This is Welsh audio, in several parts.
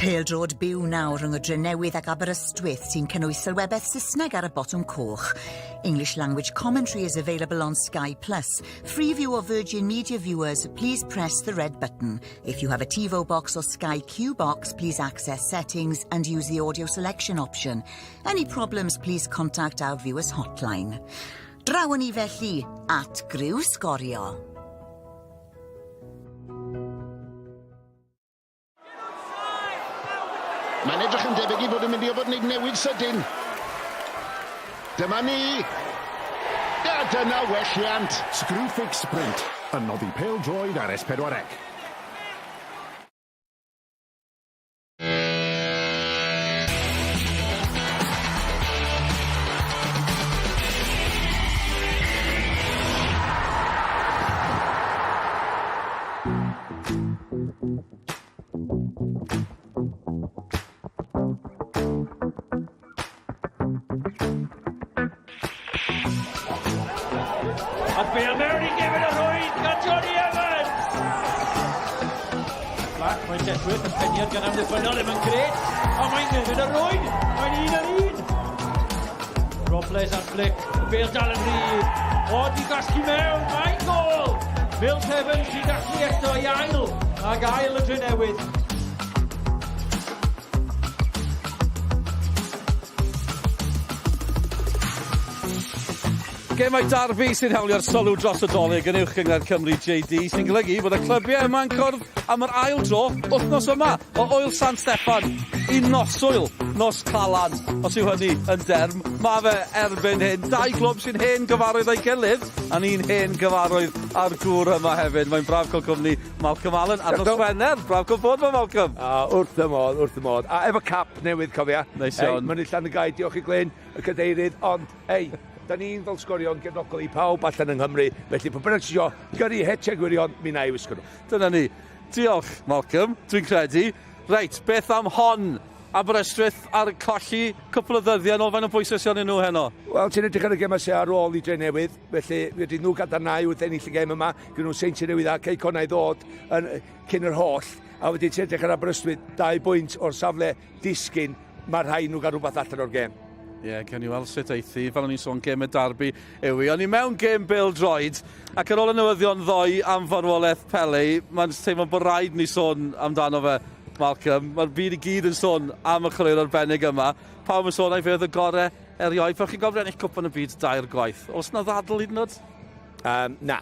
Pêl-droed byw nawr rhwng y Drenewydd ac Aberystwyth sy'n cynnwys sylwebaeth Saesneg ar y botwm coch. English language commentary is available on Sky Plus. Freeview or Virgin Media viewers, please press the red button. If you have a TiVo box or Sky Q box, please access settings and use the audio selection option. Any problems, please contact our viewers hotline. Draw ni felly at Griw Sgorio. Mae'n edrych yn debyg i fod yn mynd i orfod wneud newid sydyn. Dyma ni! A dyna welliant! Screwfix Sprint, yn noddi pêl-droed ar S4C. A bêl mewn i gefn y rhwyd gan Johnny Evans! Black, mae'n lletchwith, y peniad gan amddiffynnol ddim yn gret, ond mae'n gefn y rhwyd, mae'n un ar un! Robles ar flic, y bêl dal yn rhydd, o, di gasglu mewn, mae'n gôl! Mills Evans sy'n dathlu eto i ail, ag ail y Drenewydd. Gemau darbi sy'n hawlio'r sylw dros y Dolig yn Uwch Gynghrair Cymru JD, sy'n golygu bod y clybiau yma'n cwrdd am yr ail dro wythnos yma o Ŵyl San Steffan i noswyl nos Calan, os yw hynny yn derm. Mae fe erbyn hyn. Dau glwb sy'n hen gyfarwydd â'i gilydd, a ni'n hen gyfarwydd â'r gŵr yma hefyd. Mae'n braf cael cwmni Malcolm Allen ar nos Wener. Braf cael bod 'ma, Malcolm. A wrth y modd, wrth y modd. A efo cap newydd, cofia. Neis iawn. Ei, Mynydd Llan y Gae, diolch i Glyn, y cadeirydd, ond, ei, da ni'n fel sgorio'n gefnogol i pawb allan yng Nghymru, felly pwy bynnag sy'n isio gyrru hetiau gwirion, mi wna i wisgo nhw. Dyna ni. Diolch, Malcolm, dwi'n credu. Reit, beth am hon? Aberystwyth ar colli cwpl o ddyddiau yn ôl, faint o bwysau sydd arnyn nhw heno? Wel, ti'n edrych ar y gemau sydd ar ôl i Drenewydd, felly wedi nhw gadarnhau wrth ennill y gem yma, gyda nhw Seintiau Newydd a Cei Connah i ddod yn, cyn yr holl, a wedyn ti'n edrych ar Aberystwyth, dau bwynt o'r safle disgyn, mae rhaid nhw gael rhywbeth allan o'r gem. Ie, yeah, cawn ni weld sut eithi. Fel o'n i'n sôn, gêm y darbi yw hi. O'n i mewn gêm bêl-droed, ac ar ôl y newyddion ddoe am farwolaeth Pele, mae'n teimlo bod rhaid ni sôn amdano fe, Malcolm. Mae'r byd i gyd yn sôn am y chwaraewr arbennig yma. Pawb yn sôn ai fe oedd y gorau erioed. Fel chi'n gofio ennill cwpan y byd dair gwaith. Oes na ddadl hyd yn oed? Um, na.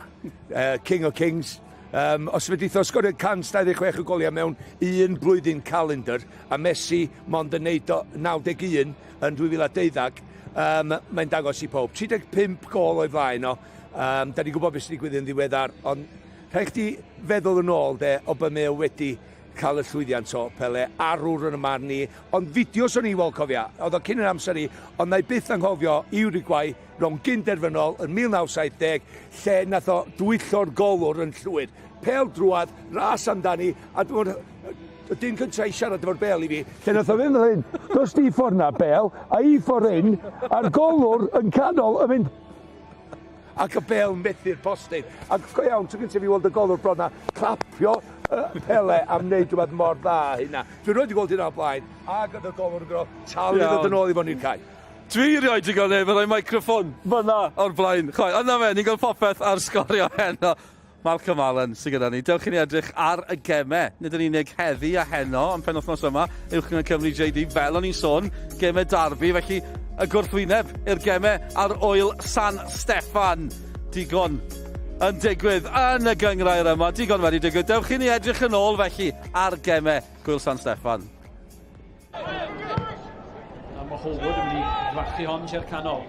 Uh, King of Kings. Um, os fedrith o sgorio 126 o goliau mewn un blwyddyn calendar, a Messi mond yn neud o 91 yn 2012, um, mae'n dangos i pob. 35 gol o'i flaen o. Um, da ni'n gwybod beth sy'n digwydd yn ddiweddar, ond rhaid chdi feddwl yn ôl de, o be mae o wedi cael y llwyddiant o Pele, arwr yn y marn i, ond fideos o'n i weld cofia, oedd o cyn yr amser i, ond na i byth anghofio i Uruguay rownd gyn-derfynol yn 1970, lle nath o dwyllo'r golwr yn llwyr. Pêl drwad, ras amdani, a dwi'n y dyn cyntaf i siarad efo'r bel i fi, lle nath o fynd fel hyn, dos di ffordd na bel, a i ffordd hyn, a'r golwr yn canol yn mynd, ac y bel yn methu'r postyn. Ac go iawn, tro gyntaf i weld y golwr bron a clapio uh, Pele am wneud rhywbeth mor dda hynna. Dwi'n rhaid i gweld hynna o blaen, ac oedd y golwr yn gorfod talu ddod yn ôl i fo'n i'r cae. Dwi rioed 'di gweld neb yn rhoi meicroffon fyna o'r blaen chwaith. Ond 'na fe, ni'n gweld popeth ar sgorio heno. Malcolm Allen sydd gyda ni. Dewch i ni edrych ar y gemau. Nid yn unig heddi a heno, ond penwythnos yma, Uwch Gynghrair Cymru JD, fel o'n i'n sôn, gemau darbi, felly y gwrthwyneb i'r gemau ar ŵyl San Steffan. Digon yn digwydd yn y gynghrair yma, digon wedi digwydd. Dewch i ni edrych yn ôl felly ar gemau Gŵyl San Steffan. A mae Holwood yn mynd i fachu hon tua'r canol.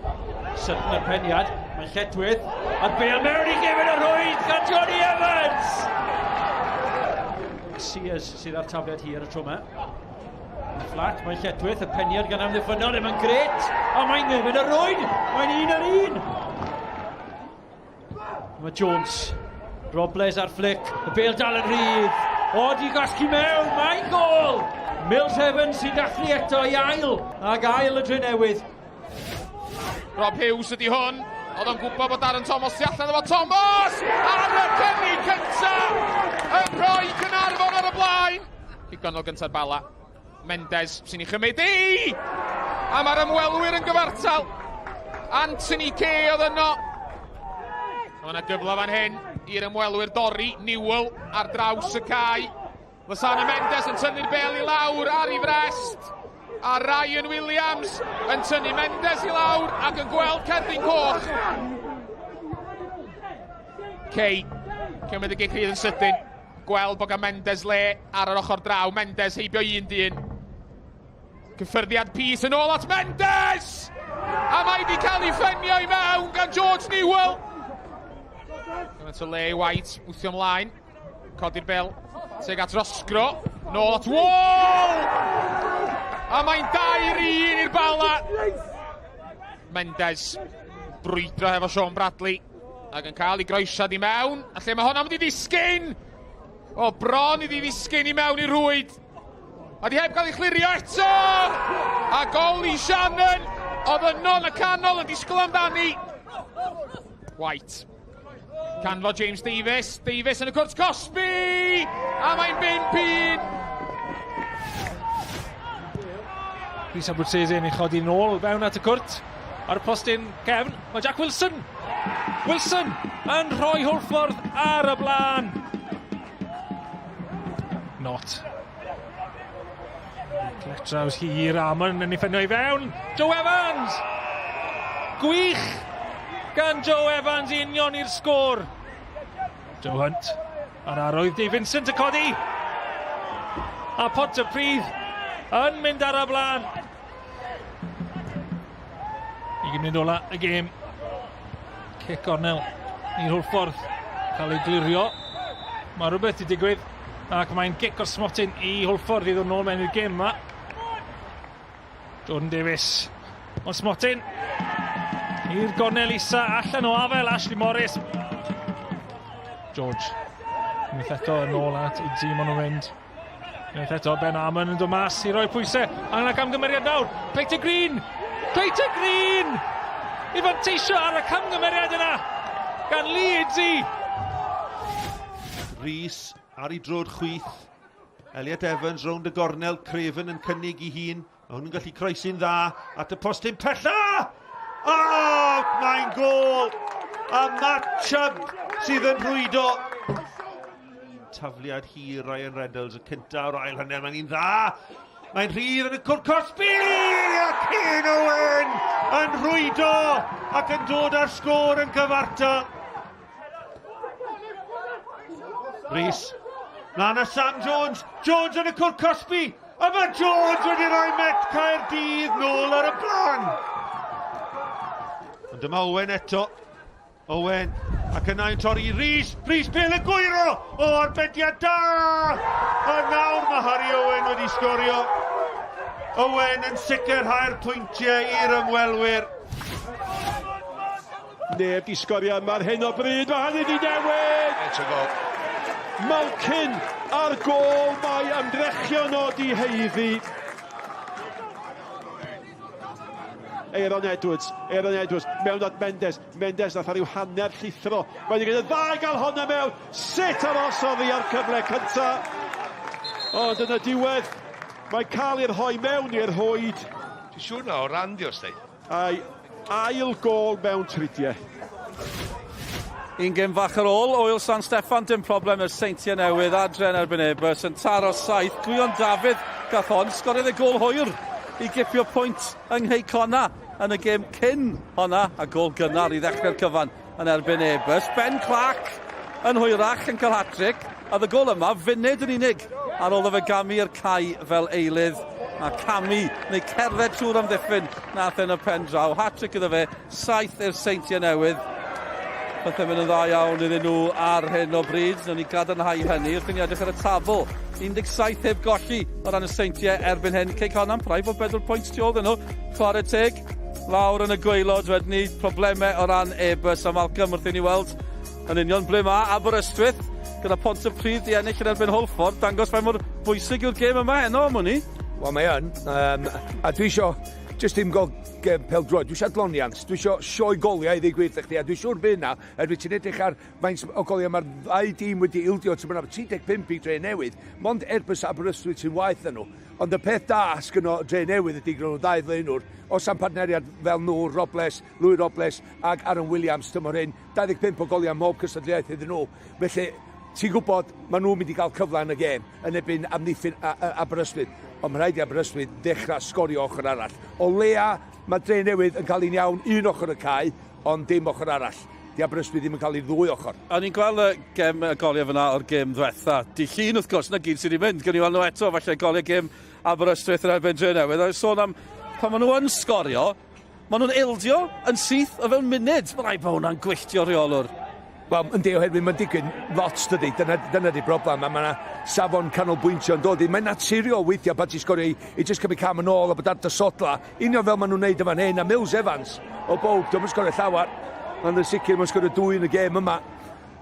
Sydyn y peniad, mae'n lletwydd, a'r bel mewn i gefn y rhwyd gan Johnny Evans! Sears sydd ar tafliad hir y tro yma. Yn fflat, mae'n lletwydd, y peniad gan amddiffynnol ddim yn gret, ond mae'n gefn y rhwyd, mae'n un ar un! Mae Jones. Robles ar flic. Y bel dal yn rhydd. O, di gasglu mewn. Mae'n gol! Mills Evans sy'n dathlu eto i ail. Ac ail y Drenewydd. Rob Hughes ydy hwn. Oedd o'n gwybod bod Darren Thomas tu allan efo Thomas! Ar y cynnig cynta! Yn rhoi Caernarfon ar y blaen! Digon o gynta'r Bala. Mendes sy'n ei chymryd i! A mae'r ymwelwyr yn gyfartal. Anthony Kay oedd yno. Mae yna gyfle fan hyn i'r ymwelwyr dorri. Newell ar draws y cae. Losana Mendes yn tynnu'r bel i lawr ar ei frest. A Ryan Williams yn tynnu Mendes i lawr ac yn gweld cerdyn coch. Kay, cymryd y gic rhydd yn sydyn. Gweld bod gan Mendes le ar yr ochr draw. Mendes heibio un dyn. Cyffyrddiad Peace yn ôl at Mendes! A mae wedi cael ei ffenio i mewn gan George Newell. Gymaint o le i White, wthio ymlaen. Codi'r bel tuag at Rosgro. Nôl at Wall! A mae'n 2-1 i'r Bala. Mendes brwydro hefo Sean Bradley ac yn cael ei groesiad i mewn. A lle mae hwnna'n mynd i ddisgyn? O, bron iddi ddisgyn i mewn i'r rhwyd. A di heb gael ei chlirio eto! A gol i Shannon! Oedd yno yn y canol yn disgwyl amdani. White. Canfod James Davies. Davies yn y cwrt cosbi! A mae'n 5-1! Rhys Abutsese yn ei chodi nôl fewn at y cwrt. Ar y postyn cefn, mae Jack Wilson! Wilson yn rhoi Hwlffordd ar y blaen. Not. Cletraws hir, Amon yn ei ffenio i fewn. Joe Evans! Gwych gan Joe Evans i union i'r sgôr. Joe Hunt a'r arwydd Dave Vincent y codi. A Pontypridd yn mynd ar y blaen. I gymryd ola y gêm. Cic gornel i'r Hwlffordd cael ei glirio. Mae rhywbeth wedi digwydd ac mae'n gic o'r smotyn i Hwlffordd i ddod nôl mewn i'r gêm yma. Jordan Davies o'r smotyn i'r gornel isa allan o afel Ashley Morris. George. Unwaith eto yn ôl at Idzi, maen nhw'n mynd. Unwaith eto, Ben Armon yn dod mas i roi pwysau. A yna camgymeriad nawr. Clayton Green! Clayton Green! I fanteisio ar y camgymeriad yna gan Lee Idzi. Rhys ar ei drod chwith. Elliot Evans rownd y gornel, Craven yn cynnig i hun. Mae hwn yn gallu croesi'n dda at y postyn pella! O, mae'n gôl! A Matt Chubb sydd yn rhwydo. Tafliad hir Ryan Reynolds, y cynta o'r ail hanner, mae'n un dda! Mae'n rhydd yn y cwrt cosbi! A Kane Owen yn rhwydo ac yn dod â'r sgôr yn gyfartal. Rhys, mlaen â Sam Jones. Jones yn y cwrt cosbi. A mae Jones wedi rhoi Met Caerdydd nôl ar y blaen. Ond dyma Owen eto. Owen, ac yna yn torri Rhys. Rhys Bale yn gwyro! O, arbediad da! A nawr mae Harry Owen wedi sgorio. Owen yn sicrhau'r pwyntiau i'r ymwelwyr. Neb di sgorio yma ar hyn o bryd, mae hynny di newid! It's a goal. Malkin ar gôl, mae ymdrechion o di heiddi. Aaron Edwards, Aaron Edwards, mewn at Mendes, Mendes nath ar ryw hanner llithro. Mae wedi gwneud y ddau gael honna mewn, sut arosodd hi ar cyfle cynta. Ond yn y diwedd, mae'n cael ei rhoi mewn i'r rhwyd. Dwi'n siŵr na o ran di os di. Ei ail gôl mewn tridiau. Un gêm fach ar ôl, Å'yl San Steffan, dim problem i'r Seintiau Newydd, adre yn erbyn Airbus, yn taro saith, Gwion Dafydd gath hon, sgoriodd e gôl hwyr i gipio pwynt yng Nghei Connah yn y gêm cyn honna, a gôl gynnar i ddechrau'r cyfan yn erbyn Airbus. Ben Clark yn hwyrach yn cael hat-trick, a y gôl yma funud yn unig ar ôl iddo fe gamu i'r cae fel eilydd, a camu neu cerdded trwy'r amddiffyn nath e yn y pen draw. Hat-trick iddo fe, 7 i'r Seintiau Newydd. Pethau'n mynd yn dda iawn iddyn nhw ar hyn o bryd. Nawn ni gadarnhau hynny wrth i ni edrych ar y tabl. 17 heb golli o ran y Seintiau erbyn hyn. Cei Connah, rhaid bod bedwar pwynt tu ôl iddyn nhw. Chwarae teg. Lawr yn y gwaelod wedyn ni, problemau o ran Airbus a Malcolm wrth i ni weld yn union ble mae Aberystwyth gyda Pontypridd i ennill yn erbyn Hwlffordd, dangos faint mor bwysig yw'r gêm yma heno am wn i. Wel mae yn, um, a dwi isio jyst dim gweld gêm pêl-droed. Dwi eisiau adloniant, dwi eisiau sioe goliau i ddweud gwir chdi, a dwi'n siŵr bydd yna, er ti'n edrych ar faint o goliau mae'r ddau dîm wedi ildio, ti'n mynd 35 i Dre Newydd, mond Airbus Aberystwyth sy'n waeth na nhw. Ond y peth da sgynno Dre Newydd ydy gyda nhw ddau flaenwr, os am partneriad fel nhw, Robles, Louis Robles ac Aaron Williams tymor hyn, 25 o goliau ym mhob cystadleuaeth iddyn nhw. Felly, ti'n gwybod, maen nhw'n mynd i gael cyfle yn y gêm yn erbyn amddiffyn Aberystwyth. Ond mae'n rhaid i Aberystwyth ddechrau sgorio ochr arall. O leia, mae Dre Newydd yn cael un iawn un ochr y cae, ond dim ochr arall. Di Aberystwyth ddim yn cael ei ddwy ochr. O'n i'n gweld y gem, y goliau fyna o'r gêm ddwetha. Di llun, wrth gwrs, na gyd sydd wedi mynd. Gwni weld nhw eto, falle goliau gêm Aberystwyth yn erbyn Dre Newydd. O'n sôn am pan maen nhw yn sgorio, Maen nhw'n ildio yn syth o fewn munud. Mae rhaid bod hwnna'n gwylltio rheolwr. Wel, yndi, oherwydd mae'n digwydd lot, dydy. Dyna, dyna di broblem. A mae yna safon canolbwyntio yn dod i. Mae'n naturiol weithiau pan ti'n sgorio i, i jyst cymryd cam yn ôl a bod ar dy sodla. Union fel maen nhw'n neud yma'n hyn. A Mills Evans, o bob, dwi'n sgorio llawer. Ond yn sicr mae'n sgorio dwy yn y gêm yma.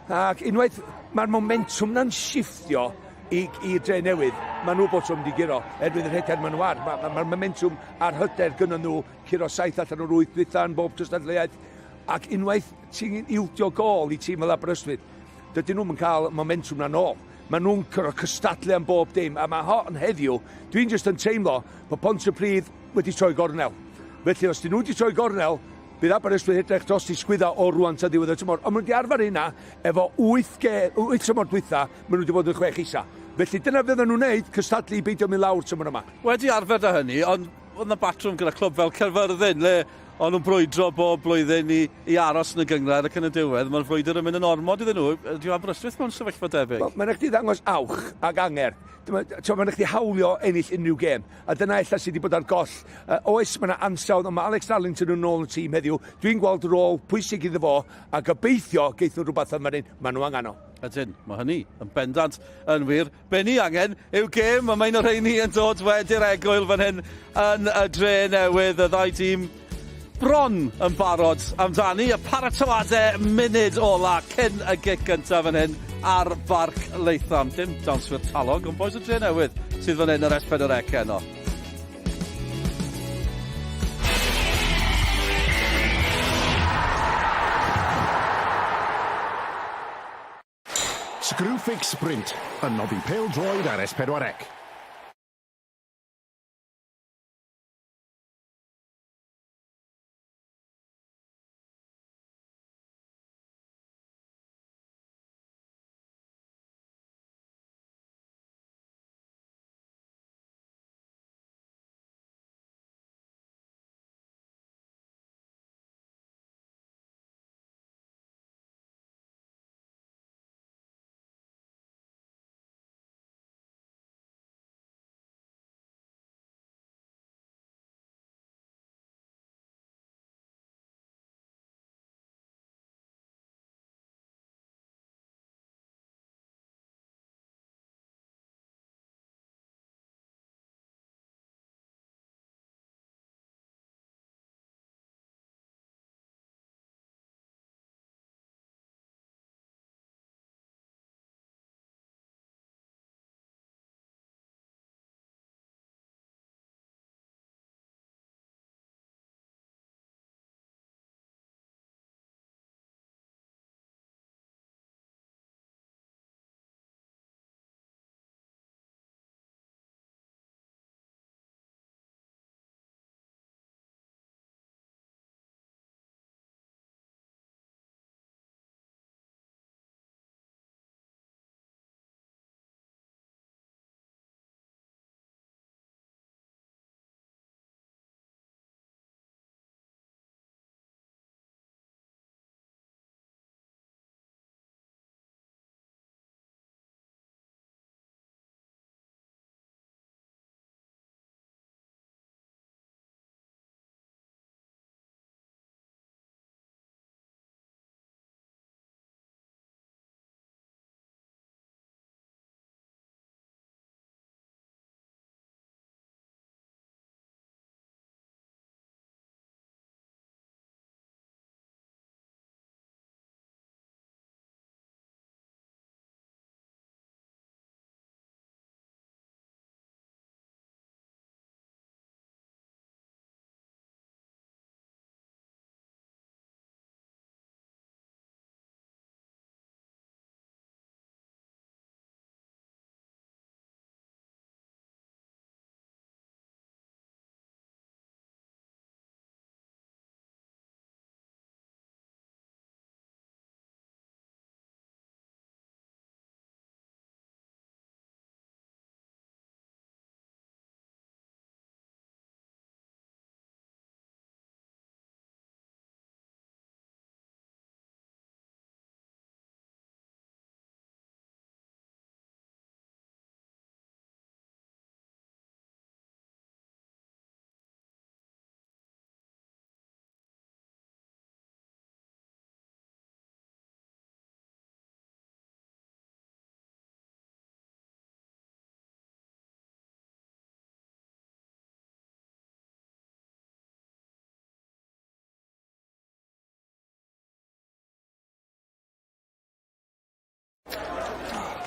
Ac unwaith mae'r momentwm na'n shiftio i, i Dre Newydd, maen nhw bod tro'n mynd i guro. Erwydd yr rhediad maen nhw ar. Mae'r ma, ma, ma momentum a'r hyder gynnon nhw curo saith allan o'r wyth dwytha yn bob cystadleuaeth. Ac unwaith ti'n ildio gôl i tîm fel Aberystwyth, dydyn nhw'n cael momentum na nôl. Maen nhw'n curo cystadlu am bob dim, a mae hon heddiw, dwi'n jyst yn teimlo bod Pontypridd wedi troi gornel. Felly os dyn nhw wedi troi gornel, bydd Aberystwyth edrych dros i sgwydda o rwan tan ddiwedd y tymor. Ond maen nhw wedi arfer hynna efo 8, ge, 8 tymor dwytha, maen nhw wedi bod yn chwech isa. Felly dyna fydden nhw'n neud, cystadlu i beidio mynd lawr tymor yma. Wedi arfer da hynny, ond oedd yna batrwm gyda clwb fel Caerfyrddin, le o'n nhw'n brwydro bob blwyddyn i, i aros yn y gynghrair ac yn y diwedd, mae'r frwydr yn mynd yn ormod iddyn nhw. Ydy Aberystwyth mewn sefyllfa debyg? Wel, mae'n rhaid i ddangos awch ac angerdd. Mae'n rhaid i hawlio ennill unrhyw gêm. A dyna ella sydd wedi bod ar goll. Uh, oes, mae yna ansawdd, ond mae Alex Darlington yn ôl y tîm heddiw. Dwi'n gweld rôl pwysig iddo fo, a gobeithio geith nhw rhywbeth am hyn. Maen nhw angen o. Ydyn, mae hynny yn bendant yn wir. Be ni angen yw gêm, a mae un o'r rheini yn dod wedi'r egwyl fan hyn yn y dre newydd. Y ddau dîm bron yn barod amdani. Y paratoadau munud ola cyn y gic gyntaf fan hyn ar Barc Latham. Dim dawnswyr talog, ond boys y dre newydd sydd fan hyn ar S4C heno. Screwfix Sprint yn noddi pêl-droed ar S4C.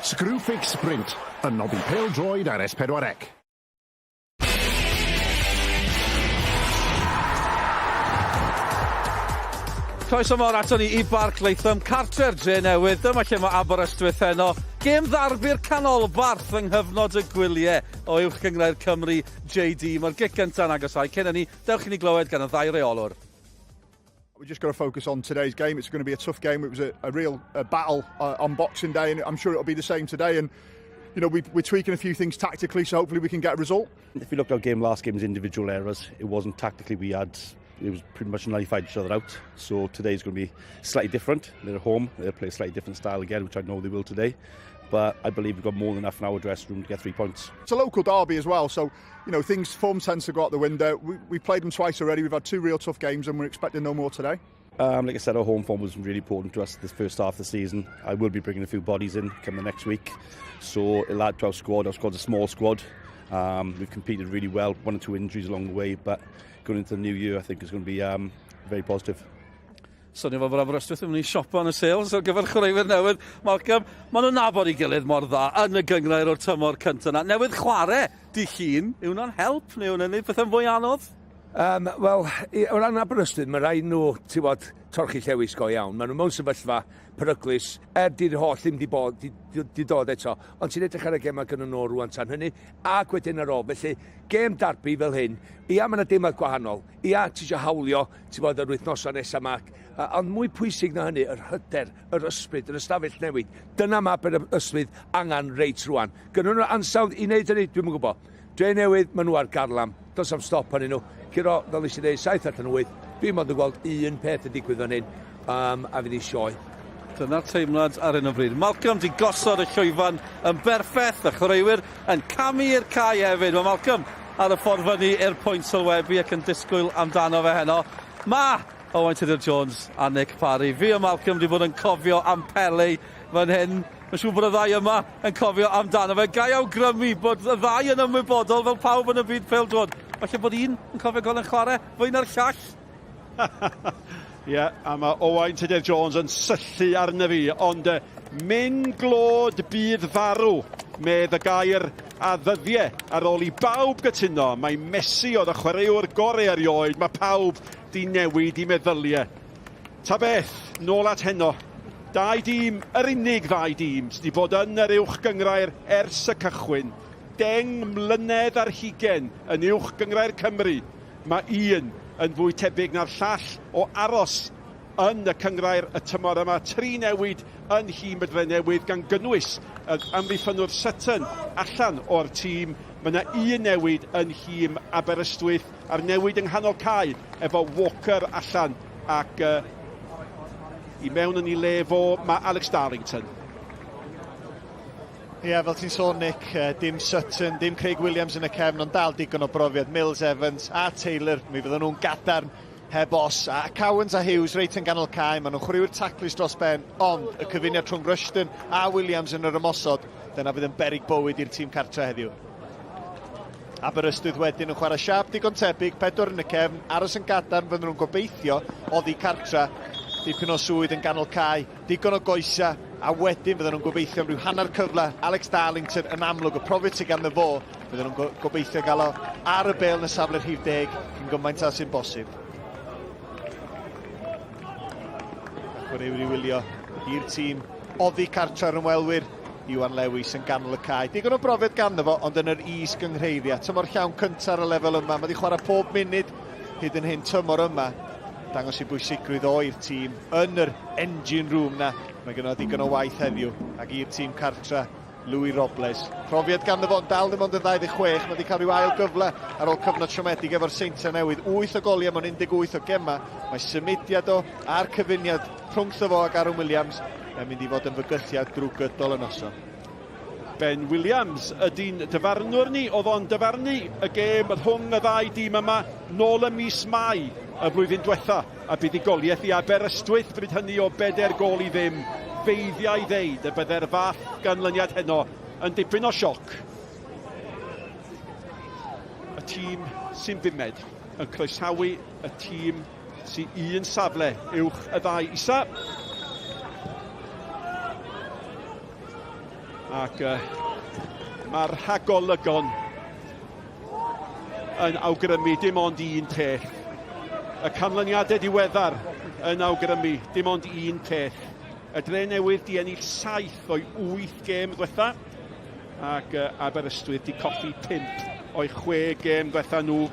Screwfix Sprint, yn noddi pêl-droed ar S4C. Croeso mawr ato ni i Barc Latham, cartre'r Dre Newydd. Dyma lle mae Aberystwyth heno. Gêm ddarbi'r canolbarth yng nghyfnod y gwyliau o Uwch Gynghrair Cymru JD. Mae'r gic gyntaf yn agosáu. Cyn hynny, dewch i ni glywed gan y ddau reolwr. We just got to focus on today's game. It's going to be a tough game. It was a, a real a battle on Boxing Day, and I'm sure it'll be the same today. And you know, we, we're tweaking a few things tactically, so hopefully we can get a result. If you look at our game last game, was individual errors. It wasn't tactically we had. It was pretty much nullified each other out. So today's going to be slightly different. They're at home. They'll play a slightly different style again, which I know they will today. But I believe we've got more than enough in our dressing room to get three points. It's a local derby as well, so you know things form tends to go out the window. We, we played them twice already. We've had two real tough games, and we're expecting no more today. Um, like I said, our home form was really important to us this first half of the season. I will be bringing a few bodies in come the next week. So it'll add to our squad. Our squad's a small squad. Um, we've competed really well, one or two injuries along the way, but going into the new year, I think it's going to be um, very positive. Swnio fel bod Aberystwyth yn mynd i siopa yn y sales ar gyfer chwaraewyr newydd. Malcolm, maen nhw'n nabod ei gilydd mor dda yn y gynghrair o'r tymor cyntaf yna. Newydd chwarae di llun, yw hwnna'n help neu hwnna'n gwneud pethau'n fwy anodd? Um, Wel, o ran Aberystwyth, mae rhaid nhw, ti'n bod, torchi llewis go iawn. Maen nhw mewn sefyllfa peryglus, er di'r holl ddim di, bod, di, di, di dod eto, ond ti'n edrych ar y gemau gyda nhw rwan tan hynny, ac wedyn ar ôl. Felly, gêm darbi fel hyn, ia, mae yna deimlad gwahanol. Ia, ti eisiau hawlio, ti'n bod, yr wythnosau nesaf yma. Ond mwy pwysig na hynny, yr hyder, yr ysbryd, yr ystafell newid. Dyna mae Aberystwyth angen reit rwan. Gynnon nhw'r ansawdd i wneud hynny? Dwi'm yn gwybod. Dre Newydd, maen nhw ar garlam. Does am stop arnyn nhw. Curo, fel nes i ddeud, 7 allan o 8. Dwi'n mond yn gweld un peth yn digwydd fan hyn, um, a fydd hi sioe. Dyna'r teimlad ar hyn o bryd. Malcolm di gosod y llwyfan yn berffeth, y chwaraewyr yn camu i'r cae hefyd. Mae Malcolm ar y ffordd fyny i'r pwynt sylwebu ac yn disgwyl amdano fe heno. Ma Owain Tudur Jones a Nick Parry. Fi a Malcolm di bod yn cofio am Pele fan hyn. Mae'n siŵr bod y ddau yma yn cofio amdano fe. Gai awgrymu bod y ddau yn ymwybodol fel pawb yn y byd pêl-droed. Falle bod un yn cofio gweld yn chwarae fwy na'r llall. Ie, yeah, a mae Owain Tudur Jones yn syllu arno fi, ond myn glod bydd farw, medd y gair a ddyddiau ar ôl i bawb gytuno mae Messi oedd y chwaraewr gorau erioed, mae pawb di newid i meddyliau. Ta beth, nôl at heno. Dau dîm, yr unig ddau dîm sydd wedi bod yn yr uwch gynghrair ers y cychwyn. Deng mlynedd ar hugen yn uwch gynghrair Cymru. Mae un yn fwy tebyg na'r llall o aros yn y cynghrair y tymor yma. Tri newid yn nhîm y Drenewydd gan gynnwys y amddiffynnwr Sutton allan o'r tîm. Mae yna un newid yn nhîm Aberystwyth a'r newid yng nghanol cae efo Walker allan ac uh, i mewn yn ei le fo mae Alex Darlington. Ie, yeah, fel ti'n sôn, Nick, dim Sutton, dim Craig Williams yn y cefn, ond dal digon o brofiad. Mills, Evans a Taylor, mi fydden nhw'n gadarn heb os. A Cowans a Hughes reit yn ganol cae, maen nhw'n chwaraewyr taclus dros ben, ond y cyfuniad rhwng Rushton a Williams yn yr ymosod, dyna fydd yn berig bywyd i'r tîm cartre heddiw. Aberystwyth wedyn yn chwarae siâp digon tebyg, pedwar yn y cefn, aros yn gadarn fydden nhw'n gobeithio oddi cartra, dipyn o swydd yn ganol cae, digon o goesa, a wedyn fydden nhw'n gobeithio am ryw hanner cyfle, Alex Darlington yn amlwg, y profiad sydd ganddo fo, fydden nhw'n gobeithio gael o ar y bêl yn y safle rhif deg cyn gymaint â sy'n bosib. Chwaraewyr i wylio i'r tîm oddi cartra'r ymwelwyr. Iwan Lewis yn ganol y cae. Digon o brofiad ganddo fo, ond yn yr is gynghreiriau. Tymor llawn cyntaf ar y lefel yma. Mae wedi chwarae pob munud hyd yn hyn tymor yma. Dangos i bwysigrwydd o i'r tîm yn yr engine room na. Mae gynno digon o waith heddiw ac i'r tîm cartra Louis Robles. Profiad ganddo fo'n dal ddim ond yn 26, mae wedi cael rhyw ail gyfle ar ôl cyfnod siomedig efo'r Seintiau Newydd. 8 o goliau mewn 18 o gemau. Mae symudiad o a'r cyfuniad rhwngtho fo ac Aaron Williams yn mynd i fod yn fygythiad drwy gydol y noson. Ben Williams ydy'n dyfarnwr ni, oedd o'n dyfarnu y gêm rhwng y ddau dîm yma nôl ym mis Mai y flwyddyn diwetha, a buddugoliaeth i Aberystwyth bryd hynny o bedair gôl i ddim, feiddiau ddeud y bydde'r fath ganlyniad heno yn dipyn o sioc. Y tîm sy'n bumed yn croesawu y tîm sy un safle uwch y ddau isa. Ac uh, mae'r rhagolygon yn awgrymu dim ond un peth. Y canlyniadau diweddar yn awgrymu dim ond un peth. Y Dre Newydd di ennill 7 o'i 8 gêm ddiwetha ac Aberystwyth di colli 5 o'i 6 gêm ddiwetha nhw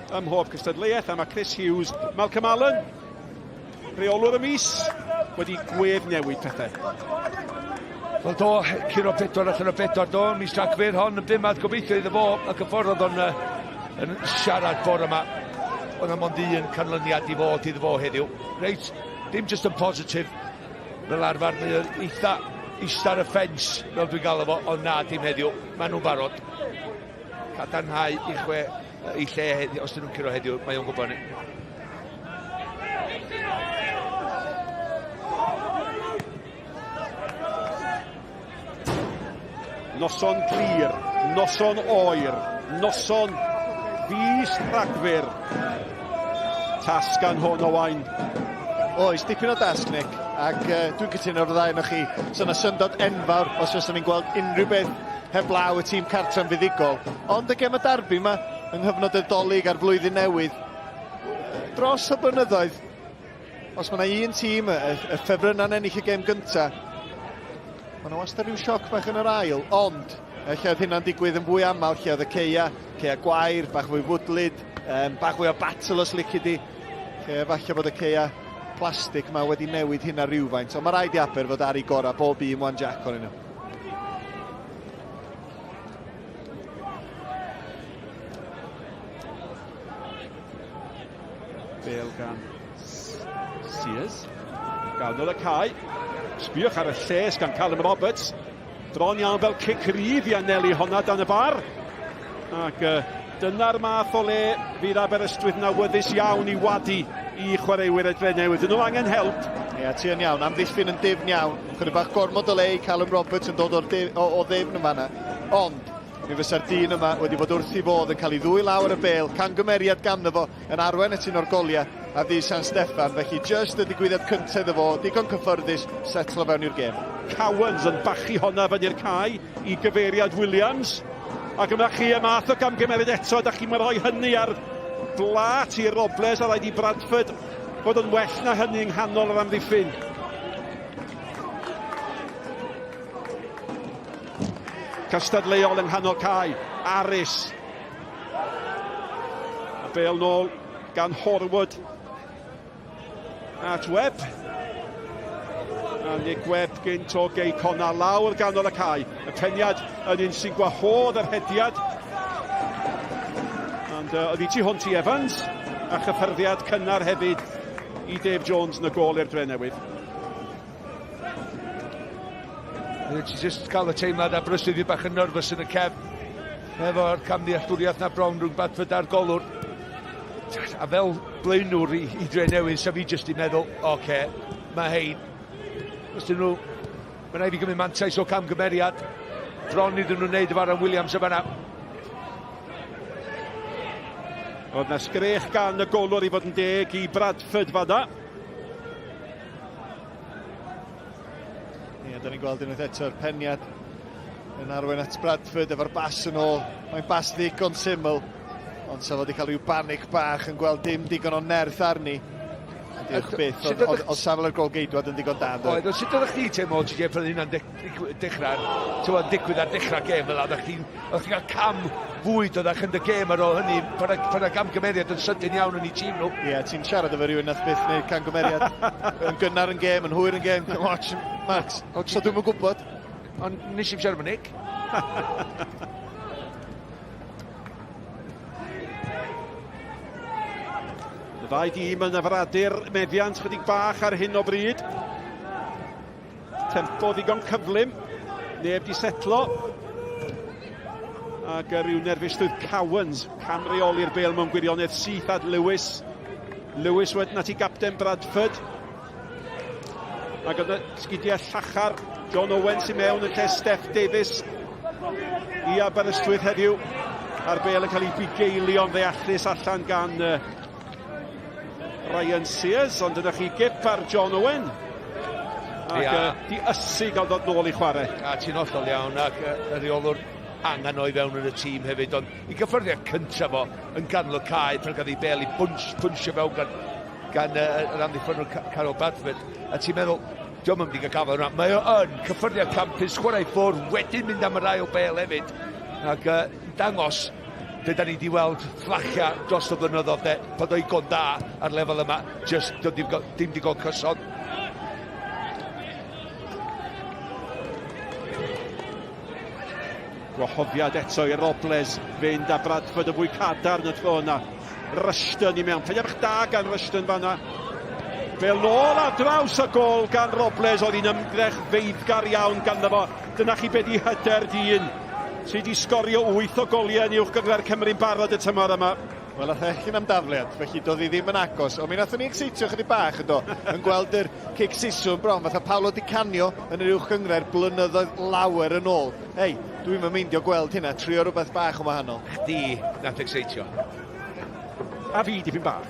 ym mhob cystadleuaeth a mae Chris Hughes, Malcolm Allen, rheolwr y mis, wedi gwedd newid pethau. Wel do, curo pedwar allan o bedwar do, mis Rhagfyr hon yn bumad gobeithio iddo fo, ac y ffordd oedd o'n yn siarad bore yma, oedd yna mond un canlyniad i fod iddo fo heddiw. Reit, dim jyst yn positif, fel arfer, mae o'n eitha ista ar y ffens, fel dwi'n gael fo, ond na, dim heddiw, maen nhw'n barod. Cadarnhau i chwe, i lle heddiw, os dyn nhw'n curo heddiw, mae o'n gwybod hynny. Noson glir, noson oer, noson fis Rhagfyr. Tasg gan hwn, Owain. Oes, dipyn o dasg, Nick, ac uh, dwi'n cytuno efo'r ddau o'ch chi. So yna syndod enfawr os fyswn ni'n gweld unrhyw beth heblaw y tîm cartref fuddugol. Ond y gem y darbi yma, yng nghyfnod y Dolig a'r flwyddyn newydd, dros y blynyddoedd, Os mae yna un tîm, y, y ffefrynnau'n ennill y gêm gynta, mae yna wastad rhyw sioc bach yn yr ail, ond lle oedd hynna'n digwydd yn fwy aml, lle oedd y ceia, ceia gwair, bach fwy fwdlyd, um, bach fwy o battle os lici di, lle falle bod y ceia plastig yma wedi newid hynna rhywfaint, ond mae rhaid i Aber fod ar ei gorau bob un wan jack o'n nhw. Bale gan Sears. Ganol y cae. Sbiwch ar y lles gan Callum Roberts. Bron iawn fel cic rydd i anelu honna dan y bar. Ac uh, dyna'r math o le fydd Aberystwyth yn awyddus iawn i wadu i chwaraewyr y Drenewydd. Dyn nhw angen help. Ie, yeah, ti yn iawn. Amddiffyn yn difn iawn. Chydig bach gormod o le i Callum Roberts yn dod o'r dif, o, o ddifn yn fanna. Ond, Mi fysa'r dyn yma wedi bod wrth ei fodd yn cael ei ddwy law ar y bêl, camgymeriad ganddo fo yn arwain at un o'r goliau a ddydd San Steffan, felly jyst y digwyddiad cyntaf iddo fo, digon cyffyrddus, setlo fewn i'r gêm. Cowans yn bachu honna fyny'r cae i gyfeiriad Williams. Ac yma chi y math o gamgymeriad eto, da chi'n rhoi hynny ar blat i Robles a rhaid i Bradford fod yn well na hynny yng nghanol yr amddiffyn. Cystadleuol yng nghanol cae, Aris. A bel nôl gan Horwood at Webb. A Nick Webb gynt o Gei Conna lawr ganol y cae. Y peniad yn un sy'n gwahodd yr hediad. Ond uh, oedd hi tu hwnt i Evans a chyffyrddiad cynnar hefyd i Dave Jones yn y gôl i'r Drenewydd. Ti jyst cael y teimlad a Aberystwyth i bach yn nervous yn y cefn efo'r camddealltwriaeth na bron rhwng Bradford a'r golwr. A fel blaenwr i, i Dre Newydd, sa fi jyst i meddwl, oce, okay, mae hein, os dyn nhw, mae rhaid i gymryd mantais o camgymeriad, bron iddyn nhw wneud efo Aaron Williams yma na. Oedd na sgrech gan y golwr i fod yn deg i Bradford fanna. Ie, da ni'n gweld unwaith eto'r peniad yn arwain at Bradford efo'r bas yn ôl. Mae'n bas ddigon syml, ond sa fo wedi cael rhyw banic bach yn gweld dim digon o nerth arni. Diolch byth, oedd safle yr golgeidwad yn ddigon da. Oedd, ond sut oeddech chdi teimlo, TJ, pan oedd hynna'n dechrau, ti'n digwydd ar dechrau gêm fel oeddech chdi'n cael cam fwy doeddech yn dy gêm ar ôl hynny, pan y gamgymeriad yn sydyn iawn yn ei tîm nhw. Ie, yeah, ti'n siarad efo rhywun nath byth wneud camgymeriad yn gynnar yn gêm, yn hwyr yn gêm, dim ots, Max. So dwi'm yn gwybod. Ond nes i'm siarad efo Nick. Y ddau dîm yn afradu'r meddiant chydig bach ar hyn o bryd. Tempo ddigon cyflym. Neb di setlo. Ac rhyw nerfusrwydd Cowans. Camreoli'r bel mewn gwirionedd syth at Lewis. Lewis wedyn at ei gapten Bradford. Ac oedd y sgidiau llachar John Owen sy'n mewn yn lle Steph Davies i Aberystwyth heddiw. A'r bel yn cael ei bugeilio'n ddeallus allan gan Ryan Sears, ond yna chi gip ar John Owen. Ac ia. Di ysu gael dod nôl i chwarae. A ti'n hollol iawn, ac y rheolwr angen o'i fewn yn y tîm hefyd, ond i gyffyrddiad cyntaf fo yn ganol y cae pan gadd ei bel i bwnsh, pwnsio fewn gan, gan yr amddiffynnwr Carol Bradford, a ti'n meddwl, diolch yn mynd i gael gafael yna. Mae o yn cyffyrddiad campus, chwarae ffwrdd, wedyn mynd am yr ail bel hefyd, ac dangos be da ni wedi weld fflachia dros y blynyddoedd de, bod o'i gon da ar lefel yma, just dim, dim digon cyson. Gwahoddiad eto i Robles fynd a Bradford yn fwy cadarn y tro yna. Rushton i mewn. Peniad bach da gan Rushton fanna. Fel nôl ar draws y gol gan Robles oedd hi'n ymdrech feiddgar iawn ganddo fo. Dyna chi be di hyder dyn sydd wedi sgorio 8 o goliau yn uwch gynghrair Cymru'n barod y tymor yma. Wel, ath e am dafliad, felly doedd hi ddim yn agos. Ond mi nathon ni exeitio chydig bach yn do, yn gweld yr cic siswrn bron, fatha Paolo Di Canio yn yr uwch gynghrair blynyddoedd lawer yn ôl. Hei, dwi'm yn meindio gweld hynna, trio rhywbeth bach yn wahanol. Chdi nath exeitio. A fi dipyn bach.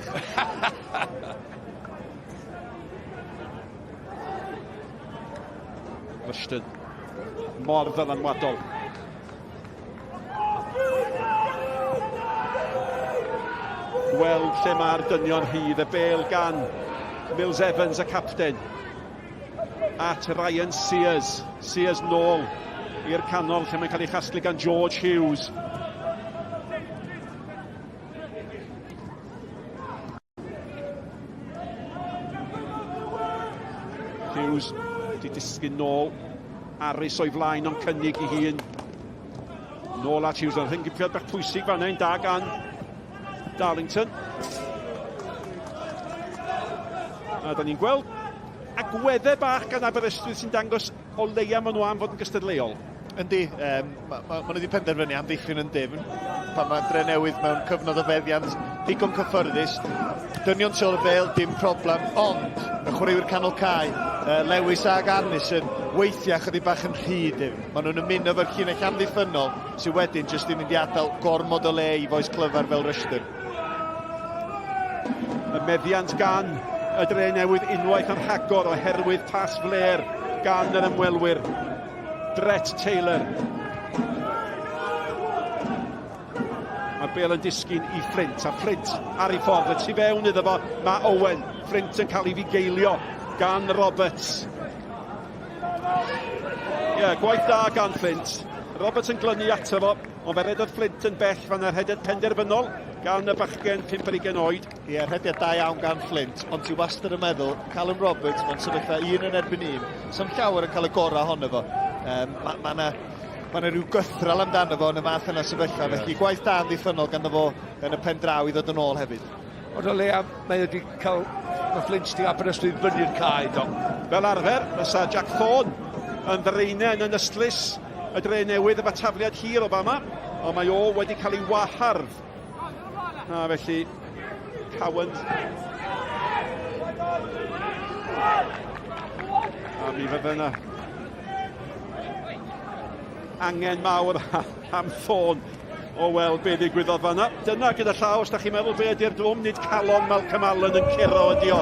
Rushton. Mor ddylanwadol. Gweld lle mae'r dynion rhydd, y bel gan Mills Evans, y capten, at Ryan Sears. Sears nôl i'r canol lle mae'n cael ei chasglu gan George Hughes. Hughes wedi disgyn nôl. Aris o'i flaen ond cynnig i hun. Nôl at Hughes, ond rhynggypiad bach pwysig fan hyn, da gan Darlington. A da ni'n gweld agweddau bach gan Aberystwyth sy'n dangos o leia maen nhw am fod yn gystadleuol. Yndi, um, ma, ma, ma nhw wedi penderfynu amddiffyn yn dyfn pan mae Dre Newydd mewn cyfnod o feddiant digon cyffyrddus. Dynion tu ôl y bel, dim problem, ond y chwaraewyr canol cae, uh, Lewis ag Arnison, weithiau chydig bach yn rhy dyfn. Maen nhw'n ymuno efo'r llinell amddiffynnol sydd wedyn jyst yn mynd i adael gormod o le i fois clyfar fel Rushton. Y meddiant gan y dre newydd unwaith yn rhagor oherwydd pas fler gan yr ymwelwyr. Brett Taylor. Mae'r bel yn disgyn i Flint, a Flint ar ei ffordd, y tu fewn iddo fo, mae Owen. Flint yn cael ei fugeilio gan Roberts. Ie, yeah, gwaith da gan Flint. Roberts yn glynu ato fo, ond fe redodd Flint yn bell fan yr rhediad penderfynol gan y bachgen 25 oed. Ie, yeah, rhediad da iawn gan Flint, ond ti wastad yn meddwl, Callum Roberts mewn sefyllfa un yn erbyn un, Sa'm llawer yn cael y gorau ohono fo. Um, mae ma na, ma na rhyw gythral amdano fo yn y fath yna sefyllfa, yeah. felly gwaith da amddiffynnol ganddo fo yn y pen draw i ddod yn ôl hefyd. Ond o leia, mae wedi cael mae Flint di Aberystwyth fyny'r cae, do. Fel arfer, fysa Jack Thorne yn ddraenen yn ystlys y dre newydd efo tafliad hir o fama, ond mae o wedi cael ei wahardd. A felly, Cowan. A mi fydde yna angen mawr am ffôn o weld be ddigwyddodd fanna. Dyna gyda llaw, os da chi'n meddwl be ydy'r drwm, nid calon Malcolm Allen yn curo ydi o.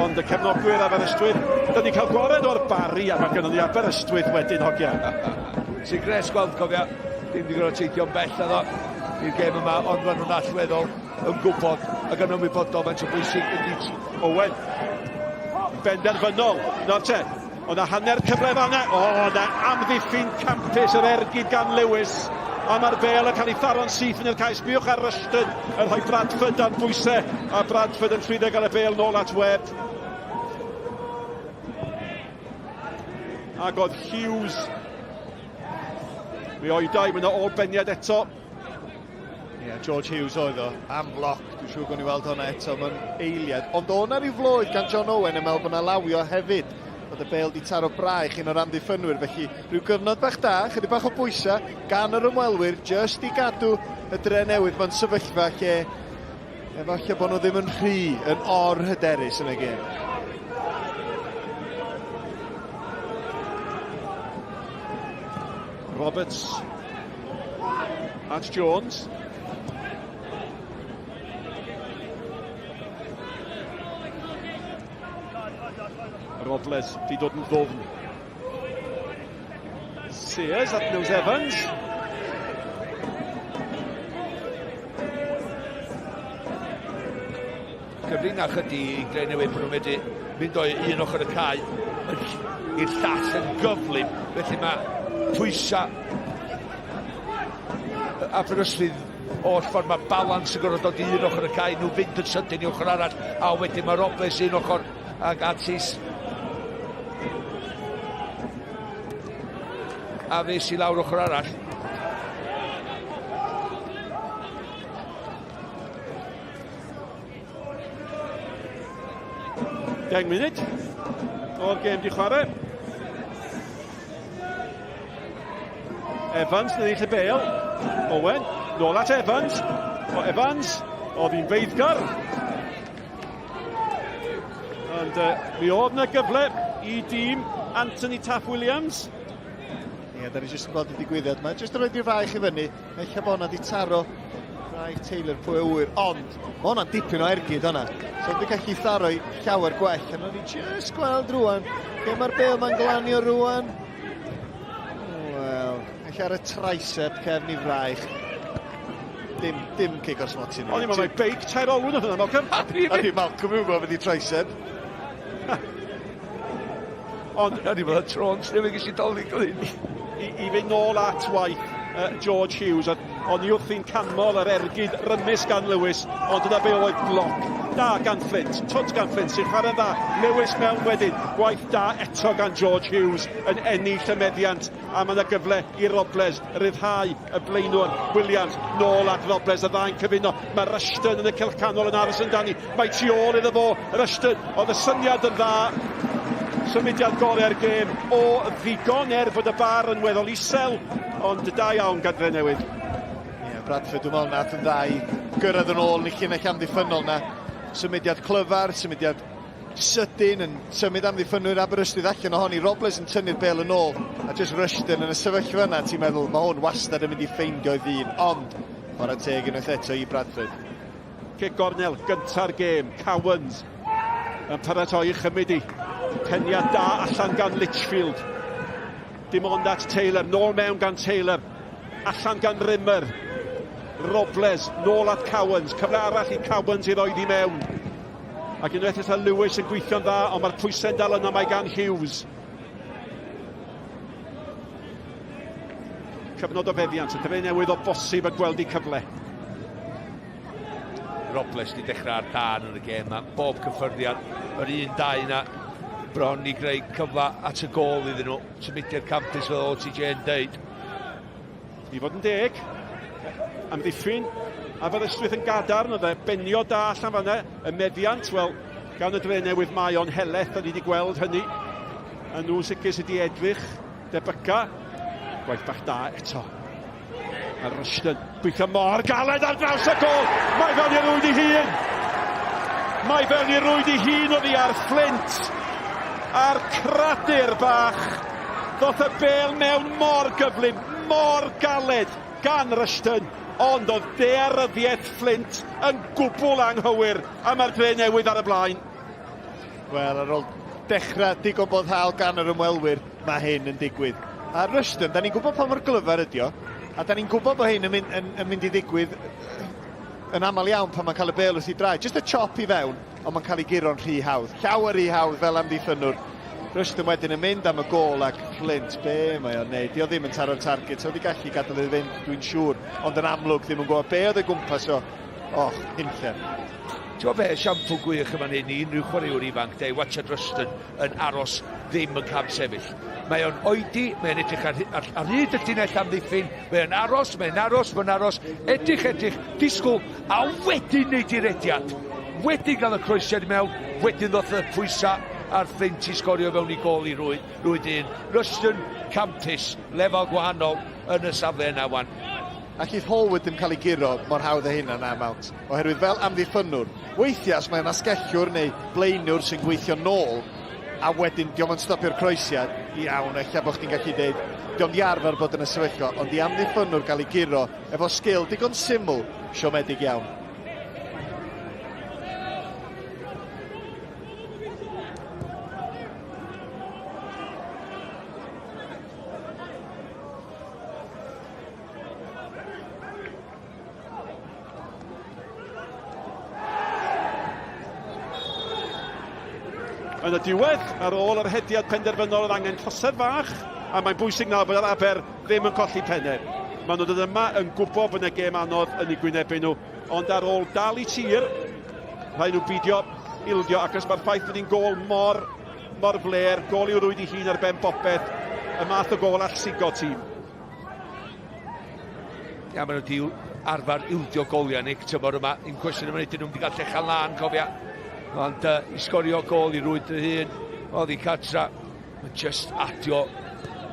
Ond y cefnogwyr Aberystwyth, da ni'n cael gwared o'r Barri a mae gynnon ni Aberystwyth wedyn, hogia. Sy'n gres gweld, cofia, dim wedi gorfod teithio'n bell addo i'r gêm yma, ond maen nhw'n allweddol yn gwybod ac yn ymwybodol faint o bwysig ydy Owen. Benderfynol. Nawr te, Oedd na hanner cyfle fanna. O, na amddiffyn campus yr ergyd gan Lewis. A mae'r bel yn cael ei tharo'n syth yn yr cae. Sbiwch ar Rushton yn rhoi Bradford dan bwysau. A Bradford yn llwyddo gael y bel nôl at Webb. Ac oedd Hughes. Mi oedau, mae yna ôl beniad eto. Ie, yeah, George Hughes oedd o, am floc, dwi'n siŵr gwni weld hwnna eto mewn eiliad. Ond o'na rhyw floedd gan John Owen yn meddwl bod yna lawio hefyd, bod y bel di taro braich un o'r amddiffynwyr, felly rhyw gyfnod bach da, chydig bach o bwysau gan yr ymwelwyr, just i gadw y dre newydd mewn sefyllfa lle efallai bod nhw ddim yn rhy, yn or-hyderus yn y gêm. Roberts at Jones. Robles di dod yn ddwfn. Sears at Mills Evans. Cyfrinach ydy i Drenewydd bod nhw'n medru mynd o un ochr y cae i'r llall yn gyflym. Felly mae pwysau Aberystwyth oll ffordd mae balans yn gorfod dod i un ochr y cae, nhw fynd yn sydyn i ochr arall, a wedyn mae Robles un ochr ac Atis. A fe sy'n lawr ochr arall. Deng munud o'r gêm di chwarae. Evans yn ennill y bêl. Owen, nôl at Evans. O Evans, oedd hi'n feiddgar. Ond mi oedd yna gyfle i dîm Anthony Taff Williams. Ie, da ni jyst yn gweld y digwyddiad. Mae jyst yn rhoi i'r faich i fyny. Ella bod hwnna di taro Rhaid Taylor pwy a ŵyr, ond mae hwnna'n dipyn o ergyd hwnna. So wedi gallu tharo i llawer gwell. A ni jyst gweld rwan, lle mae'r bêl ma'n glanio rwan. Wel, ella ar y tricep cefn i fraich. Dim, dim cic o'r smotyn. O'n i'n meddwl mai beic tair olwyn oedd hwnna, Malcolm. A di Malcolm i'w gwybod beth i tricep. Ond... O'n i'n meddwl trons newydd ges i doli glin. I, i fynd nôl at waith George Hughes, a o'n i wrthi'n canmol yr ergyd rymus gan Lewis, ond dyna be oedd bloc da gan Flint, twt gan Flint sy'n chwarae'n dda, Lewis mewn wedyn, gwaith da eto gan George Hughes yn ennill y meddiant, a mae yna gyfle i Robles ryddhau y blaenwr Williams nôl at Robles, y ddau'n cyfuno, mae Rushton yn y cylch canol yn aros yn dani, mae tu ôl iddo fo, Rushton, oedd y syniad yn dda, symudiad gorau'r gêm o ddigon er bod y bar yn weddol isel, ond da iawn gan Drenewydd. Ie, yeah, Bradford dwi'n meddwl nath yn dda i gyrraedd yn ôl yn y llinell amddiffynnol na. Symudiad clyfar, symudiad sydyn yn symud amddiffynwyr Aberystwyth allan ohoni. Robles yn tynnu'r bêl yn ôl a just Rushton yn y sefyllfa yna ti'n meddwl mae hwn wastad yn mynd i ffeindio'i ddyn, ond chwarae teg unwaith eto i Bradford. Cic gornel gynta'r gêm, Cowans yn paratoi i chymryd i. Peniad da allan gan Litchfield. Dim ond at Taylor, nôl mewn gan Taylor. Allan gan Rimmer. Robles, nôl at Cowans. Cyfle arall i Cowans i roed i mewn. Ac unwaith eto Lewis yn gweithio'n dda, ond mae'r pwysau'n dal yna mae gan Hughes. Cyfnod o feddiant, y dre newydd o bosib y gweld i cyfle. Robles di dechrau ar dan yn y gêm yma. Bob cyffyrddiad, yr un dau yna bron i greu cyfle at y gôl iddyn nhw. Symudiad campus fel OTJ yn deud. I fod yn deg, amddiffyn Aberystwyth yn gadarn, oedd e benio da allan fanna, y meddiant, wel, gan y dre newydd mae o'n heleth, da ni wedi gweld hynny. A nhw sicr sydd wedi edrych, debyca, gwaith bach da eto. A Rushton, gweithio mor galed ar draws y gol! Mae fewn i rwyd i hun! Mae fewn i rwyd i hun oddi ar Flint! A'r cradur bach! Ddoth y bêl mewn mor gyflym, mor galed gan Rushton, ond oedd daearyddiaeth Flint yn gwbl anghywir, a mae'r dre newydd ar y blaen. Wel, ar ôl dechrau digon boddhaol gan yr ymwelwyr, mae hyn yn digwydd. A Rushton, da ni'n gwybod pa mor glyfar ydi o, a da ni'n gwybod bod hyn yn mynd, yn, yn mynd i ddigwydd yn aml iawn pan mae'n cael y bêl wrth i draed. Just y chop i fewn, ond mae'n cael ei guro'n rhy hawdd. Llawer rhy hawdd fel amddiffynnwr. Rushton wedyn yn mynd am y gôl ac Flint, be mae o'n neud? Di o ddim yn taro'r target, so wedi gallu gadael iddo fynd, dwi'n siŵr, ond yn amlwg ddim yn gwybod be oedd y gwmpas o. Och, hunllef. Ti'n gwybod be, esiampl gwych yma'n hyn i unrhyw chwaraewr ifanc, de, watchad Rushton yn aros ddim yn cam sefyll. Mae o'n oedi, mae o'n edrych ar, ar, ar hyd y llinell amddiffyn, mae o'n aros, mae'n aros, mae'n aros, edrych, edrych, disgwyl, a wedyn neud i rediad. Wedyn gael y croesiad i mewn, wedyn ddoth y pwysau a'r Fflint i sgorio fewn i gôl i rwyd, rwyd un. Rushton, campus, lefel gwahanol yn y safle yna wan. Allith Hallwood ddim cael ei guro mor hawdd â hynna na, Mount, oherwydd fel amddiffynnwr, weithiau os mae yna asgellwr neu blaenwr sy'n gweithio nôl, a wedyn dio'm yn stopio'r croesiad, iawn, ella bod chdi'n gallu deud, dio'm di arfer bod yn y sefyllfa, ond i amddiffynnwr gael ei guro efo sgil digon syml, siomedig iawn. Yn y diwedd, ar ôl yr hediad penderfynol, oedd angen trosedd fach, a mae'n bwysig nawr bod yr Aber ddim yn colli pennau. Maen nhw'n dod yma yn gwybod bod yna gêm anodd yn eu gwynebu nhw, ond ar ôl dal i tir, rhaid nhw bidio ildio, ac os mae'r ffaith bod hi'n gôl mor, mor fler, gôl i'w rwyd i hun ar ben bopeth, y math o gôl all sigo tîm. Ia, maen nhw wedi arfer ildio goliau, Nick, tymor yma. Un cwestiwn yma, dyn nhw'n wedi cael llechan lân, cofia. Ond uh, i sgorio gol i rwyd dy hun, oddi cartra, mae just adio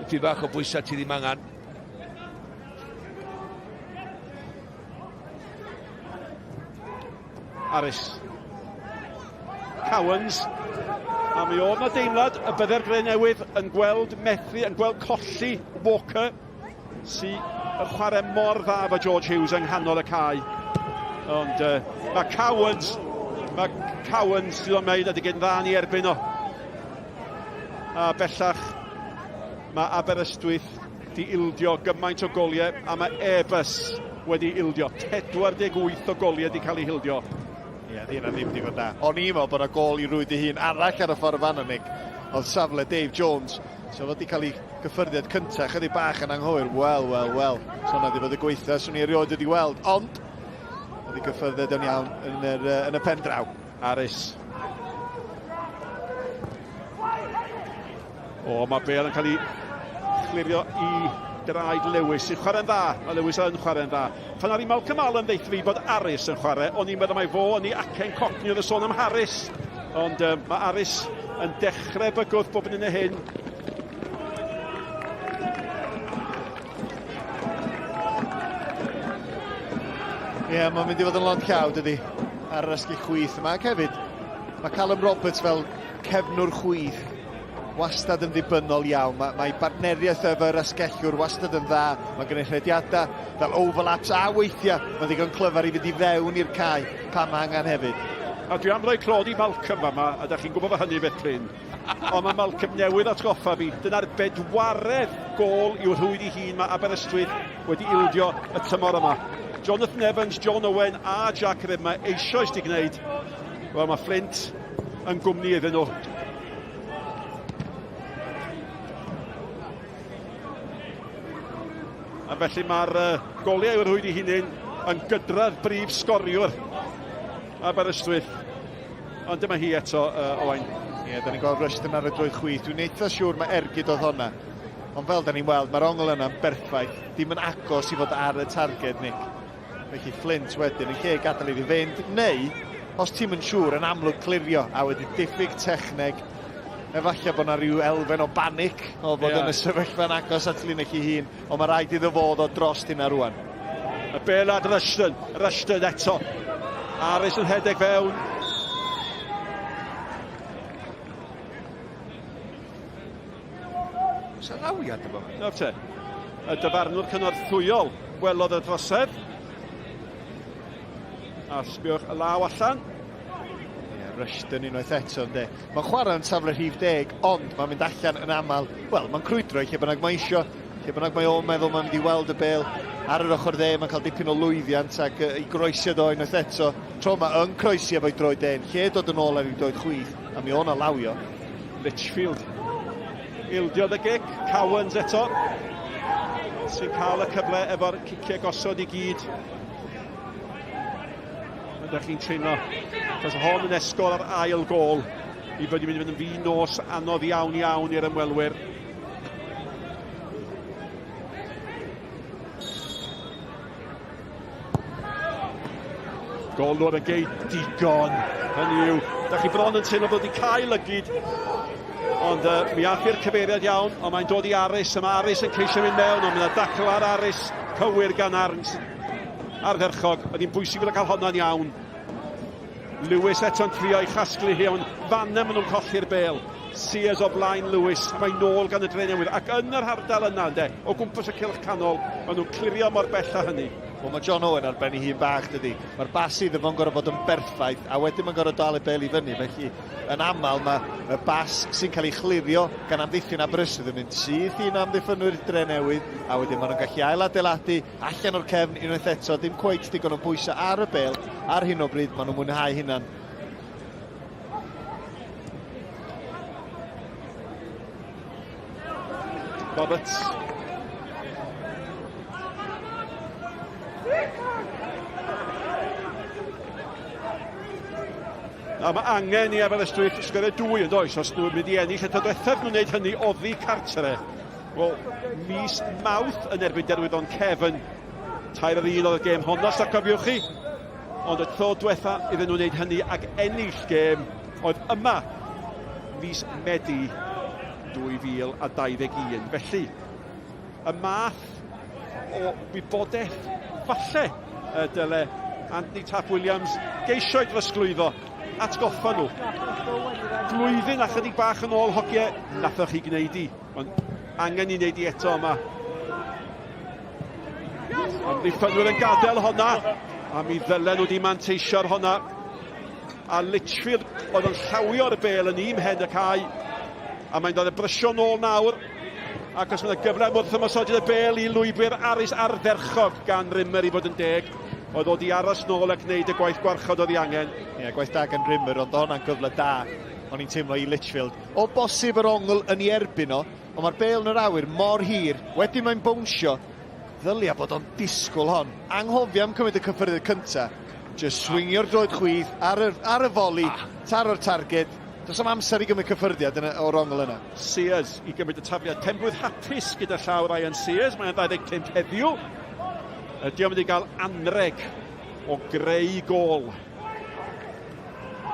dipyn bach o bwysau ti ddim angen. Harris. Cowans. A mi oedd na deimlad y bydde'r Gre Newydd yn gweld methu, yn gweld colli Walker, sy yn chwarae mor dda efo George Hughes yng nghanol y cae. Ond uh, mae Cowans, mae Cowans sydd o'n wneud a digon dda ni erbyn o. A bellach mae Aberystwyth 'di ildio gymaint o goliau a mae Airbus wedi ildio. 48 o goliau 'di cael eu hildio. Ie, yeah, di hynna ddim digon da. O'n i'n meddwl bod yna gol i rwyd ei hun arall ar y ffordd fan Nick. Oedd safle Dave Jones. So fod wedi cael ei gyffyrddiad cyntaf, chydig bach yn anghywir. Wel, wel, wel. So hwnna wedi bod y gweitha, swn i erioed wedi weld. Ond, oedd ei gyffyrddiad yn iawn yn, yr, yn y pen draw. Harris. O, mae Bale yn cael ei chlirio i draed Lewis, sy'n chwarae'n dda. Mae Lewis yn chwarae'n dda. Pan ar i Malcolm Allen ddeith fi bod Aris yn chwarae, o'n i'n meddwl mai fo yn ei acen cocni oedd y sôn am Harris. Ond um, mae Aris yn dechrau bygwth bob yn un o hyn. Ie, yeah, mae'n mynd i fod yn lond llaw, dydy, ar yr asgu chwith yma. Ac hefyd, mae Callum Roberts fel cefnwr chwith wastad yn ddibynnol iawn. Mae, mae bartneriaeth efo'r asgellwr wastad yn dda. Mae gen rhediadau fel overlaps a weithiau mae'n ddigon clyfar i fynd i fewn i'r cae pan mae angen hefyd. A dwi am roi clod i Malcolm fama, a da chi'n gwybod fy hynny beth prin. Ond mae Malcolm newydd atgoffa fi, dyna'r bedwaredd gôl i'w rhwyd i hun mae Aberystwyth wedi ildio y tymor yma. Jonathan Evans, John Owen a Jack Rimmer eisoes di gwneud. Wel, mae Flint yn gwmni iddyn nhw. A felly mae'r uh, goliau o'r rhwyd i hunain yn gydradd brif sgoriwr Aberystwyth. Ond dyma hi eto, uh, Owain. Ie, yeah, da ni'n gweld Rushton ar y droed chwith. Dwi'n eitha siŵr mae ergyd oedd honna. Ond fel da ni'n weld, mae'r ongl yna'n berffaith. Dim yn agos i fod ar y targed, Nick. Felly Flint wedyn yn lle gadael iddi fynd, neu os ti'm yn siŵr, yn amlwg clirio, a wedi diffyg techneg, efallai bod yna rhyw elfen o banic o fod yeah. yn y sefyllfa'n agos at linell ei hun, ond mae rhaid iddo fod o dros hynna rwan. Y bel at Rushton, Rushton eto. Aris yn rhedeg fewn. Oes yna lawiad efo? Nawr te, y dyfarnwr cynorthwyol welodd y drosedd. A sbiwch y law allan. Ie, yeah, Rushton unwaith eto, ynddo. Mae'n chwarae yn safle rhif deg, ond mae'n mynd allan yn aml. Wel, mae'n crwydro i lle bynnag mae isio. Lle bynnag mae o'n meddwl mae'n mynd i weld y bel ar yr ochr dde, mae'n cael dipyn o lwyddiant ac i groesiad o unwaith eto. Tro yma yn croesi efo'i droed de'n lle dod yn ôl ar ei droed chwith, a mi o'n alawio. Litchfield. Ildiodd y gic, Cowans eto, sy'n cael y cyfle efo'r ciciau gosod i gyd. Ydych chi'n teimlo, achos hon yn esgor ar ail gol, i fod i mynd i fynd yn fi nos anodd iawn iawn i'r ymwelwyr. Golwr yn gei digon. Hynny yw, da chi bron yn teimlo bod wedi cael lygid. Ond uh, mi ath i'r cyfeiriad iawn, ond mae'n dod i Aris. A mae Aris yn ceisio mynd mewn, ond mae'n dacl ar Aris cywir gan Arns. Ardderchog, oedd hi'n bwysig fod yn cael honna'n iawn. Lewis eto'n trio i chasglu hi, ond fanna maen nhw'n colli'r bel. Sears o flaen Lewis, a mae'n nôl gan y Drenewydd. Ac yn yr ardal yna, ynddo, o gwmpas y cylch canol, maen nhw'n clirio mor bell â hynny. Wel, mae John Owen ar ben ei hun bach, dydy. Mae'r bas iddo fo'n gorfod bod yn berffaith, a wedyn mae'n gorfod dal y bel i fyny. Felly, yn aml, mae y bas sy'n cael ei chlirio gan amddiffyn Aberystwyth yn mynd syth i'n amddiffynwyr Drenewydd, a wedyn maen nhw'n gallu ailadeiladu allan o'r cefn unwaith eto. Dim cweit digon o bwysau ar y bel ar hyn o bryd, maen nhw'n mwynhau hunan. Roberts. A mae angen i Aberystwyth sgorio dwy yn does, os nhw'n mynd i ennill y tro diwethaf nhw'n gwneud hynny oddi cartre. Wel, mis Mawrth yn erbyn Derwyddon Cefn. 3-1 oedd y gêm honno, os da cofiwch chi. Ond y tro diwetha iddyn nhw wneud hynny ac ennill gêm oedd yma mis Medi 2021. Felly, y math o wybodaeth falle y dyle Anthony Taff Williams geisio i drosglwyddo atgoffa nhw. Blwyddyn a chydig bach yn ôl hogie, nathoch chi gwneud i, ond angen i wneud i eto yma. Amddiffynwyr yn gadael honna, a mi ddylen nhw wedi manteisio ar honna. A Litchfield oedd yn llawio'r bel yn un mhen y cae, a mae'n dod y brysio nôl nawr, ac os mae'n gyfle am wrth ymosodiad y bel i lwybr Aris ardderchog gan Rimmer i fod yn deg, oedd o di aros nôl ac wneud y gwaith gwarchod oedd ei angen. Ie, yeah, gwaith da gan Rimmer, ond hwnna'n gyfle da, o'n i'n teimlo i Litchfield. O bosib yr ongl yn ei erbyn o, Ond mae'r bêl yn yr awyr mor hir, wedyn mae'n bownsio. Ddylia bod o'n disgwyl hon. Anghofio am cymryd y cyffyrddiad cynta. Just swingio'r droed chwith ar y, ar y foli, ah. taro'r targed. Does am amser i gymryd cyffyrddiad yn y, o'r ongl yna. Sears i gymryd y tafliad. Penblwydd hapus gyda llaw Ryan Sears. Mae'n 25 heddiw. Ydy o'n mynd i gael anreg o greu gôl.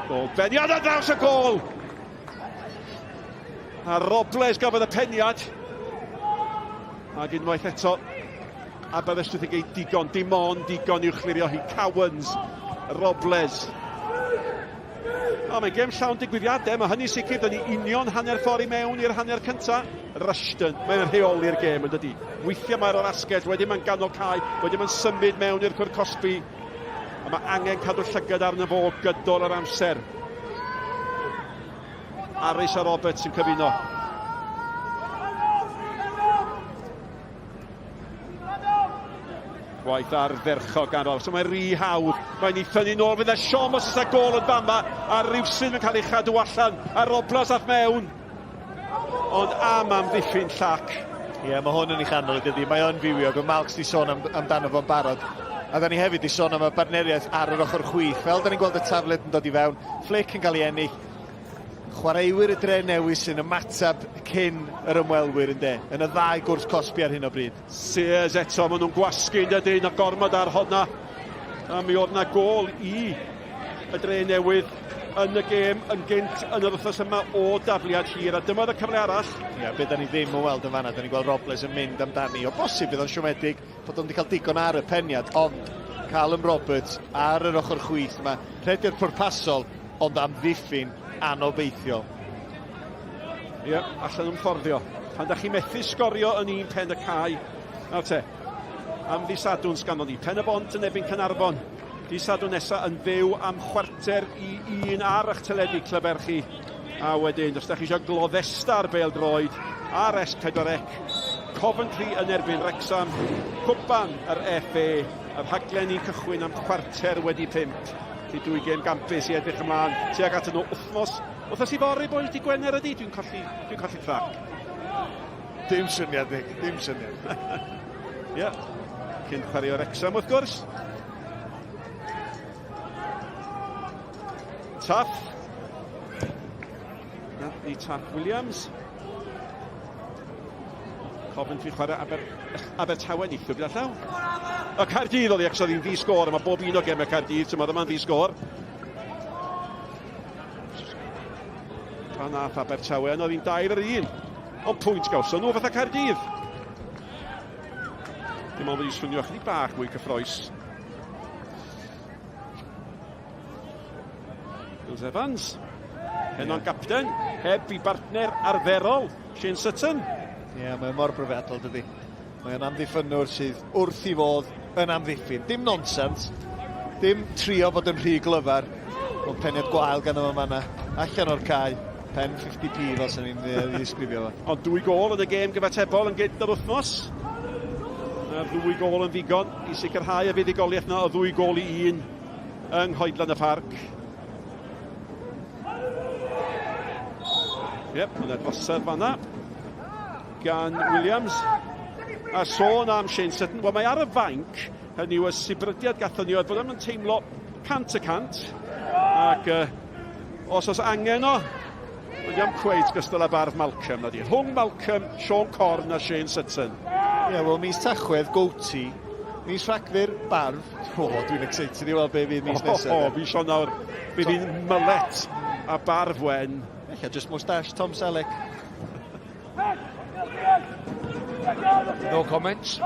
Gôl beniad ar draws y gôl! A Robles gafodd y peniad. Ac unwaith eto, Aberystwyth yn geid digon, dim ond digon i'w chlirio hi. Cowans, Robles. O, mae'n gêm llawn digwyddiadau, mae hynny sicr, dyn ni union hanner ffordd i mewn i'r hanner cynta. Rushton, mae'n rheoli'r gêm yn dydy. Weithiau mae'r o'r asgell, wedyn mae'n ganol cae, wedyn mae'n symud mewn i'r cwr cosbi. A mae angen cadw llygad arno fo gydol yr amser. Aris a Roberts yn cyfuno. Gwaith ardderchog gan Roberts. Mae'n rhy hawdd. Mae'n ei thynnu nôl. Fydd e siom os oes e gol yn fama. A rhywsyn yn cael ei chadw allan. A Robles ath mewn. Ond am amddiffyn llac. Ie, yeah, mae hwn yn ei chanol, dydy. Mae o'n fywiog, ond Malks di sôn am, amdano fo'n barod. A da ni hefyd di sôn am y bartneriaeth ar yr ochr chwith. Fel da ni'n gweld y tafled yn dod i fewn, Flick yn cael ei ennill. Chwaraewyr y dre newydd sy'n ymateb cyn yr ymwelwyr yn de, yn y ddau gwrs cosbi ar hyn o bryd. Sears eto, maen nhw'n gwasgu yn dydyn, a gormod ar honna. A mi oedd na gol i y dre newydd yn y gêm yn gynt yn yr wythnos yma o dafliad hir, a dyma y cyfle arall. Ie, yeah, be da ni ddim yn weld yn fanna, da ni'n gweld Robles yn mynd amdani. O bosib bydd o'n siomedig bod o'n wedi cael digon ar y peniad, ond Callum Roberts ar yr ochr chwith yma, rhediad pwrpasol, ond amddiffyn anobeithiol. Ie, yeah, allan nhw'n fforddio. Pan da chi methu sgorio yn un pen y cae, nawr te, am ddi Sadwrn sganddo ni. Pen y Bont yn ebyn Caernarfon. Di Sadwrn nesa yn fyw am 12:45 ar eich teledu clyferchi. A wedyn, os da chi eisiau gloddesta ar bêl droed ar S4C, Coventry yn erbyn Wrexham, Cwpan yr FA, y rhaglen ni'n cychwyn am 5:15. Felly dwy gêm gampus i edrych ymlaen tuag at nhw wythnos, wythnos i fory, boys, di Gwener ydi? Dwi'n colli, dwi'n colli trac. Dim syniad, Nick, dim syniad. Ie, yeah. Cyn chwarae Wrexham wrth gwrs. Taff. Anthony Taff Williams. Coventry chwarae Aber, Abertawe neithiwr gyda llaw. Y Caerdydd oedd hi, ac oedd hi'n ddi-sgôr, a mae bob un o gemau Caerdydd tymor yma'n ddi-sgôr. Pan nath Abertawe, yn oedd hi'n 2-1. Ond pwynt gawson nhw fatha Caerdydd. Dim ond wedi swnio chydig bach mwy cyffroes. Mills Evans. Heno'n gapten, heb i bartner arferol, Shane Sutton. Ie, yeah, mae'n mor brofiadol, dydy. Mae'n amddiffynnwr sydd wrth i fodd yn amddiffyn. Dim nonsens, dim trio fod yn rhy glyfar, ond peniad gwael gan yma fanna. Allan o'r cae, pen 50p fel sy'n ni'n ddisgrifio fo. Ond dwy gol yn y gêm gyfatebol yn gynt yr wythnos. Mae'r ddwy gol yn ddigon i sicrhau y fuddugoliaeth yna o 2-1 yng Nghoedlan y Parc. Yep, mae'n drosedd fanna. gan Williams. A sôn am Shane Sutton, wel mae ar y fainc, hynny yw y sibrydiad gathon ni oedd bod o'n teimlo 100%, ac os oes angen o, Ond diolch cweit gystal â bardd Malcolm, na di. Rhwng Malcolm, Siôn Corn a Shane Sutton. Ie, yeah, wel, mis Tachwedd, goatee. Mis Rhagfyr, barf. O, dwi'n excited i weld be fydd mis nesaf. O, fi Sionawr. Bydd hi'n mullet a barf wen. Ella just moustache Tom Selleck. No comments.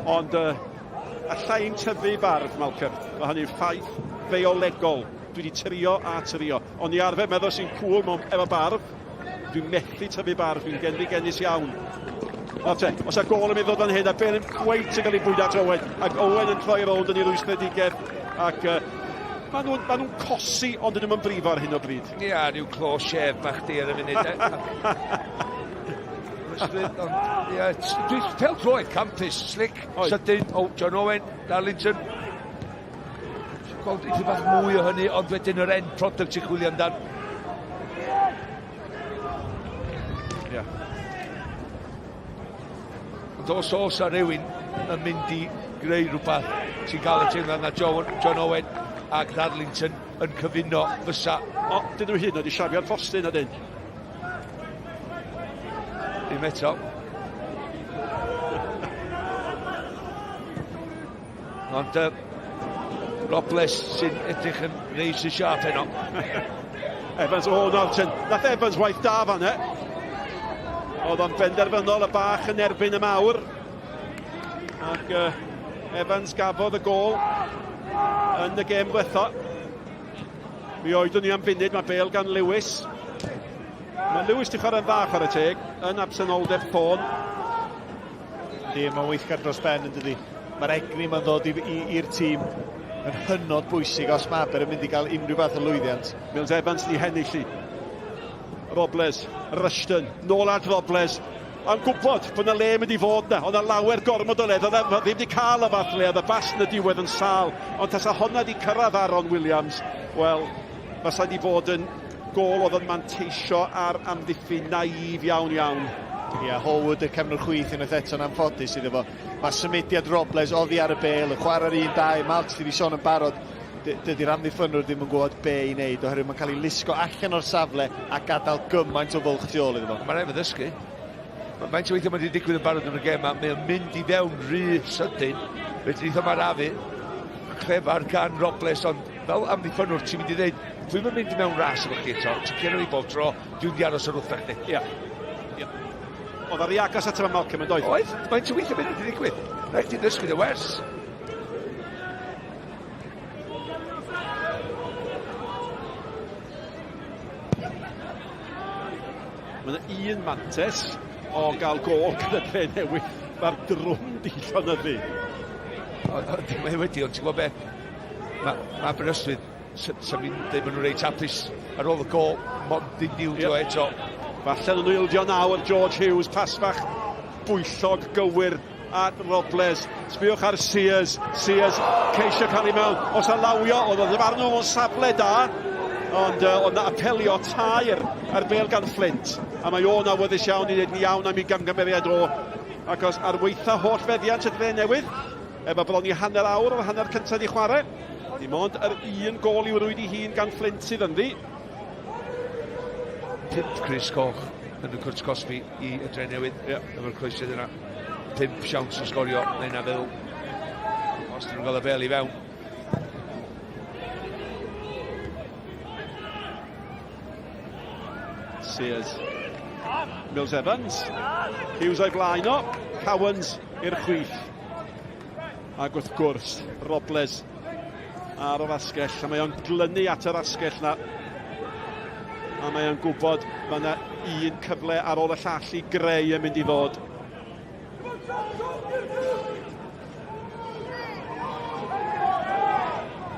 Ond alla i'm tyfu barf, Malcolm. Mae hynny'n ffaith feiolegol. Dwi wedi trio a trio. Ond i arfer meddwl sy'n cŵl mewn efo barf. Dwi'n methu tyfu barf, dwi'n genfigennus iawn. Nawr te, os a gôl yn mynd ddod fan hyn, a Bale yn cweit yn cael ei bwydo at Owen, ac Owen yn troi rownd yn ei rwystredigaeth, ac maen nhw'n ma nhw cosi, ond dyn nhw'n brifo ar hyn o bryd. Ia, yeah, rhyw close shave bach di ar y funud. Ie, dwi'n pel droed campus, slick, sydyn, oh, John Owen, Darlington. Gweld eitha bach mwy o hynny, ond wedyn yr end product ti'n chwilio amdan. Ie. Ond os oes a rhywun yn mynd i greu rhywbeth sy'n cael y teimlad na John, John Owen ac Darlington yn cyfuno fysa. O, dyn nhw hyd yn oed i siafio'r postyn, ydyn. Dim eto. Ond Robles sy'n edrych yn razor sharp heno. Evans, o, oh, Norton. Nath Evans waith da fan e. Oedd o'n benderfynol y bach yn erbyn y mawr. Ac Evans gafodd y gôl yn y gêm ddiwetha. Mi oeddwn ni am funud, mae Bale gan Lewis. Mae Lewis di chwarae'n dda chwarae teg, yn absenoldeb ffôn. Yndi, mae'n weithgar dros ben yn dydi. Mae'r egni ma'n ddod i'r tîm yn hynod bwysig os mae Aber yn mynd i gael unrhyw fath o lwyddiant. Mills Evans di hennill i. Robles, Rushton, nôl at Robles. A'n gwybod bod yna le mynd i fod na, oedd yna lawer gormod o le, oedd e ddim wedi cael y fath le, oedd y bas yn y diwedd yn sâl, ond tasa honna wedi cyrraedd Aaron Williams, wel, fasa wedi bod yn gôl oedd yn manteisio ar amddiffyn naïf iawn iawn. Ie, yeah, Horwood y cefnwr chwith unwaith eto'n anffodus iddo fo. Mae symudiad Robles oddi ar y bêl, yn chwarae'r 1-2, Malc ti wedi sôn yn barod, dydy'r amddiffynwr ddim yn gwybod be i wneud oherwydd mae'n cael ei lusgo allan o'r safle a gadael gymaint o fwlch tu ôl iddo fo. Mae'n rhaid fo ddysgu. Mae'n weithio mae wedi digwydd yn barod yn y gêm mae o'n mynd i fewn rhy sydyn. Felly eitha mae'r afu, clefar gan Robles, ond fel amddiffynwr ti'n mynd i ddeud, dwi'n mynd i mewn ras efo chdi eto, ti'n curo i bob tro, dwi'n mynd i aros ar wrthach chdi. Ia. Ia. Oedd ar ei agos at efo Malcolm yn doedd? Oedd, mae'n ti'n weithio beth wedi digwydd. Rhaid ti ddysgu dy wers. Mae yna un mantes o gael gôl gyda Dre Newydd. Mae'r drwm di llonyddu. Mae wedi, ond ti'n gwybod beth? Mae ma Aberystwyth, sy'n mynd dweud maen nhw'n reit hapus ar ôl y gôl, mond un niw yep. eto. Falle nhw'n ildio nawr, George Hughes, pas fach bwyllog gywir at Robles. Sbiwch ar Sears. Sears ceisio cael ei mewn. Os alawio, oedd o ddim arno mewn safle da. Ond oedd na apelio tair ar bel gan Flint. A mae o'n awyddus iawn i wneud yn iawn am ei gamgymeriad o. Ac os ar weitha holl feddiant y dre newydd, efo bron i hanner awr o'r hanner cyntaf i chwarae, dim ond yr un gôl i'w rwyd i hun gan Flint sydd ynddi. Pump Chris Coch yn y cwrt cosbi i y dre newydd. Yeah. Efo'r croesiad yna. 5 siawns o sgorio, mae yna fel os dyn nhw'n cael y bel i fewn. Sears. Mills Evans. Hughes o'i blaen o. Cowans i'r chwith. Ac wrth gwrs, Robles ar yr asgell, a mae o'n glynu at yr asgell na. A mae o'n gwybod mae yna un cyfle ar ôl y llall i greu yn mynd i ddod.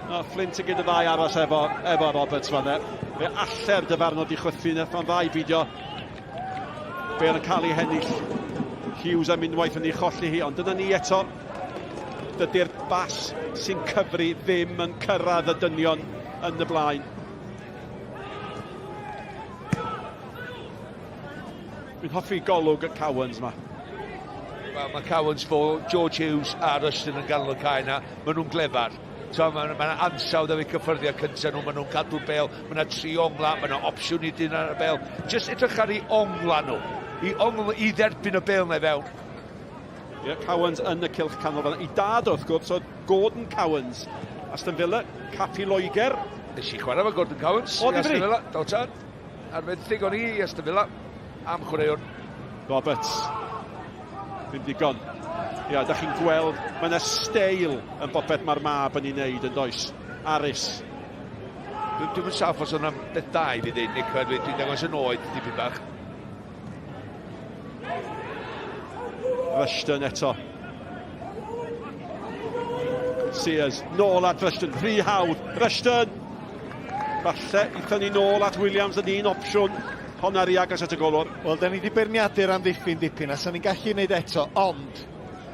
No, Flint yn gyda ddau aros efo, efo Roberts fan e. Fe alle'r dyfarnod i chwythu, nath o'n ddau beidio. Bale yn cael ei hennill. Hughes am unwaith yn ei cholli hi, ond dyna ni eto. Dydy'r bas sy'n cyfri ddim yn cyrraedd y dynion yn y blaen. Dwi'n hoffi golwg y Cowans yma. Wel, mae Cowans fo, George Hughes a Rushton yn ganol y cae yna. Maen nhw'n glefar. So, mae yna ma ansawdd am eu cyffyrddiad cyntaf nhw, maen nhw'n cadw'r bel, mae yna tri ongla, mae yna opsiwn i dyn ar y bel. Just edrych ar ei ongla nhw, i ongla, i dderbyn y bel na i fewn. Ie, yeah, Cowans yn y cylch canol fan. I dad wrth gwrs oedd Gordon Cowans. Aston Villa, Capi Loegr. Nes i chwarae efo Gordon Cowans. O, Aston Villa, do tad. Ar fenthyg o'n i i Aston Villa am chwaraewr. Roberts. Ddim digon. Ia, da chi'n gweld, mae yna steil yn bopeth mae'r mab yn ei wneud yn does. Aris. Dwi'n dwi saff os yna'n beth da i fi ddeud, Nick, dwi'n dangos yn oed dipyn bach. Rushton eto. Sears, nôl at Rushton, rhy hawdd. Rushton! Falle aethon ni nôl at Williams yn un opsiwn. Honna rhy agos at y golwr. Wel, da ni wedi beirniadu'r amddiffyn dipyn, a sa'n ni'n gallu wneud eto, ond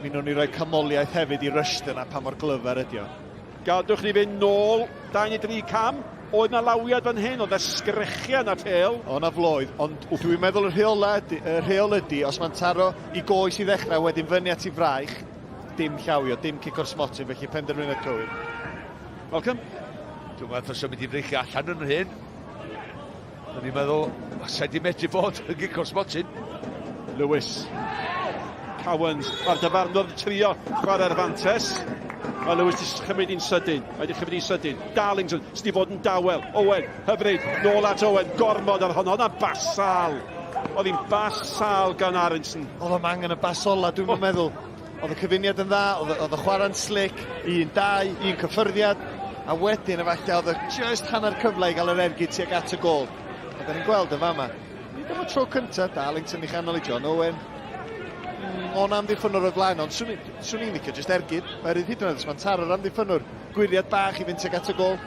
mi wnawn ni roi canmoliaeth hefyd i Rushton a pa mor glyfar ydi o. Gadwch ni fynd nôl 2 neu 3 cam. Oedd na lawiad fan hyn, oedd na sgrechian a phêl. O na floedd, ond dwi'n meddwl y rheola ydy, y rheol ydy, os mae'n taro i goes i ddechrau, wedyn fyny at i fraich, dim llawio, dim cic o'r smotyn, felly penderfyniad cywir. Welcome. Dwi'n meddwl os o'n mynd i freichio allan yn hyn. O'n i'n meddwl, sa'i di medru bod yn gic o'r smotyn. Lewis. Cowans. Mae'r dyfarnwr yn trio chwarae'r fantes. Mae Lewis wedi chymryd un sydyn. Mae wedi chymryd un sydyn. Darlington sydd wedi bod yn dawel. Owen, hyfryd. Nôl at Owen. Gormod ar honno. Hwnna'n basal. Oedd hi'n basal gan Aronson. Oedd o'm angen y bas ola, dwi'n oh. meddwl. Oedd y cyfuniad yn dda, oedd y chwarae'n slick, un, dau, un cyffyrddiad, a wedyn efallai oedd y just hanner cyfle i gael yr ergyd tuag at y gol. A da ni'n gweld yn fama. Nid am y tro cyntaf, Darlington i chanol i John Owen. Mm, o'n amddiffynnwr o'r flaen, ond swn i'n licio just ergyd. Mae'r hyd yn oed os mae'n taro'r amddiffynnwr, gwyriad bach i fynd tuag at y gol.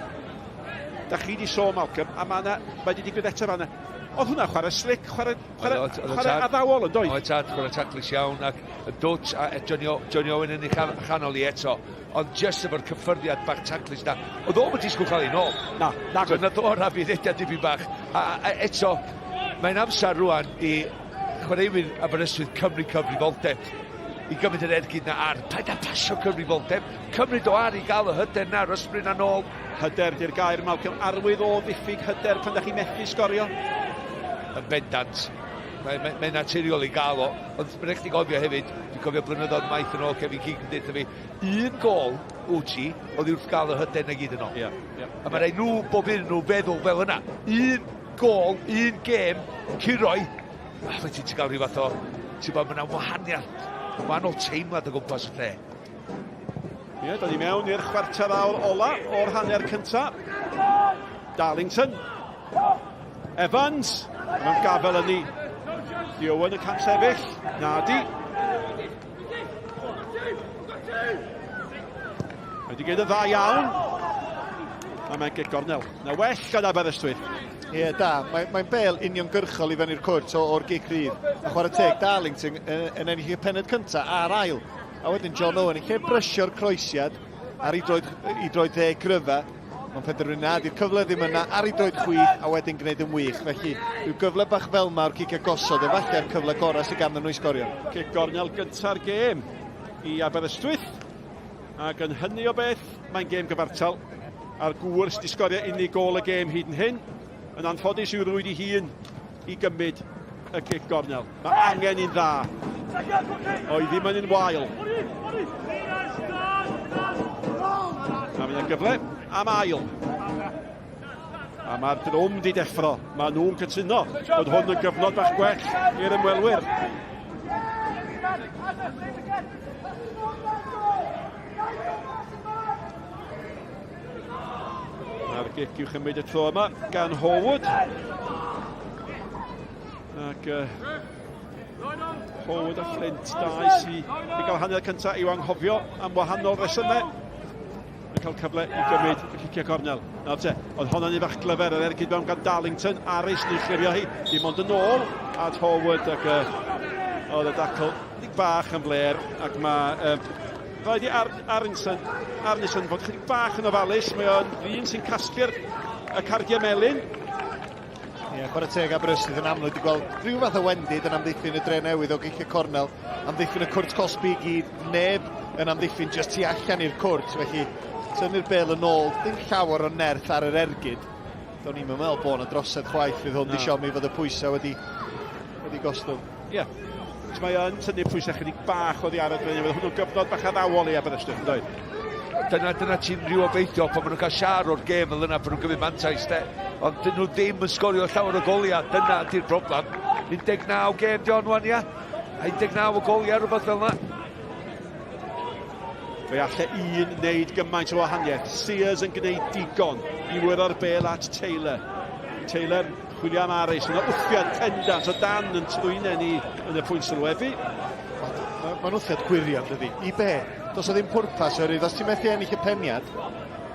Da chi wedi sôn, Malcolm, a mae yna, mae wedi digwydd eto fanna. Oedd hwnna chwarae slick, chwarae, chwarae, chwarae addawol yn doedd? Oedd tad, chwarae taclus iawn, ac y dwt a Johnny, Johnny Owen yn ei chanol i eto. Ond just efo'r cyffyrddiad bach taclus na. Oedd o'm yn disgwyl cael ei nôl. Na, na. So nath o arafu rediad dipyn bach. A, a, eto, mae'n amser rwan i chwaraewyr Aberystwyth cymryd cyfrifoldeb i gymryd yr ergyd na ar. Paid â pasio cyfrifoldeb. Cymryd o ar i gael y hyder na, rysbryd na nôl. Hyder di'r gair, Malcolm. Arwydd o ddiffyg hyder pan da chi methu sgorio. Yn bendant. Mae'n mae, mae naturiol i gael o. Ond mae'n rhaid chdi gofio hefyd, dwi'n cofio blynyddoedd maith yn ôl Kevin Keegan deutha fi, un gol wyt ti, oedd wrth gael y hyder na gyd yn ôl. Yeah, yeah, a mae rhaid nhw, bob un nhw, feddwl fel yna. Un gol, un gêm, curoi, a fe ti'n gael rhyw fath o, ti'n bod, mae yna wahaniaeth, wahanol teimlad o gwmpas y lle. Ie, yeah, da ni mewn i'r chwarter awr ola o'r hanner cynta. Darlington. Evans. Mae'n gafel yn ni. Di Owen yn camsefyll. Na di. Mae wedi gwneud yn dda iawn. A mae'n gic gornel. Na well gan Aberystwyth. Ie, yeah, da. Mae'n mae bel uniongyrchol i fyny'r cwrt o'r gic rydd. A chwarae teg, Darlington yn, yn ennill y penod cyntaf a'r ail. A wedyn John Owen yn lle brysio'r croesiad ar ei droed, ei droed dde gryfa, mae'n penderfynu nad i'r cyfle ddim yna ar ei droed chwith a wedyn gwneud yn wych. Felly, rhyw gyfle bach fel yma o'r cicio gosod, efallai'r cyfle gorau sydd ganddyn nhw i sgorio. Cic gornel gynta'r gêm i Aberystwyth. Ac yn hynny o beth, mae'n gêm gyfartal. A'r gŵr sydd wedi sgorio unig gôl y gêm hyd yn hyn, yn anffodus i'w rwyd i hun i gymryd y cic gornel. Mae angen un dda. O'i ddim yn un wael. A mae'n gyfle am ail. A mae'r drwm di deffro. Mae nhw'n cytuno bod hwn yn gyfnod bach gwell i'r ymwelwyr. Mae'r gic i'w chymryd y tro yma gan Horwood. Ac uh, Horwood a Flint, dau sydd wedi cael hanner cyntaf i'w anghofio am wahanol resymau. Yn cael cyfle i gymryd y ciciau cornel. Nawr te, oedd honna'n un fach glyfer yr ergyd mewn gan Darlington. Aris ni chlirio hi, dim ond yn ôl at Horwood ac uh, oedd y dacl bach yn fler ac mae uh, Rhaid i Ar Aronson, Arneson fod chydig bach yn ofalus. Mae o'n ddyn sy'n casglu'r y cardiau melyn. Ie, yeah, chwarae teg Aberystwyth yn amlwg wedi gweld rhyw fath o wendid yn amddiffyn y dre newydd o gicio cornel, amddiffyn y cwrt cosbi i gyd, neb yn amddiffyn jyst tu allan i'r cwrt, felly tynnu'r bel yn ôl, dim llawer o nerth ar yr ergyd. Do'n i'm yn meddwl bod yna drosedd chwaith fydd hwn di siomi fod y pwysau wedi, wedi gostwng. Ie. Yeah. Mae yn tynnu pwysau chydig bach oddi ar y dre newydd. Hwnnw'n gyfnod bach addawol i Aberystwyth, yn doedd? Dyna, dyna ti'n rhyw obeithio pan maen nhw'n cael siar o'r gêm fel yna, pan nhw'n gymryd mantais, de. Ond dyn nhw ddim yn sgorio llawer o goliau, dyna di'r broblem. 19 gêm di on wan, ia? A 19 o goliau, rhywbeth fel yna. Fe alle un wneud gymaint o wahaniaeth. Sears yn gwneud digon i wyro'r bel at Taylor. Taylor chwilio am Aris. Yna wthiad pendant o dan yn trwynen ni yn y pwynt sylwebu. Mae'n ma wthiad gwirion, dydy. I be? Does o ddim pwrpas oherwydd os ti'n methu ennill y peniad,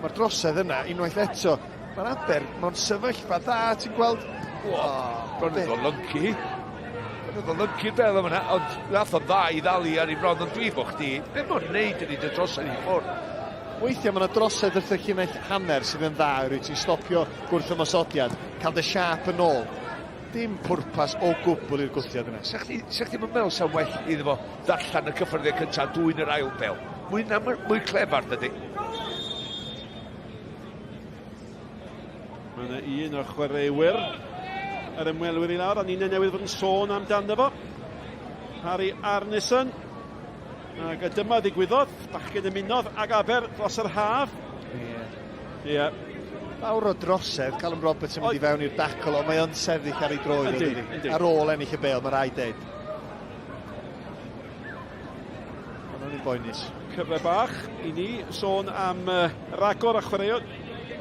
mae'r drosedd yna unwaith eto. Mae'r Aber mewn sefyllfa dda, ti'n gweld... Oh, bron yn ddolyncu. Bron yn ddolyncu'r bel yma, ond nath o'n dda i ddal i ar ei bron, ond dwi bo chdi, be mae'n neud ydi dy drosedd i ffwrdd? Weithiau mae yna drosedd wrth y llinell hanner sydd yn dda, oherwydd ti'n stopio gwrth ymosodiad, cael dy siâp yn ôl. Dim pwrpas o gwbl i'r gwthiad yna. Sa chdi, sa chdi'm yn meddwl sa'n well iddo fo ddarllen y cyffyrddiad cyntaf, dwyn yr ail bel? Mwy, na, mwy clefar, dydy. Mae yna un o'r chwaraewyr yr ymwelwyr i lawr, a ni'n newydd fod yn sôn amdano fo. Harry Arnison. Ac dyma ddigwyddodd, bachgen ymunodd ag Aber dros yr haf. Ie. Yeah. Ie. Yeah. Fawr o drosedd, Callum Roberts yn mynd i fewn i'r dacl, ond mae o'n sefyll ar ei droed. Yndi, yndi. Ar ôl ennill y bel, mae rhaid deud. Ond o'n i'n boenus. Cyfle bach i ni sôn am uh, ragor a chwaraeon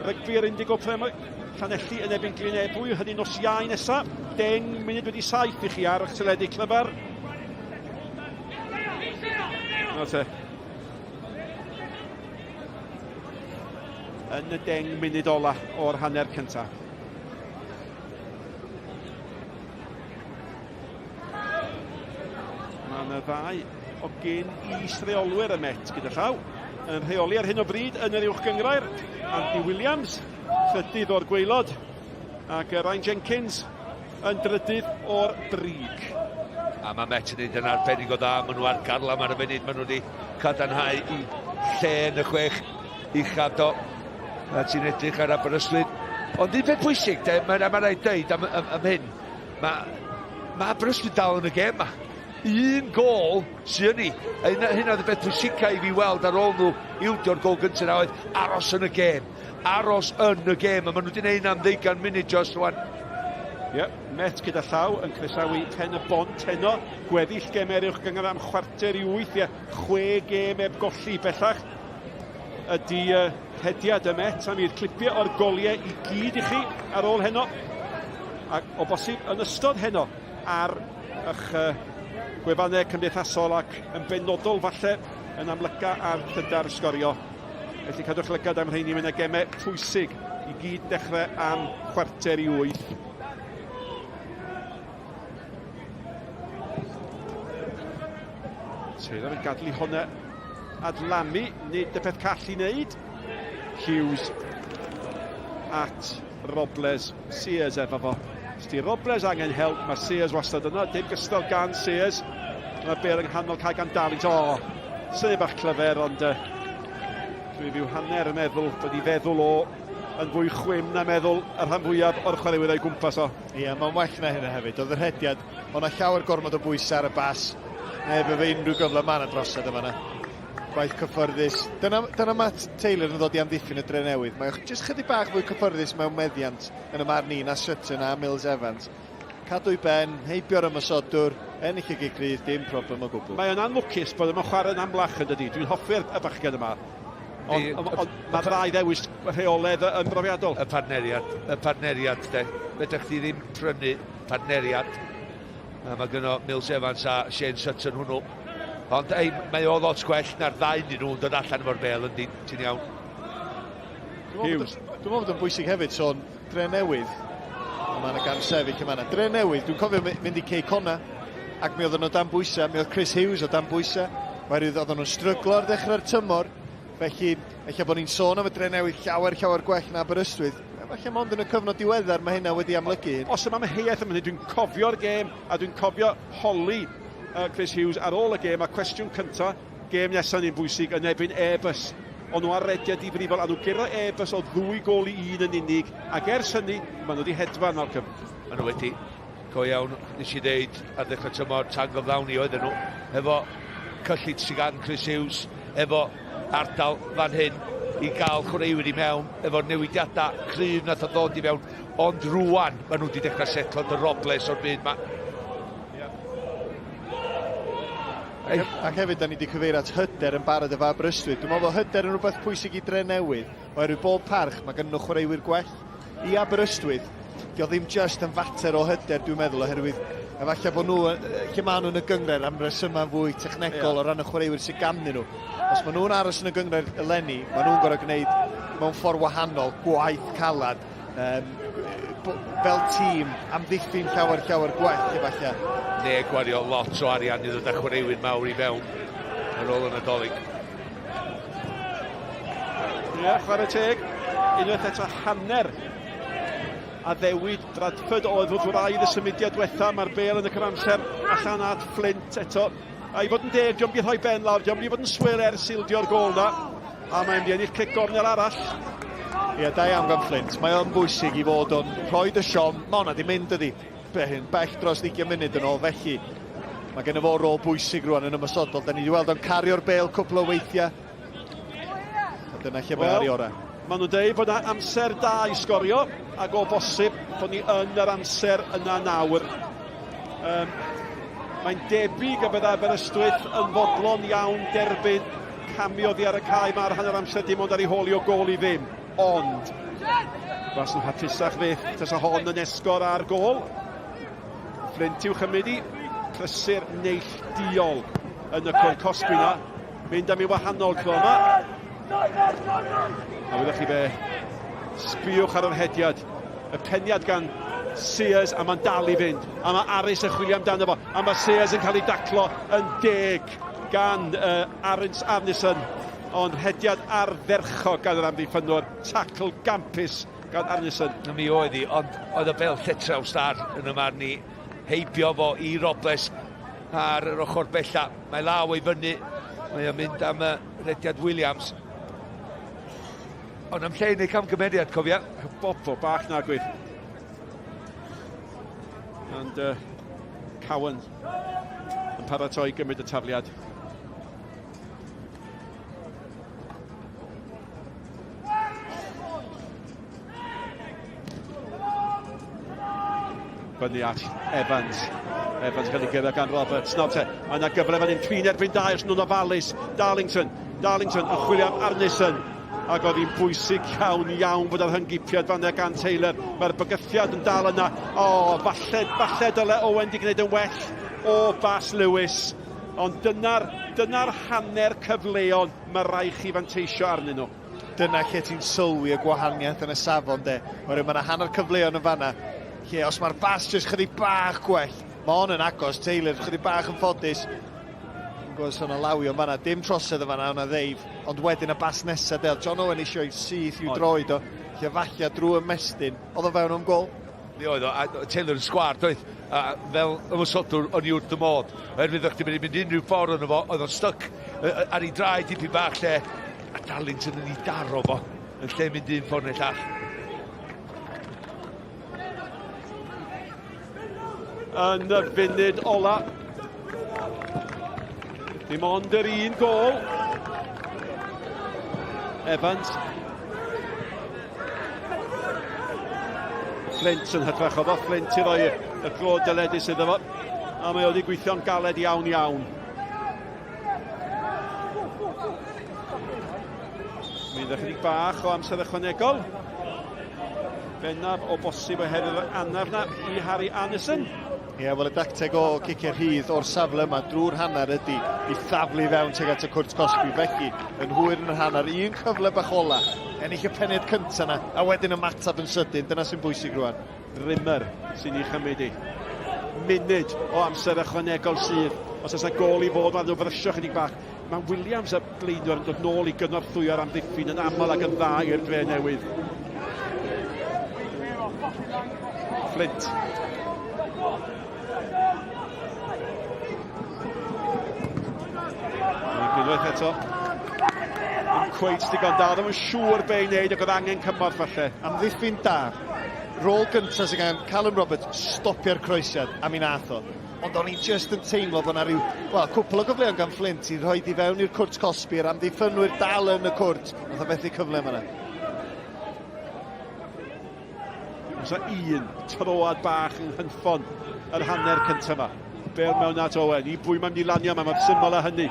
rygbi yr Indigo Premier. Llanelli yn ebyn Glyn Ebwy, hynny nos Iau nesa. 10 munud wedi saith i chi ar eich teledu clyfar. Nawr te. Yn y 10 munud ola o'r hanner cyntaf. Mae yna ddau o gyn is-reolwyr y Met gyda llaw. Yn rheoli ar hyn o bryd yn yr uwch gyngrair, Anthony Williams, trydydd o'r gwaelod, ac Ryan Jenkins yn drydydd o'r brig. A mae Met yn neud yn arbennig o dda, maen nhw ar garlam ar y funud, maen nhw wedi cadarnhau i lle yn y chwech uchaf do. A ti'n edrych ar Aberystwyth. Ond un peth pwysig, de, mae'n ma rhaid dweud am, am, am hyn, Mae ma Aberystwyth dal yn y gêm ma. Un gol sy'n ni. A hynna, hynna oedd y beth pwysica i fi weld ar ôl nhw ildio'r gol gyntaf na oedd aros yn y gêm. Aros yn y gêm. A maen nhw wedi gwneud am ddeugain munud just rwan. Ie, yep, Met gyda llaw yn croesawu pen y bont heno. Gweddill gemau'r uwch gyngor am chwarter i wyth, ie, chwe gêm heb golli bellach ydy uh, rhediad y Met am i'r clipiau o'r goliau i gyd i chi ar ôl heno ac o bosib yn ystod heno ar eich uh, gwefannau cymdeithasol ac yn benodol falle yn amlyca ar trydar sgorio. Felly cadwch lygad am rheini, mae yna gemau pwysig i gyd dechrau am chwarter i wyth. Taylor yn gadw i hwnna adlamu, nid y peth call i wneud. Hughes at Robles, Sears efo fo. Os Robles angen help, mae Sears wastad yna, dim gystal gan Sears. Mae Bale yng nghanol cae gan Darlington. O, oh, syniad bach clyfer, ond uh, dwi fyw hanner yn meddwl bod i feddwl o yn fwy chwim na meddwl y rhan fwyaf o'r chwaraewyr o'i gwmpas o. Ie, yeah, mae'n well na hynna hefyd. Oedd y rhediad, o'na llawer gormod o bwysau ar y bas. Neb efo unrhyw gyfle ma' 'na drosedd yn fan'na. Gwaith cyffyrddus. Dyna, dyna Matt Taylor yn ddod i amddiffyn y dre newydd. Mae o jyst chydig bach fwy cyffyrddus mewn meddiant yn y marn i na Sutton a Mills Evans. Cadw i ben, heibio'r ymosodwr, ennill y gic rydd, dim problem o gwbl. Mae o'n anlwcus bod yma'n chwarae'n amlach yn dydi. Dwi'n hoffi'r y bachgen yma. Ond on, on, mae'r ddau ddewis rheoledd yn brofiadol. Y partneriad, y partneriad, de. Fedrech chdi ddim prynu partneriad. A mae gynno Mills Evans a Shane Sutton hwnnw. Ond ei, mae o lot gwell na'r ddau nyn nhw'n dod allan efo'r bel yndi, ti'n iawn. Hughes. Dwi'n meddwl bod yn bwysig hefyd sôn Dre Newydd. Mae yna gam sefyll yma. Dre Newydd, dwi'n cofio mynd i Cei Conna ac mi oedden nhw dan bwysau, mi oedd Chris Hughes o dan bwysau, oherwydd oedden nhw'n stryglo ar ddechrau'r tymor. Felly, ella bod ni'n sôn am y Drenewydd llawer, llawer gwell na Aberystwyth. Falle mond yn y cyfnod diweddar mae hynna wedi amlygu. Os yma amheuaeth am hynny, dwi'n cofio'r gêm a dwi'n cofio holi Chris Hughes ar ôl y gêm, a cwestiwn cynta, gêm nesaf ni'n bwysig yn erbyn Airbus. O'n nhw ar rediad difrifol, a nhw guro Airbus o ddwy gôl i un yn unig, ac ers hynny, maen nhw wedi hedfan, Malcolm. Maen nhw wedi. Go iawn, nes i ddeud ar ddechrau tymor, tan gyflawni oedden nhw, efo cyllid sydd gan Chris Hughes, efo ardal fan hyn i gael chwaraewyr i mewn, efo'r newidiadau cryf nath o ddod i mewn, ond rwan maen nhw wedi dechrau setlo dy Robles o'r byd ma. Ac, ac hefyd, da ni wedi cyfeirio at hyder yn barod efo Aberystwyth. Dwi'n meddwl bod hyder yn rhywbeth pwysig i Drenewydd, oherwydd bob parch mae gen nhw chwaraewyr gwell. I Aberystwyth, dio ddim just yn fater o hyder, dwi'n meddwl, oherwydd efallai bod nhw, lle maen nhw'n y gynghrair am resymau fwy technegol yeah. o ran y chwaraewyr sydd ganddyn nhw. Os maen nhw'n aros yn y gynghrair eleni, maen nhw'n gorfod gwneud mewn ffordd wahanol, gwaith calad, um, fel tîm, amddiffyn llawer, llawer gwell efallai. Ne gwario lot o arian i ddod â chwaraewyr mawr i mewn ar ôl y Nadolig. Ie, yeah, chwarae teg. Unwaith eto hanner addewid Bradford oedd wrth wraidd y symudiad diwetha. Mae'r bel yn y cyfamser allan at Flint eto. A i fod yn deg, diolch wedi rhoi ben lawr, diolch wedi bod yn swyr ers ildio'r gol na. A mae'n mynd i ennill cic gornel arall. Ie, da iawn gan Flint. Mae o'n bwysig i fod o'n rhoi y siom. Mae hwnna di mynd ydi. Hyn, bell dros 20 munud yn ôl, felly mae gen fo rôl bwysig rwan yn ymosodol. Da ni wedi weld o'n cario'r bel cwpl o weithiau. A dyna lle mae ar ei orau. Maen nhw'n dweud bod yna amser da i sgorio, ac o bosib bod ni yn yr amser yna nawr. Um, mae'n debyg y bydda Aberystwyth yn fodlon iawn derbyn camu oddi ar y cae mae'r hanner amser dim ond ar ei hôl i o gôl i ddim. Ond, fas yn hapusach fyth, tasa hon yn esgor ar gôl. Flint i'w chymryd i, prysur neillduol yn y cwr cosbi na. Mynd am ei wahanol tro yma. A wyddoch chi be, sbïwch ar yr hediad. Y peniad gan Sears, a mae'n dal i fynd. A mae Aris yn chwilio amdano fo. A mae Sears yn cael ei daclo yn deg gan uh, Arins Arnison. Ond rhediad ardderchog gan yr amddiffynnwr, tacl gampus gan Arnison. Na mi oedd hi, ond oedd y bel lletraws ar yn y marn i. Heibio fo i Robles ar yr ochr bella. Mae law ei fyny. Mae o'n mynd am y rediad Williams. Ond am lle i wneud camgymeriad, cofia. Bobo bach na gwydd. And uh, Cowan yn paratoi gymryd y tafliad. Fyny at Evans. Evans yn cael ei gyrraedd gan Roberts. Nawr te, mae yna gyfle fan hyn. Trin erbyn dau os nhw'n ofalus. Darlington. Darlington yn chwilio am Arnison. Ac oedd hi'n bwysig iawn, iawn fod ar rhynggipiad fan gan Taylor. Mae'r bygythiad yn dal yna. O, falle, falle dyle Owen di gwneud yn well o Bas Lewis. Ond dyna'r dyna hanner cyfleon mae rai chi fanteisio arnyn nhw. Dyna lle ti'n sylwi y gwahaniaeth yn y safon de. Oherwydd mae yna hanner cyfleon yn fanna lle os mae'r bas jyst chydig bach gwell, mae hon yn agos, Taylor chydig bach yn ffodus. Yn gwybod os o'na lawio yn fanna, dim trosedd yn fanna, o'na ddeif, ond wedyn y bas nesaf de, John Owen eisiau syth i'w droed o, lle falle drwy ymestyn, oedd o fewn o'n gol. Mi oedd o, a Taylor yn sgwâr, doedd? A fel ymosodwr, o'n i wrth y modd. Oherwydd o'ch ti'n mynd i mynd unrhyw ffordd ono fo, oedd o'n styc ar ei draed dipyn bach lle, a Darlington yn ei daro fo, yn lle mynd un ffordd neu llall. Yn y funud ola. Dim ond yr un gol. Evans Flint yn hytrach o fo, Flint i roi y glod dyledus iddo fo. A mae o wedi gweithio'n galed iawn iawn. Mynd ychydig bach o amser ychwanegol. Bennaf o bosib oherwydd yr anaf na i Harry Arneson. Ie, yeah, wel y dacteg o ciciau rhydd o'r safle yma drwy'r hanner ydy i thaflu fewn tuag at y cwrt cosbi. Felly, yn hwyr yn yr hanner, un cyfle bach ola, ennill y penned cyntaf yna, a wedyn ymateb yn sydyn. Dyna sy'n bwysig rwan. Rimmer sy'n ei chymryd i. Munud o amser ychwanegol sydd. Os oes yna gol i fod, mae'n nhw frysio chydig bach. Mae Williams y blaenwr yn dod nôl i gynorthwyo'r amddiffyn yn aml ac yn dda i'r dre newydd. Flint. Unwaith eto. Yn cweit digon da, ddim yn siŵr be i wneud ac oedd angen cymorth falle. Amddiffyn da. Rôl gyntaf sy'n gan Callum Roberts, stopio'r croesiad, a mi nath o. Ond o'n i jyst yn teimlo bod 'na ryw, wel, cwpl o gyfleon gan Flint i rhoi i fewn i'r cwrt cosbi, yr amddiffynwyr dal yn y cwrt, nath o fethu cyfle yma. Oes un troad bach yng nghynffon yr hanner cyntaf yma. Bel mewn at Owen, i bwy mae'n mynd i lanio yma, mae'n syml â hynny.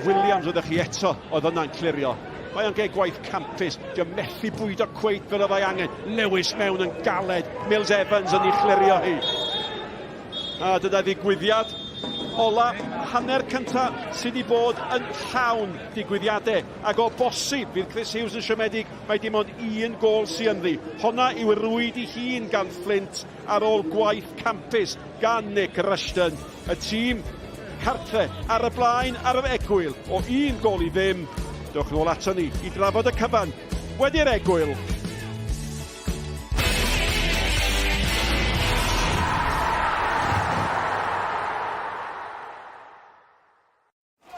Williams oeddech chi eto, oedd yna'n clirio. Mae o'n gael gwaith campus, diolch methu bwydo cweit fel oedd ei angen. Lewis mewn yn galed, Mills Evans yn ei chlirio hi. A dyna ddigwyddiad ola hanner cynta sydd wedi bod yn llawn digwyddiadau. Ac o bosib fydd Chris Hughes yn siomedig mae dim ond un gôl sy ynddi. Honna yw rwyd i hun gan Flint ar ôl gwaith campus gan Nick Rushton. Y tîm cartre ar y blaen ar yr egwyl o un gôl i ddim. Dewch nôl ato ni i drafod y cyfan wedi'r egwyl.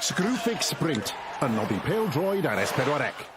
Screwfix Sprint yn noddi pêl-droed ar S4C.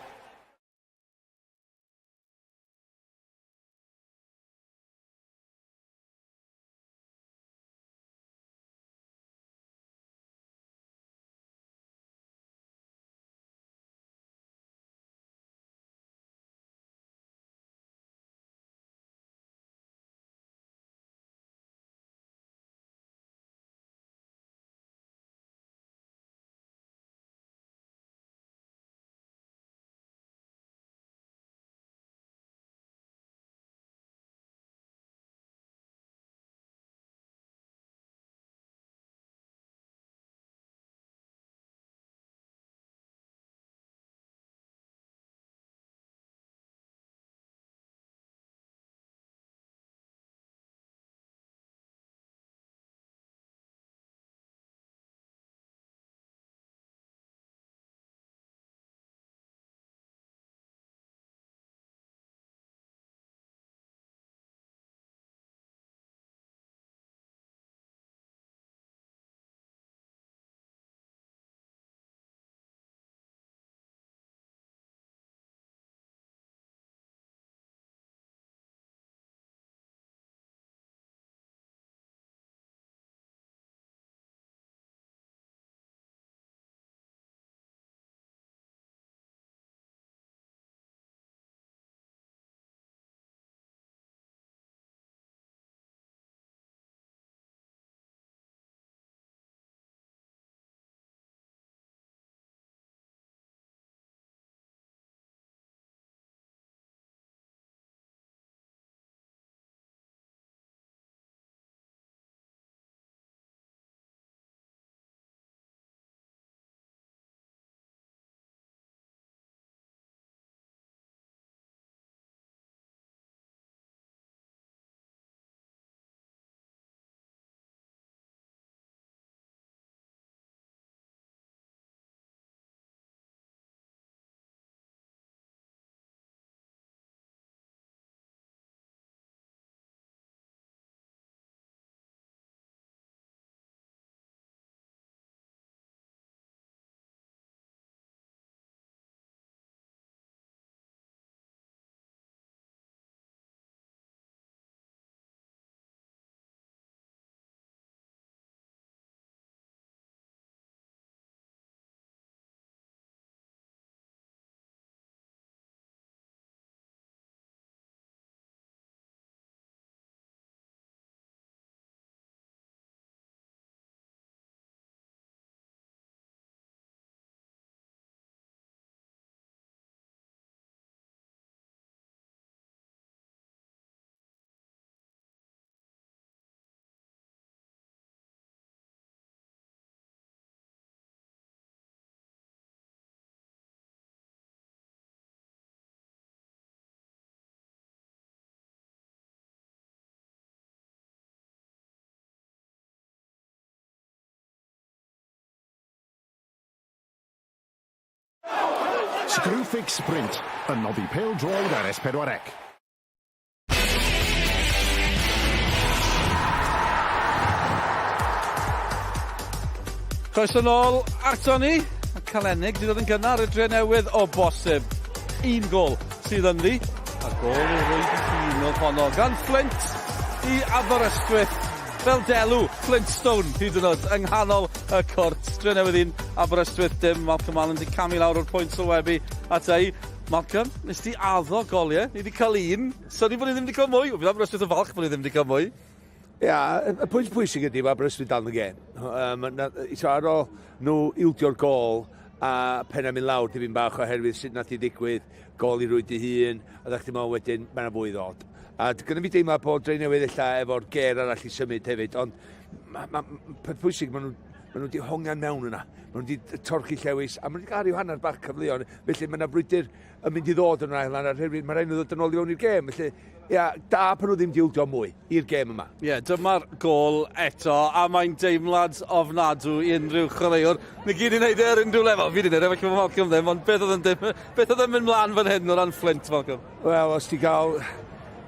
Screwfix Sprint yn noddi pêl-droed ar S4C. Croeso nôl ato ni. Mae Calenig wedi dod yn gynnar y dre newydd o bosib. Un gol sydd ynddi. A gol i rwyd i hun oedd honno gan Flint i Aberystwyth. Fel delw Flintstone hyd yn oed yng nghanol y cwrt. Dre newydd un, Aberystwyth dim. Malcolm Allen wedi camu lawr o'r pwynt sylwebu at ei. Malcolm, nes ti addo goliau, ni wedi cael un. Synnu bod ni ddim wedi cael mwy. Fydd Aberystwyth yn falch bod ni ddim wedi cael mwy. Ia, y pwynt pwysig ydy mae Aberystwyth dal yn y gêm. Um, na, so ar ôl nhw ildio'r gol a penna mynd lawr dipyn bach oherwydd sut nath i ddigwydd, gol i rwyd i hun, a ddech chi'n meddwl wedyn, mae yna fwy ddod. A gynnu fi deimlad bod Drenewydd ella efo'r ger arall i symud hefyd, ond ma, ma, peth pwysig, maen nhw, ma nhw wedi hongian mewn yna. Maen nhw wedi torchi llewis, a maen nhw wedi cael rhyw hanner bach cyfleon. Felly mae yna frwydr yn mynd i ddod yn yr ail hanner hefyd, mae rhaid nhw ddod yn ôl i fewn i'r gêm. Felly, ia, da pan nhw ddim di ildio mwy i'r gêm yma. Ie, yeah, dyma'r gol eto, a mae'n deimlad ofnadw i unrhyw chwaraewr. Ni gyd i wneud e ar unrhyw lefel, fi wedi wneud e, felly mae Malcolm ddim, ond beth oedd yn dim, beth oedd yn mynd mlaen fan hyn o ran Flint, Malcolm? Wel, os ti gael...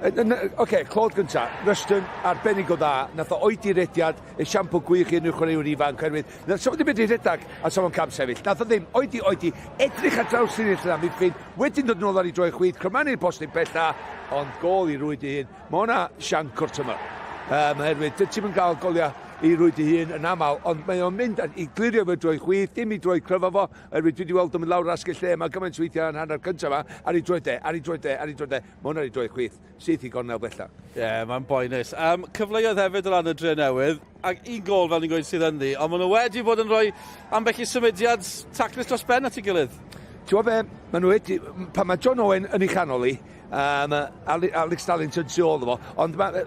Oce, okay, clod gynta, Ruston, arbennig o dda, nath o oedi rediad, esiampl gwych i unrhyw chwaraewr ifanc, oherwydd Nath so ddim medru rhedeg a safon cam sefyll. Nath o ddim. Oedi, oedi, edrych ar draws llinell yr amddiffyn, wedyn dod nôl ar ei droed chwith, crymanu'r postyn pella, ond gôl i rwyd ei hun. Mae hwnna sianc o'r tymor. Um, oherwydd, dyd ti'm yn cael goliau i rwyd ei hun yn aml, ond mae o'n mynd i glirio fe droed chwith, dim i droed cryfa fo, oherwydd dwi wedi weld o'n mynd lawr asgell lle, mae gymaint weithiau yn hanner cyntaf yma, ar ei droed de, ar ei droed de, ar ei droed de, mae hwnna ar ei droed chwith. Syth i gornel bella. Ie, yeah, mae'n boenus. Um, cyfleoedd hefyd o ran y dre newydd, ac un gol fel ni'n gweud sydd ynddi, ond maen nhw wedi bod yn rhoi ambell i symudiad taclus dros ben at ei gilydd. Ti'n gwybod be, maen nhw wedi, pan mae John Owen yn ei chanol i, um, Alex Darlington tu ôl fo, ond mae,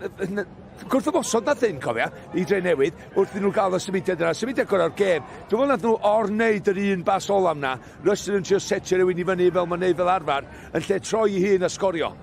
gwrth ymosod nath hyn, cofia, i dre newydd, wrth iddyn nhw gael y symudiad yna, symudiad gorau'r gêm. Dwi'n meddwl nath nhw orwneud yr un bas olam na, Russell yn trio setio rhywun i fyny fel mae'n neud fel arfer, yn lle troi i hun a sgorio.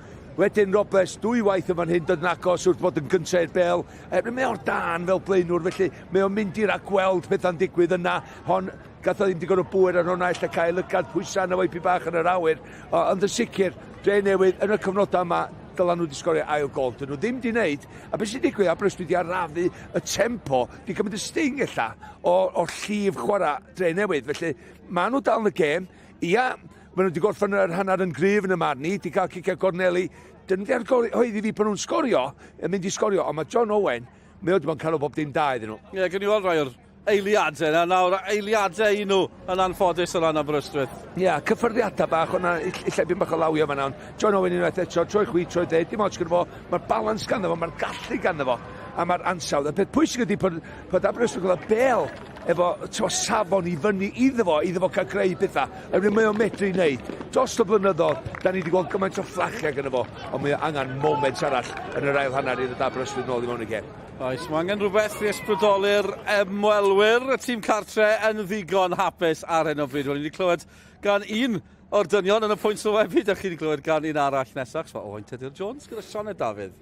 Wedyn Robles dwy waith yn fan hyn dod yn agos wrth fod yn gyntaf i'r bel. Er, mae o'r dan fel blaenwr, felly mae o'n mynd i'r gweld pethau'n digwydd yna. Hon, gath o ddim digon o bwyr ar hwnna, ella cael lygad pwysau yna fo'i bach yn yr awyr. O, ond yn sicr, Dre Newydd yn y cyfnodau yma, dyla nhw wedi sgorio ail gol. Dyn nhw ddim wedi wneud. A beth sy'n digwydd, Aberystwyth wedi arafu y tempo, wedi cymryd y sting ella o'r llif chwarae Dre Newydd. Felly, maen nhw dal yn y gêm. Ia, maen nhw wedi gorffen yr hanner yn gryf yn y marn i, wedi cael ciciau gorneli. Dyn nhw wedi argyhoeddi fi bod nhw'n sgorio, yn mynd i sgorio, ond mae John Owen, mae o wedi bod yn cael o bob dim da iddyn nhw. Ie, yeah, gen i weld rai o'r eiliadau yna nawr, eiliadau i nhw yn anffodus o ran Aberystwyth. Ie, yeah, cyffyrddiadau bach, o'na illa byn bach o lawio fan'na, ond John Owen unwaith eto, troi chwi, troi dde, dim ots gyda fo, mae'r balans ganddo fo, mae'r gallu ganddo fo, a mae'r ansawdd. Y peth pwysig ydy bod, bod Aberystwyth yn cael y bel efo t'mo' safon i fyny iddo fo, iddo fo cael creu pethau. Oherwydd mae o'n medru wneud. Dros y blynyddoedd, da ni wedi gweld gymaint o fflachiau gyda fo, ond mae o angen moment arall yn yr ail hanner i ddod Aberystwyth nôl i mewn i gêm. Oes, mae angen rhywbeth i ysbrydoli'r ymwelwyr. Y tîm cartre yn ddigon hapus ar hyn o bryd. Wel, ni wedi clywed gan un o'r dynion yn y pwynt sylwebu. Dych chi wedi clywed gan un arall nesaf. So, Owain Tudur Jones gyda Sioned Dafydd.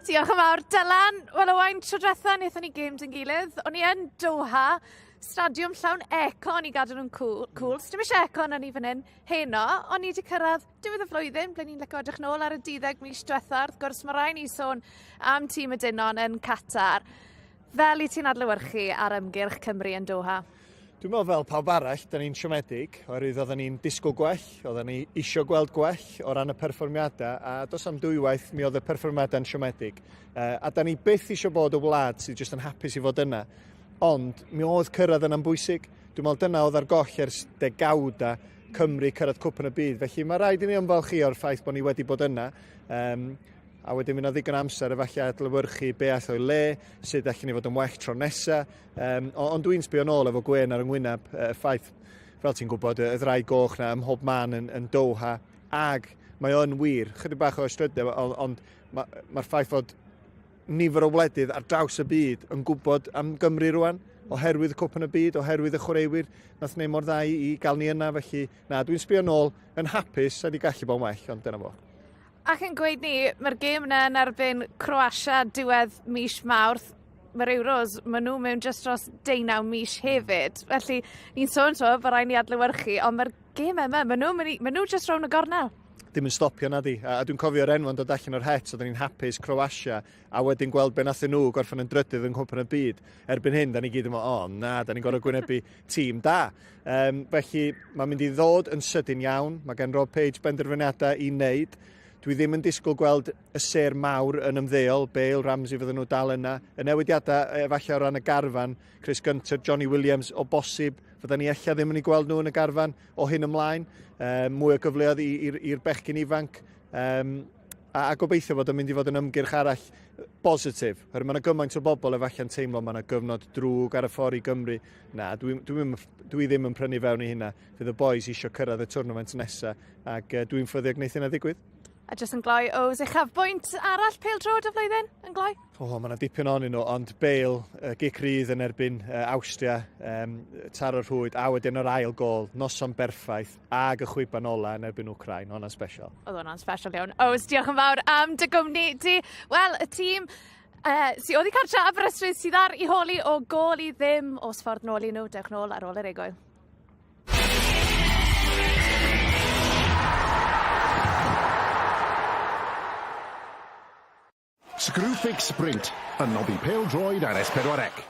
Diolch yn fawr. Dylan, wel Owain, tro diwetha wnaethon ni games yn gilydd. O'n i yn Doha, stadiwm llawn aircon i gadw nhw'n cool. cool. Dim eisiau aircon o'n i fan hyn heno, ond ni wedi cyrraedd diwedd y flwyddyn, ble ni'n licio edrych nôl ar y 12 mis diwetha. Wrth gwrs, mae rhaid ni sôn am tîm y Dynon yn Qatar. Fel i ti'n adlewyrchu ar ymgyrch Cymru yn Doha? Dwi'n meddwl fel pawb arall, da ni'n siomedig, oherwydd oedden ni'n disgwyl gwell, oedden ni isio gweld gwell o ran y perfformiadau, a dos am dwywaith mi oedd y perfformiadau'n siomedig. Uh, a da ni byth isio bod y wlad sydd jyst yn hapus i fod yna. Ond mi oedd cyrraedd yna'n bwysig. Dwi'n meddwl dyna oedd ar goll ers degawda Cymru cyrraedd cwpan y byd. Felly mae rhaid i ni ymfalchïo o'r ffaith bod ni wedi bod yna. Um, a wedyn mi yna ddigon amser efallai adlewyrchu be all o'i le, sut allan ni fod yn well tro nesa. Um, ond dwi'n sbio nôl efo gwên ar yng ngwyneb, y ffaith, fel ti'n gwybod, y ddraig goch na ym mhob man yn, yn Doha, ag mae o'n wir, chydig bach o ystrydeb, ond, ond mae'r ma ffaith fod nifer o wledydd ar draws y byd yn gwybod am Gymru rwan, oherwydd y cwpan y byd, oherwydd y chwaraewyr, nath wneud mor dda i, i gael ni yna, felly na, dwi'n sbio nôl yn hapus, a di gallu bod yn well, ond dyna fo. Ac yn gweud ni, mae'r gêm yna yn erbyn Croatia diwedd mis Mawrth, mae'r Euros, maen nhw mewn jyst dros deunaw mis hefyd. Felly, ni'n sôn so, bod rhaid ni adlewyrchu, ond mae'r gêm yma, maen nhw, maen nhw just rown y gornel. Dim yn stopio na di. A, a dwi'n cofio'r enw'n dod allan o'r het, oedden ni'n hapus, Croatia, a wedyn gweld be nathyn nhw gorffen yn drydydd yng Nghwpan y Byd. Erbyn hyn, da ni gyd yn meddwl, o na, da ni'n gorfod gwynebu tîm da. Um, felly, mae'n mynd i ddod yn sydyn iawn. Mae gen Rob Page benderfyniadau i wneud. Dwi ddim yn disgwyl gweld y sêr mawr yn ymddeol, Bale, Ramsey fydden nhw dal yna. Y newidiadau efallai o ran y garfan, Chris Gunter, Johnny Williams, o bosib, fydden ni ella ddim yn ei gweld nhw yn y garfan o hyn ymlaen. Um, mwy o gyfleoedd i'r bechgyn ifanc. Um, a, a gobeithio fod yn mynd i fod yn ymgyrch arall bositif. Oherwydd mae yna gymaint o bobl efallai'n teimlo mae yna gyfnod drwg ar y ffordd i Gymru. Na, dwi, dwi, dwi ddim yn prynu fewn i hynna. Fydd y boys eisiau cyrraedd y tournament nesaf ac uh, dwi'n ffyddiog wneith hynna ddigwydd. A jyst yn gloi, Ows, uchafbwynt arall pêl-droed y flwyddyn yn gloi? O, oh, mae yna dipyn ohonyn nhw, ond Bale, uh, gic rydd yn erbyn uh, Awstria, um, taro'r rhwyd, a wedyn yr ail gol, noson berffaith, ag y chwiban ola yn erbyn Wcrain, hwnna'n special. Oedd hwnna'n special iawn. Ows, diolch yn fawr am dy gwmni di. Wel, y tîm uh, sydd oddi cartre Aberystwyth sydd ar i holi o gol i ddim os ffordd nôl i nhw. Dewch nôl ar ôl yr egwyl. Screwfix Sprint, yn noddi pêl-droed ar S4C.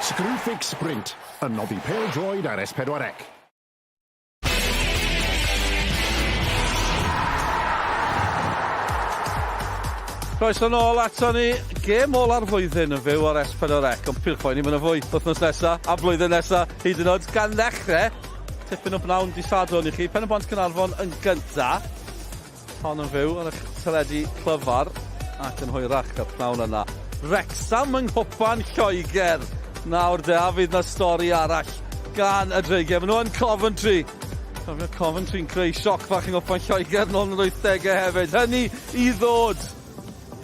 Screwfix Sprint, yn noddi pêl-droed ar S4C. Croeso nôl ato ni. Gêm ola'r flwyddyn yn fyw ar S4C, ond peidiwch poeni, mae yna fwy wythnos nesa a blwyddyn nesa hyd yn oed. Gan ddechrau, tipyn o bnawn di Sadwrn i chi. Pen y Bont Caernarfon yn gynta. Hon yn fyw ar eich teledu clyfar ac yn hwyrach y pnawn yna. Wrecsam yng Nghwpan Lloegr. Nawr de, a fydd na stori arall gan y Dreigiau. Maen nhw yn Coventry. Cofio Coventry'n creu sioc fach yng Nghwpan Lloegr nôl yn yr 80au hefyd. Hynny i ddod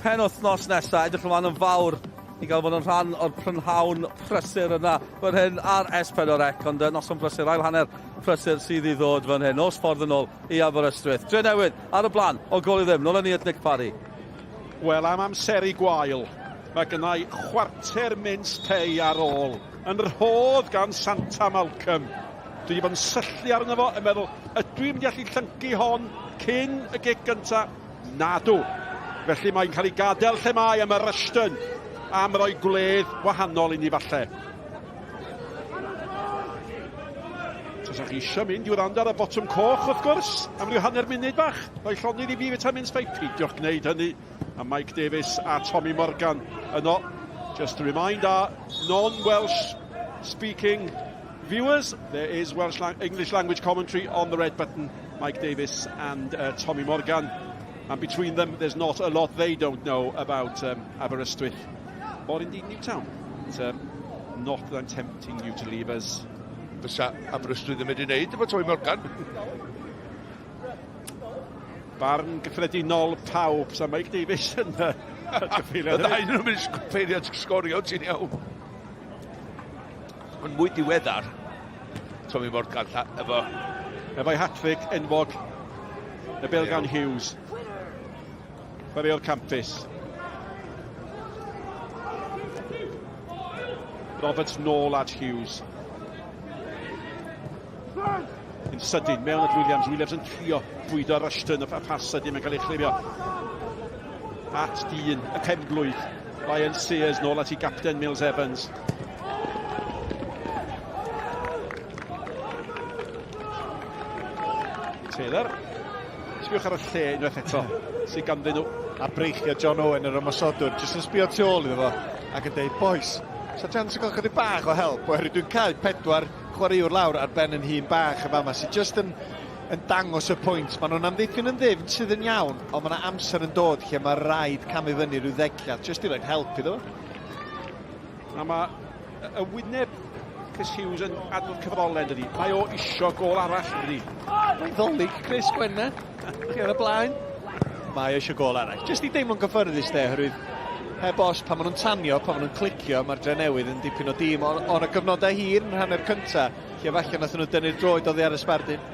penwythnos nesaf. Edrych ymlaen yn fawr i gael bod yn rhan o'r prynhawn prysur yna fan hyn ar S4C. Ond noson brysur, ail hanner prysur sydd i ddod fan hyn. Nos ffordd yn ôl i Aberystwyth. Drenewydd ar y blaen o gol i ddim. Nôl â ni at Nick Parry. Wel, am amseru gwael, mae gynna i chwarter mince pei ar ôl, yn rhodd gan Santa Malcolm. Dwi wedi bod yn syllu arno fo, yn meddwl, ydw i'n mynd i allu llyncu hon cyn y gic gynta? Nadw. Felly mae'n cael ei gadael lle mae am y Rushton, am roi gwledd wahanol i ni falle. Tasach chi eisiau mynd i wrando ar y botwm coch, wrth gwrs, am ryw hanner munud bach. Rhoi llonydd i fi fita mince pie. Peidiwch gwneud hynny. A Mike Davies a Tommy Morgan yno. Just to remind our non-Welsh speaking viewers, there is Welsh lang English language commentary on the red button. Mike Davies and Tommy Morgan. And between them, there's not a lot they don't know about Aberystwyth or indeed Newtown. But, not that I'm tempting you to leave us. Fysa Aberystwyth ddim wedi wneud efo Tommy Morgan. Barn gyffredinol pawb, sa Mike Davies yn gyffeiriad. Y ddau nhw'n mynd peiriant sgorio, ti'n iawn. Ond mwy diweddar, Tommy Morgan efo... Efo'i hat-trick enwog, y bel gan Hughes. Chwaraewr campus. Roberts nôl at Hughes. Yn sydyn, mewn at Williams. Williams yn trio bwydo Rushton, y pas sydyn mae'n cael ei chlirio. At dyn, y penblwydd. Ryan Sears nôl at ei gapten Mills Evans. Taylor. Sbiwch ar y lle unwaith eto sydd ganddyn nhw. A breichio John Owen yr ymosodwr, jyst yn sbio tu ôl iddo fo ac yn deud, boys, sa chance o gael chydig bach o help, oherwydd dwi'n cael pedwar chwaraewr lawr ar ben yn hun bach yn fama, sydd jyst yn, yn dangos y pwynt. Maen nhw'n amddiffyn yn ddyfn sydd yn iawn, ond mae yna amser yn dod lle mae rhaid camu fyny rhyw ddegliad, jyst i roed help iddo fo. A mae y wyneb Chris Hughes yn adnodd cyfrolau, dydy. Mae o isio gol arall, dydy. Mae'n ddolig, Chris Gwenna. Chi ar y blaen. Mae o eisiau gol arall. Jyst i deimlo'n gyffyrddus, de, oherwydd heb os, pan maen nhw'n tanio, pan maen nhw'n clicio, mae'r Drenewydd yn dipyn o dîm. Ond on y cyfnodau hir yn rhannu'r cyntaf, lle falle nath nhw dynnu'r droed oddi ar y sbardun.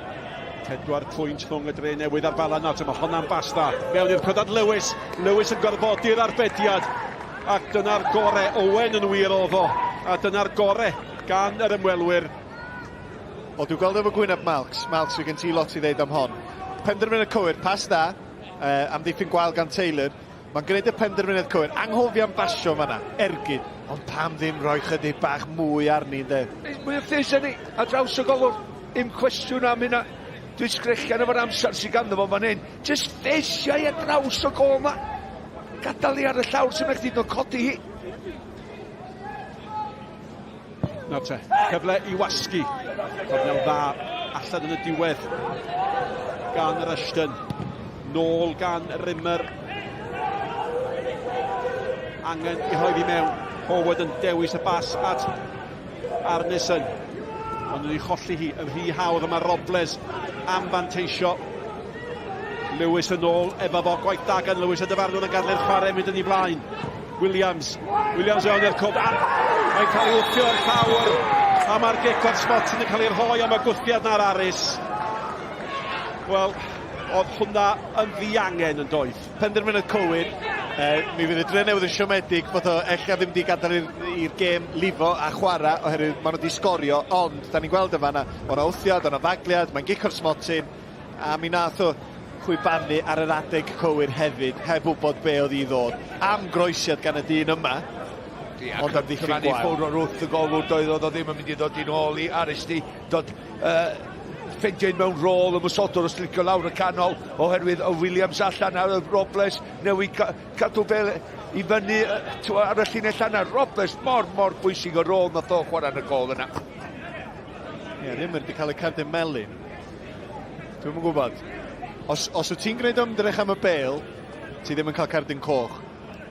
Pedwar pwynt rhwng y Dre Newydd a'r Bala nawr. Mae honna'n bas dda. Mewn i'r codad Lewis. Lewis yn gorfodi'r arbediad. Ac dyna'r gore, Owen yn wir oedd o. A dyna'r gore gan yr ymwelwyr. O, dwi'n gweld efo gwyneb Malks. Malks, fi gen ti lot i ddeud am hon. Penderfyniad cywir, pas dda, amddiffyn gwael gan Taylor. Mae'n gwneud y penderfyniad cywir. Anghofio am basio fanna, ergyd. Ond pam ddim rhoi chydig bach mwy arni, ynde? Mwy o ffys arni, a draws y golwr. Im cwestiwn am hynna. Dwi'n sgrechian efo'r amser sydd ganddo fo fan hyn. Just ffeisiau ar draws y gol ma. Gadael hi ar y llawr sy'n eich dyn codi hi. Nawr te, cyfle i wasgu. Cornel dda allan yn y diwedd gan Rushton. Nôl gan Rimmer. Angen i rhoi fi mewn. Howard yn dewis y bas at Arneson. Ond yn ei cholli hi yn rhy hawdd a mae Robles am fanteisio. Lewis yn ôl efo fo, gwaith da gan Lewis a dyfarnwr yn gadw'r chwarae mynd yn ei flaen. Williams, Williams mewn i'r cwb, a mae'n cael ei wthio o'r llawr, a mae'r gic o'r spot yn cael ei rhoi am y gwthiad na'r Aris. Wel, oedd hwnna yn ddiangen yn doedd. Penderfyniad cywir. Mi fydd y Drenewydd yn siomedig bod o ella ddim wedi gadael i'r gêm lifo a chwarae oherwydd maen nhw wedi sgorio, ond da ni'n gweld yn fanna, o'na wthiad, o'na fagliad, mae'n gic o'r smotyn, a mi nath o chwibanu ar yr adeg cywir hefyd, heb wybod be oedd i ddod. Am groesiad gan y dyn yma, ond am ddiffyn gwael. Cyfrannu ffwrdd o'r wrth y golwr, doedd oedd o ddim yn mynd i ddod i'n ôl i Aristi, dod uh, ffeindio un mewn rôl ymosodwr os licio lawr y canol oherwydd o Williams allan ar y Robles newid cadw fel i fyny ar y llinell yna. Robles mor, mor bwysig o rôl nath o chwarae yn y gol yna. Ie, yeah, Rimmer wedi cael y cerdyn melyn. Dwi'm yn gwybod. Os, os wyt ti'n gwneud ymdrech am y bel, ti ddim yn cael cerdyn coch.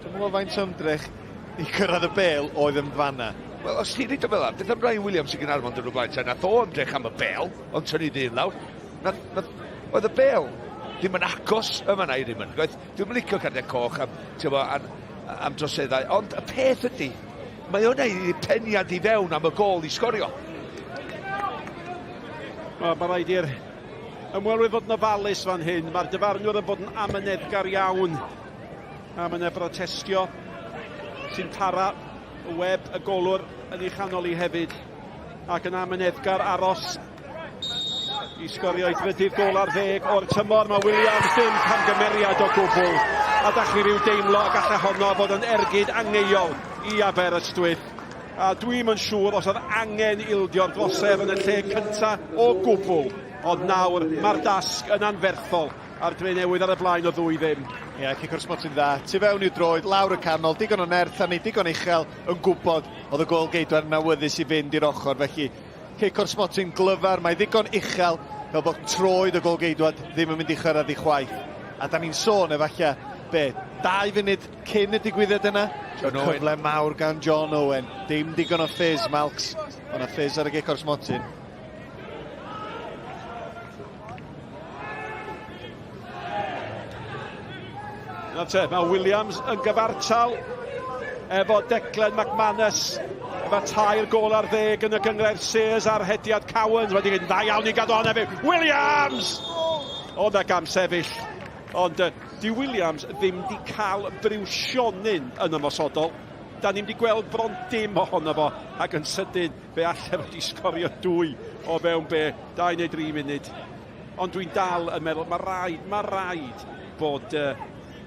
Dwi'm yn gwybod faint o ymdrech i gyrraedd y bel oedd yn fanna. Wel, os ti'n rhaid o fel am, beth am Ryan Williams i Gaernarfon dyn nhw blaen ta, nath o ymdrech am y bel, ond tynnu ddyn lawr. Nath, nath, oedd y bel ddim yn agos yma na i ddim yn. Dwi'n licio cardiau coch am, bo, am, am droseddau, ond y peth ydy, mae o'n ei peniad i fewn am y gol i sgorio. Wel, mae rhaid i'r ymwelwyr fod yn ofalus fan hyn. Mae'r dyfarnwr yn bod yn amyneddgar iawn. A mae yna brotestio sy'n para Webb y golwr yn ei chanol i hefyd. Ac yn amyneddgar aros i sgorio ei drydydd gol ar ddeg o'r tymor. Mae Williams dim camgymeriad o gwbl. A da chi rhyw deimlo y gallai honno fod yn ergyd angeuol i Aberystwyth. A dwi'm yn siŵr os oedd angen ildio'r drosedd yn y lle cynta o gwbl. Ond nawr mae'r dasg yn anferthol a'r Drenewydd ar y blaen o ddwy ddim. Ie, yeah, cic o'r smotyn dda. Tu fewn i'w droed, lawr y canol, digon o nerth arni, digon uchel, yn gwybod oedd y gôl geidwad yn awyddus i fynd i'r ochr, felly cic o'r smotyn glyfar, mae ddigon uchel fel bod troed y gôl-geidwad ddim yn mynd i chyrraedd i chwaith. A da ni'n sôn efallai, be, dau funud cyn y digwyddiad yna? John Owen. Cyfle mawr gan John Owen. Dim digon o ffizz, Malcs. Ond a ffizz ar y gic o'r smotyn. Nawr te, mae Williams yn gyfartal efo Declan McManus efo tair gol ar ddeg yn y gynghrair Sears ar hediad Cowans wedi mynd dda iawn i gadw hwnna fyw. Williams! Oedd na gam sefyll. Ond uh, di Williams ddim di cael briwsionyn yn ymosodol. Da ni'n di gweld bron dim ohono fo ac yn sydyn fe alle fod i sgorio dwy o fewn be, dau neu dri munud. Ond dwi'n dal yn meddwl, mae rhaid, mae rhaid bod uh,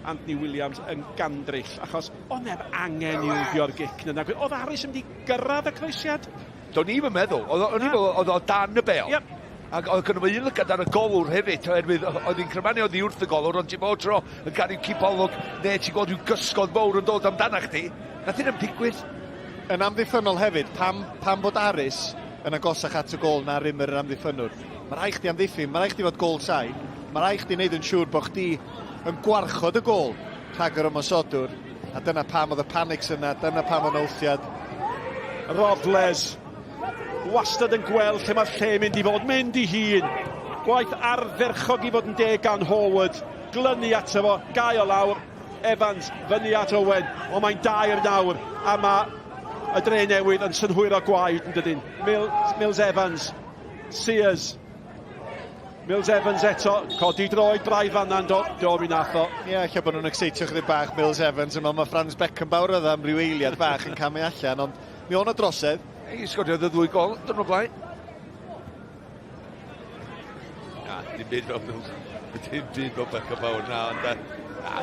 Anthony Williams yn gandryll, achos oedd neb angen ildio'r gic na. Oedd Harris yn mynd i gyrraedd y croesiad? Do'n i'm yn meddwl. Oedd o'n meddwl oedd o dan y bel. Yep. Ac oedd gynno fo un lygad ar y golwr hefyd, oherwydd oedd hi'n crymanu oddi wrth y golwr, ond ti'n bod tro yn cael rhyw cipolwg, neu ti'n gweld rhyw gysgod fawr yn dod amdanach chdi. Nath hyna'm digwydd. Yn amddiffynnol hefyd, pam, pam bod Aris yn agosach at y gôl na Rimmer yr amddiffynnwr? Mae rhaid chdi amddiffyn, mae rhaid chdi fod gôl sain, mae rhaid chdi wneud yn siŵr bod chdi yn gwarchod y gôl rhag yr ymosodwr, a dyna pam oedd y panics yna, dyna pam oedd wlthiad. Robles, wastad yn gweld lle mae'r lle mynd i fod, mynd i hun. Gwaith ardderchog i fod yn deg gan Horwood, glynu ato fo, gau o lawr, Evans fyny at Owen, ond mae'n dair nawr, a mae y dre newydd yn synhwyro gwaed yn dydyn. Mills, Mills Evans, Sears, Mills Evans eto, codi droed braidd fanna yn do, do mi nath o. Ie, yeah, lle bod nhw'n excitio chydig bach Mills Evans, yma mae Franz Beckenbauer oedd am ryw eiliad bach yn camu allan, ond mi o'n o drosedd. Ei, sgoriodd y ddwy gol, dyn nhw'n blaen. Na, dim byd fel Mills, dim byd fel Beckenbauer na, ond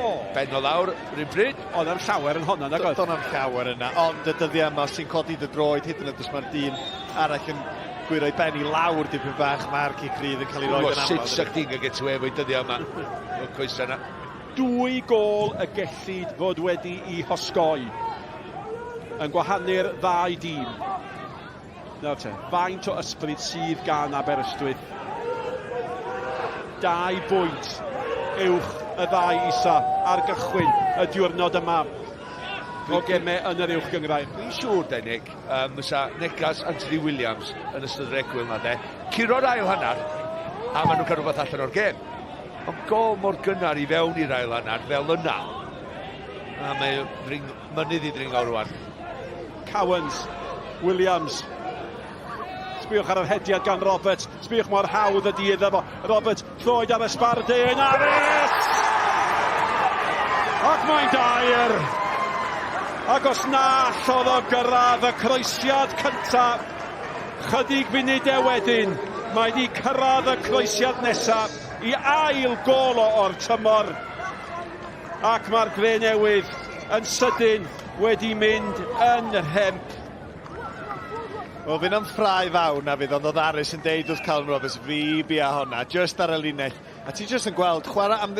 oh. Ben o lawr, rhywun pryd. Oedd am llawer yn honna, nag oedd? Do'n am llawer yna, ond y dyddiau yma, os ti'n codi dy droed, hyd yn oed os mae'r dyn arall yn gwyro i ben i lawr dipyn bach, mae'r cic rydd yn cael ei roi yn aml. Sut sa chdi'n gael get away efo'i dyddiau yma? O'r coesau yna. Dwy gôl y gellid fod wedi i hosgoi yn gwahanu'r ddau dîm. Nawr te, faint o ysbryd sydd gan Aberystwyth? Dau bwynt uwch y ddau isa ar gychwyn y diwrnod yma o gemau yn yr uwch gynghrair. Dwi'n siŵr, de, Nick, um, fysa negas Anthony Williams yn ystod yr egwyl na, de. Curo'r ail hanner, a maen nhw'n cael rhywbeth allan o'r gêm. Ond gol mor gynnar i fewn i'r ail hanner fel yna. A mae mynydd i ddringo rwan. Cowans, Williams. Sbïwch ar yr hediad gan Roberts. Sbïwch mor hawdd ydi iddo fo. Roberts, troed ar y sbardun, Aris! Ac mae'n dair! Ac os na allodd o gyrraedd y croesiad cyntaf, chydig funudau wedyn, mae wedi cyrraedd y croesiad nesaf i ail gol o o'r tymor. Ac mae'r Dre Newydd yn sydyn wedi mynd yn rhemp. Wel, fy'n am ffrau fawr na fydd, ond oedd Aris yn deud wrth Callum Roberts, fi bia honna, just ar y linell. A ti just yn gweld, chwarae am,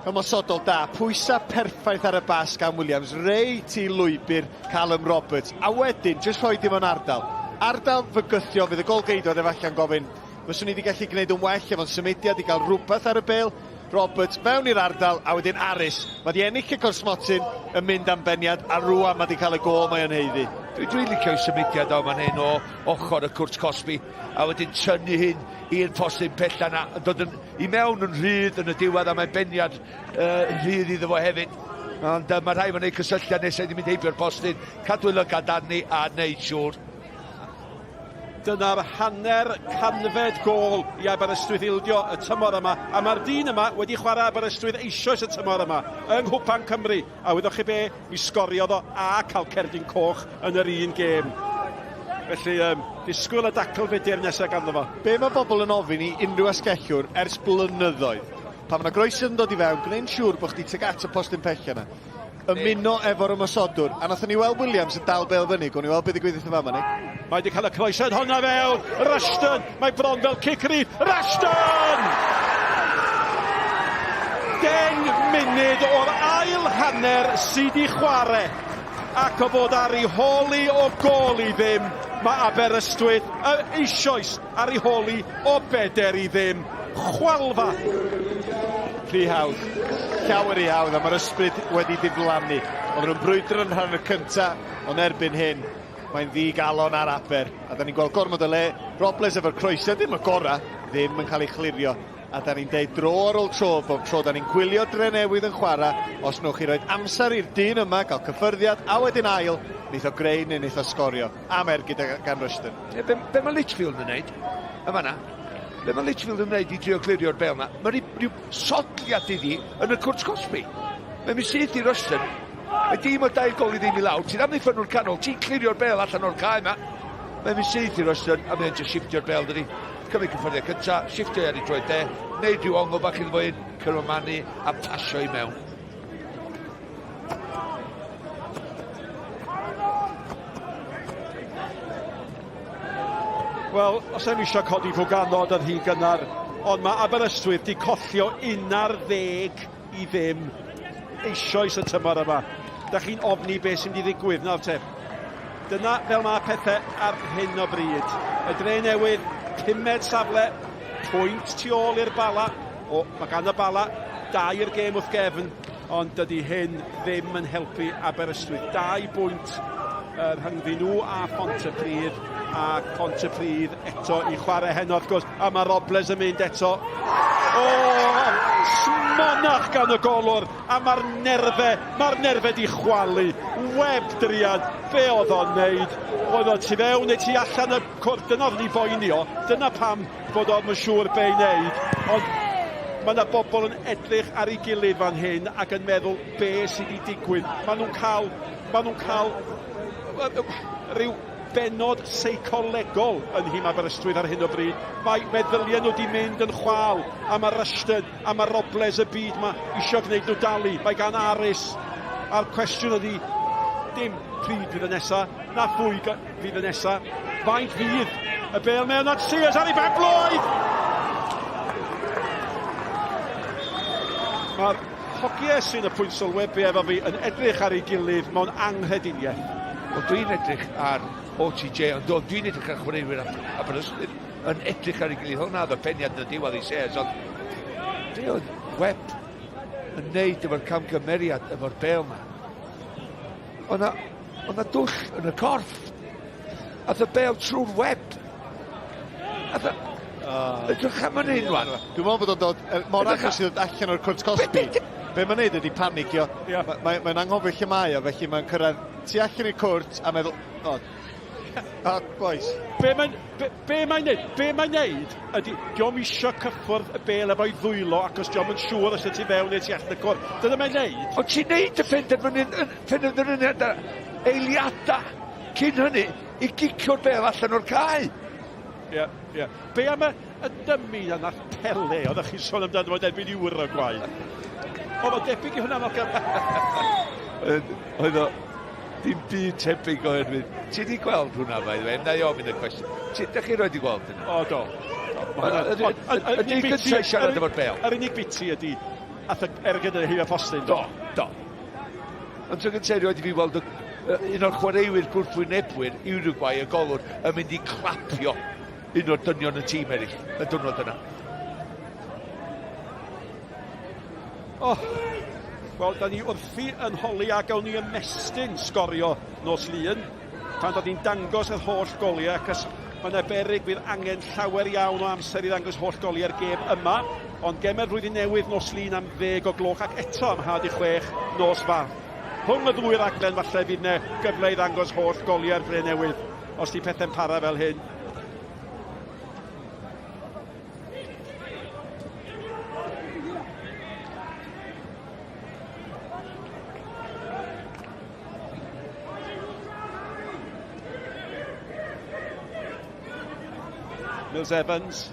ymosodol da, pwysa perffaith ar y bas gan Williams, reit i lwybr Callum Roberts, a wedyn, just rhoi dim o'n ardal. Ardal fygythiol, fydd y golgeidwad efallai'n gofyn, fyswn i wedi gallu gwneud yn well efo'n symudiad i gael rhywbeth ar y bel. Roberts mewn i'r ardal, a wedyn Aris. Mae di ennill y corsmotyn yn mynd am beniad, a rwan mae di cael y gol mae o'n heiddi. Dwi'n dwi licio'i symudiad o fan hyn o ochr y cwrt cosbi, a wedyn tynnu hyn i'r postyn pella na, yn dod yn, i mewn yn rhydd yn y diwedd, a mae'n beniad uh, rhydd iddo fo hefyd. Ond uh, mae rhai fo'n gwneud cysylltiad nesaf i mynd heibio'r postyn, cadw lygad arni a wneud siŵr. Dyna'r hanner canfed gôl i Aberystwyth ildio y tymor yma, a mae'r dyn yma wedi chwarae Aberystwyth eisoes y tymor yma yng Nghwpan Cymru, a wyddoch chi be, mi sgoriodd o a cael cerdyn coch yn yr un gêm. Felly, um, disgwyl y dacl fudur nesaf ganddo fo. Be mae bobl yn ofyn i unrhyw asgellwr ers blynyddoedd? Pan mae yna groesiad yn dod i fewn, gwneud siŵr bod chdi tuag at y postyn pella yna. Ymuno efo'r ymosodwr. A nathon ni weld Williams yn dal bêl fyny. Gwn i weld beth ddigwyddith yn fama, Nick. Mae wedi cael y croesiad honna fewn. Rushton! Mae bron fel cic rydd. Rushton! 10 munud o'r ail hanner sydd i chwarae. Ac o fod ar ei hôl i o gôl i ddim, mae Aberystwyth eisoes ar ei hôl i o beder i ddim. Chwalfa! Rhy hawdd. Llawer rhy hawdd, a mae'r ysbryd wedi diflannu. Oedden nhw'n brwydro yn rhan y cynta, ond erbyn hyn, mae'n ddi-galon ar Aber. A da ni'n gweld gormod o le. Robles efo'r croesiad, ddim y gorau, ddim yn cael ei chlirio. A da ni'n deud dro ar ôl tro, bob tro da ni'n gwylio Drenewydd yn chwarae, os newch chi roed amser i'r dyn yma gael cyffyrddiad, a wedyn ail, neith o greu neu neith o sgorio. Am ergyd gan Rushton. Be, be mae Litchfield yn wneud? Y fanna. Be mae Litchfield yn wneud i drio clirio'r bel yma? Mae rhyw, rhyw sodliad iddi yn y cwrt cosbi. Mae'n mynd syth i Rushton. Mae dîm o dair gol i ddim i lawr. Ti'n amddiffyn nhw'r canol, ti'n clirio'r bel allan o'r cae yma. Mae'n mynd syth i Rushton a mae'n just shiftio'r bel, dydi. Cymryd cyffyrddiad cynta, shiftio ar ei droed de, neud rhyw ongl bach iddo fo un, cyrwmanu a pasio i mewn. Wel, os e'n eisiau codi fwganod yn rhy gynnar, ond mae Aberystwyth di collio 11 i ddim eisoes y tymor yma. Da chi'n ofni beth sy'n mynd i ddigwydd nawr te. Dyna fel mae pethau ar hyn o bryd. Y dre newydd, pumed safle, pwynt tu ôl i'r Bala. O, mae gan y Bala dair gêm wrth gefn, ond dydy hyn ddim yn helpu Aberystwyth. Dau bwynt uh, rhyngddyn nhw a Pontypridd, a Pontypridd eto i chwarae heno wrth gwrs, a mae Robles yn mynd eto. O, smonach gan y golwr, a mae'r nerfe, mae'r nerfe di chwalu. Web druan, be oedd o'n neud? Oedd o tu fewn neu tu allan y cwrt, dyna oedd ni boeni o, dyna pam bod o'n siŵr be i wneud. Ond mae yna bobl yn edrych ar ei gilydd fan hyn ac yn meddwl be sydd wedi digwydd. Maen nhw'n cael, maen nhw'n cael rhyw bennod seicolegol yn nhîm Aberystwyth ar hyn o bryd. Mae meddyliau nhw wedi mynd yn chwal, a mae Rushton a mae Robles y byd ma isio gwneud nhw dalu. Mae gan Aris, a'r cwestiwn ydy, dim pryd fydd y nesa, na phwy fydd y nesa, faint fydd y bel mewn at Sears ar ei ben blwydd! Mae'r hogiau sy'n y pwynt sylwebu efo fi yn edrych ar ei gilydd mewn anghrediniaeth. Wel, dwi'n edrych ar OTJ, ond dwi'n edrych ar chwaraewyr Aberystwyth yn edrych ar ei gilydd. Hwna oedd y peniad yn y diwedd i Sears, ond be oedd Webb yn neud efo'r camgymeriad efo'r bel ma? Oedd na dwll yn y corff. Ath y bel trwy'r web. Ath y... Edrych am yn hyn, wan. Dwi'n meddwl bod o'n dod mor agos i ddod allan o'r cwrt cosbi. Be mae'n neud ydy panicio. Yeah. Mae'n mae, mae anghofio lle mae o, felly mae'n cyrraedd tu allan i'r cwrt a meddwl, o, oh, boys. Be mae'n be, be mae'n neud? Be mae'n neud ydy, diolch isio cyffwrdd y bel efo'i ddwylo ac os diolch yn siŵr os y tu fewn neu tu allan y cwrt. Dyna mae'n neud. Ond ti'n neud y penderfyniad eiliadau cyn hynny i gicio'r bel allan o'r cae. Ie, yeah, ie. Yeah. Be am y, y dymu na nath Pele, oeddech chi'n sôn amdano fo erbyn i Uruguay? Oedd o debyg i hwnna, Malcolm? Oedd o... Dim byd tebyg oherwydd. Ti wedi gweld hwnna, by the way? Na i ofyn y cwestiwn. Ti, da chi roed i gweld hynna? O, do. Yr unig gyntaf i siarad efo'r bel. Yr unig biti ydy, ath y ergyd yn heibio postyn. Do, do. Ond tro gyntaf erioed i fi weld un o'r chwaraewyr gwrthwynebwyr Uruguay, y golwr, yn mynd i clapio un o'r dynion y tîm eraill y diwrnod yna. Oh, wel, da ni wrthi yn holi a gawn ni ymestyn sgorio nos Lun pan da ni'n dangos yr holl goliau, acos mae yna beryg fydd angen llawer iawn o amser i ddangos holl goliau'r gêm yma. Ond gemau'r flwyddyn newydd nos Lun am ddeg o gloch ac eto am had i chwech nos Fawrth. Rhwng y ddwy raglen falle fydd yna gyfle i ddangos holl goliau'r Dre Newydd os di pethau'n para fel hyn. Mills Evans.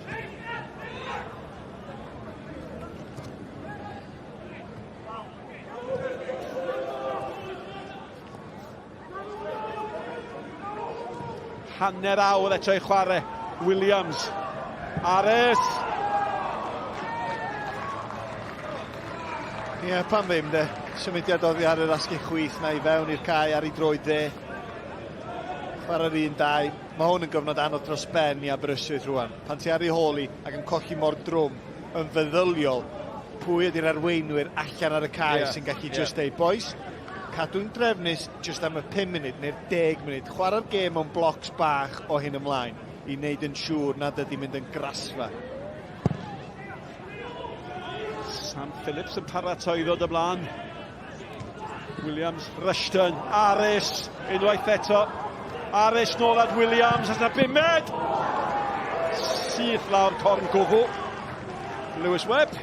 Hanner awr eto i chwarae. Williams. Ares. Ie, yeah, pam ddim de. Symudiad oddi ar yr asgell chwith na i fewn i'r cae ar ei droed dde. Chwarae'r un dau. Mae hwn yn gyfnod anodd dros ben i Aberystwyth rwan. Pan ti ar ei hôl i ac yn colli mor drwm yn feddyliol, pwy ydy'r arweinwyr allan ar y cae yeah, sy'n gallu yeah. just deud, boys, cadw'n drefnus jyst am y 5 munud neu'r 10 munud, chwarae'r gêm mewn blocs bach o hyn ymlaen i wneud yn siŵr nad ydy mynd yn grasfa. Sam Phillips yn paratoi i ddod ymlaen. Williams, Rushton, Aris, unwaith eto. Aris nôl at Williams, as na bumed! Syth lawr corn gwddw. Lewis Webb.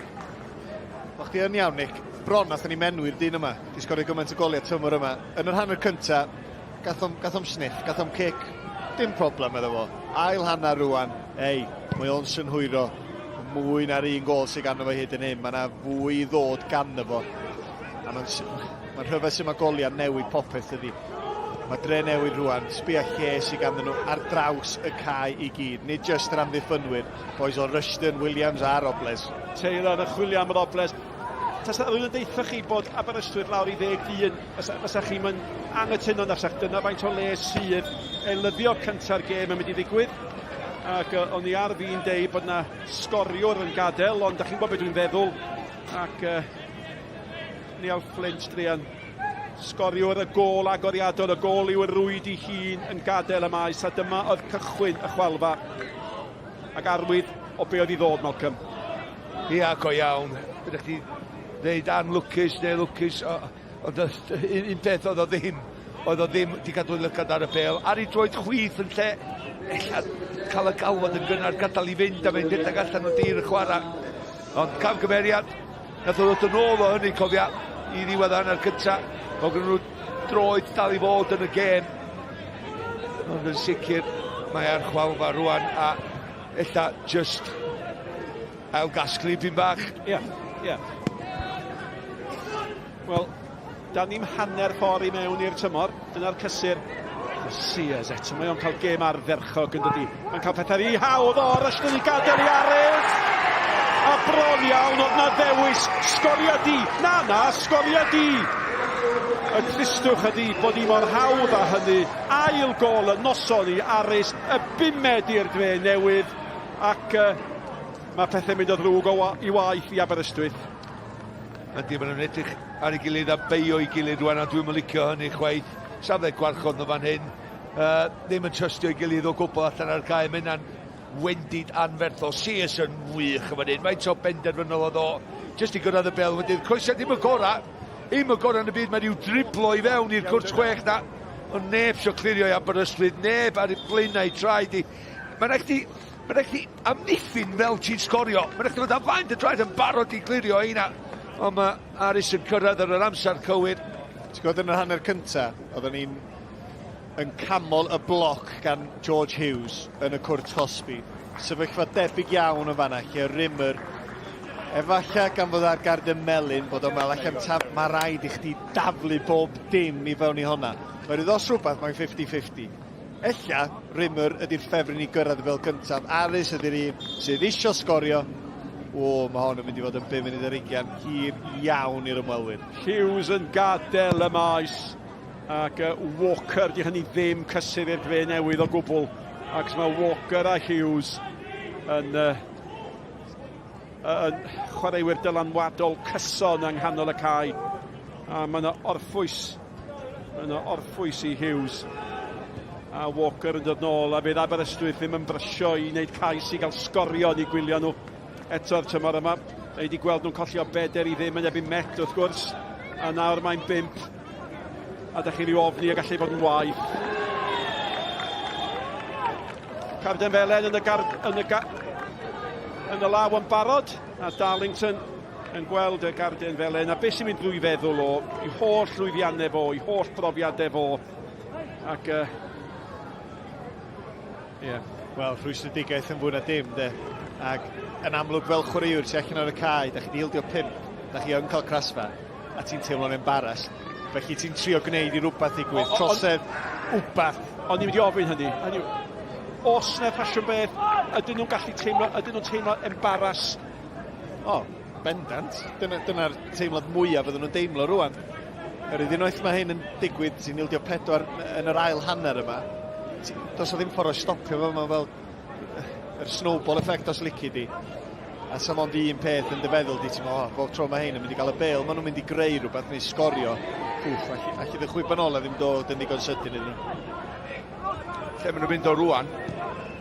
O chdi yn iawn, Nick. Bron nathon ni menwi'r dyn yma. Di sgorio gymaint o goliau tymor yma. Yn yr hanner cynta, gathom, gathom sniff, gathom cic. Dim problem iddo fo. Ail hanner rwan, ei, mae o'n synhwyro mwy na'r un gol sydd ganddo fo hyd yn hyn. Mae yna fwy i ddod ganddo fo. A mae'n ma rhyfedd sy'n mae goliau newid popeth ydi. Mae dre newydd rwan, sbia lle sydd ganddyn nhw ar draws y cae i gyd. Nid jyst yr amddiffynwyr, boys o Rushton, Williams a Robles. Taylor yn chwilio am Robles. Tasa rhywun yn deutha chi bod Aberystwyth lawr i ddeg dyn, fysa, fysa chi'n mynd anghytuno na fysa. Dyna faint o le sydd eilyddio cynta'r gêm yn mynd i ddigwydd. Ac uh, o'n i ar fi'n deud bod na sgoriwr yn gadael, ond da chi'n gwybod beth dwi'n feddwl. Ac uh, Neil Flint druan Sgoriwr y gôl agoriadol, y gôl i'w rwyd i hun yn gadael y maes, a dyma oedd cychwyn y chwalfa. Ac arwydd o be oedd i ddod, Malcolm. Ia, go iawn. Ydych chi ddeud anlwcus neu lwcus, ond un peth oedd o ddim, oedd o ddim wedi cadw lygad ar y bêl. Ar ei droed chwith yn lle, ella cael y galwad yn gynnar, gadael i fynd a mynd rhedeg allan o dir y chwarae. Ond camgymeriad, Nath o ddod yn ôl o hynny, cofia, i ddiwedd hanner cynta. Mae gen nhw droed dal i fod yn y gêm. Ond yn sicr, mae ar chwalfa rwan a ella just ail gasglu pyn bach. Ie, yeah, ie. Yeah. Wel, da ni'n hanner ffordd i mewn i'r tymor. Dyna'r cysur. Sears eto, mae o'n cael gêm ardderchog yn dydi. Mae'n cael pethau i hawdd o, Rushton i gadael i Ares. A bron iawn oedd na ddewis, sgoria di. Na, na, sgoria di. Y tristwch ydi bod hi mor hawdd â hynny. Ail gol y noson i Aris, y bumed i'r dre newydd. Ac uh, mae pethau'n mynd o ddrwg o wa i waith i Aberystwyth. Ydy, maen nhw'n edrych ar ei gilydd a beio ei gilydd rwan, a dwi'm yn licio hynny chwaith. Safle gwarchod nhw fan hyn. Uh, ddim yn trystio ei gilydd o gwbl allan ar gae. Mae hynna'n wendid anferthol. Sears yn wych yn fan hyn. Faint o benderfynol oedd o. Jyst i gyrraedd y bel wedyn. Croesiad ddim y gorau. Ddim y gorau yn y byd. Mae rhyw driblo i fewn i'r cwrt chwech na. Ond neb sio clirio i Aberystwyth. Neb ar ei blaenau traed i. Mae'n rhaid i... Mae'n rhaid chdi amddiffyn fel ti'n sgorio. Mae'n rhaid chdi fod ar flaen dy draed yn barod i glirio heina. Ond mae Aris yn cyrraedd ar yr amser cywir. Ti'n gwybod yn yr hanner cynta, oedden ni'n yn camol y bloc gan George Hughes yn y cwrt cosbi. Sefyllfa debyg iawn yn fanna, lle Rimmer Efallai gan fod ar garden melyn bod o'n meddwl allan taf, mae rhaid i chdi daflu bob dim i fewn i honna. Oherwydd os rhywbeth mae'n 50-50. Ella Rimmer ydy'r ffefryn i gyrraedd y bêl gyntaf. Aris ydy'r un sydd isio sgorio. O, mae hon yn mynd i fod yn 5 munud ar ugian hir iawn i'r ymwelwyr. Hughes yn gadael y maes ac Walker, di hynny ddim cysur i'r dre newydd o gwbl. Ac mae Walker a Hughes yn, yn chwaraewyr dylanwadol cyson yng nghanol y cae. A mae yna orffwys, mae yna orffwys i Hughes. A Walker yn dod nôl, a fydd Aberystwyth ddim yn brysio i wneud cais i gael sgorio yn eu gwylio nhw eto'r tymor yma. Da ni wedi gweld nhw'n colli o beder i ddim yn erbyn Met wrth gwrs, a nawr mae'n bump. A da chi rhyw ofni y gallu bod yn waeth. Carden Felen yn y, gard, yn y, ga, yn y law yn barod, a Darlington yn gweld y garden felen, a beth sy'n mynd drwy feddwl o, i holl lwyddiannau fo, i holl brofiadau fo, ac Ie. Yeah. Wel, rhwystredigaeth yn fwy na dim, de. Ac yn amlwg fel chwaraewr ti allan ar y cae, da chi wedi ildio pump, da chi yn cael crasfa, a ti'n teimlo'n embarrassed. Felly ti'n trio gwneud i rhywbeth ddigwydd, trosedd, wbath. O'n i'n mynd i ofyn hynny. Hynny os na ffasiwn beth, ydyn nhw'n gallu teimlo, ydyn nhw'n teimlo embarrass? O, bendant. Dyna'r dyna teimlad mwyaf fydden nhw'n deimlo rwan. Yr unwaith mae hyn yn digwydd, ti'n ildio pedwar yn yr ail hanner yma, does o ddim ffordd o stopio fo, mae fel yr snowball effect os lici di. A sa mond un peth yn dy feddwl di, ti'n meddwl, oh, bob tro mae hyn yn mynd i gael y bel, maen nhw'n mynd i greu rhywbeth neu sgorio. Wff, allu, allu dy chwiban ola ddim dod yn ddigon sydyn iddyn nhw. Lle maen nhw'n mynd o rwan,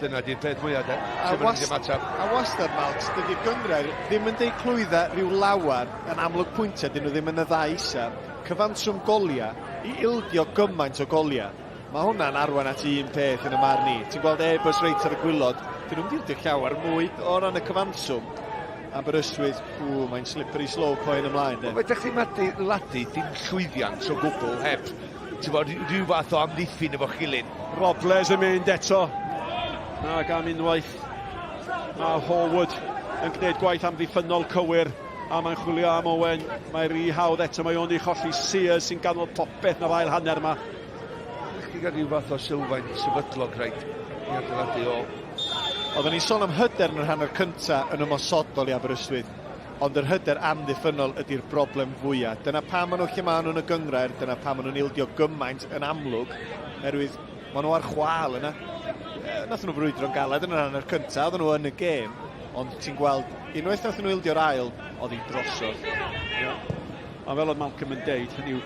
dyna di'r peth mwyaf de. A, wast, a wastad, Malcs, dydy'r gynghrair ddim yn deud clwydda rhyw lawar yn amlwg pwyntiau, dyn nhw ddim yn y ddau isa. Cyfanswm goliau, i ildio gymaint o goliau, mae hwnna'n arwain at un peth yn y marn i. Ti'n gweld Airbus reit ar y gwylod, dyn nhw'n ildio llawer mwy o ran y cyfanswm. Aberystwyth, ww, mae'n slippery slope o hyn ymlaen. De. Fedrwch chi adeiladu dim llwyddiant o gwbl heb ti'n rhyw fath o amddiffyn efo'ch gilydd. Robles yn mynd eto. Ac am unwaith mae Horwood yn gwneud gwaith amddiffynnol cywir a mae'n chwilio am Owen. Mae rhy hawdd eto, mae o'n ei cholli. Sears sy'n ganol popeth na'r ail hanner yma. Chdi gael rhyw fath o sylfaen sefydlog rhaid i adeiladu o. Oedden ni'n sôn am hyder yn yr hanner cyntaf yn ymosodol i Aberystwyth, ond yr hyder amddiffynnol ydy'r broblem fwyaf. Dyna pam maen nhw lle maen nhw yn y gynghrair, dyna pam maen nhw'n ildio gymaint yn amlwg, oherwydd maen nhw ar chwâl yna. Nathon nhw frwydro'n galed yn yr hanner cyntaf, oedden nhw yn y gêm, ond ti'n gweld, unwaith nathon nhw ildio'r ail, oedd hi drosodd. Yeah. A fel oedd Malcolm yn deud, hynny yw,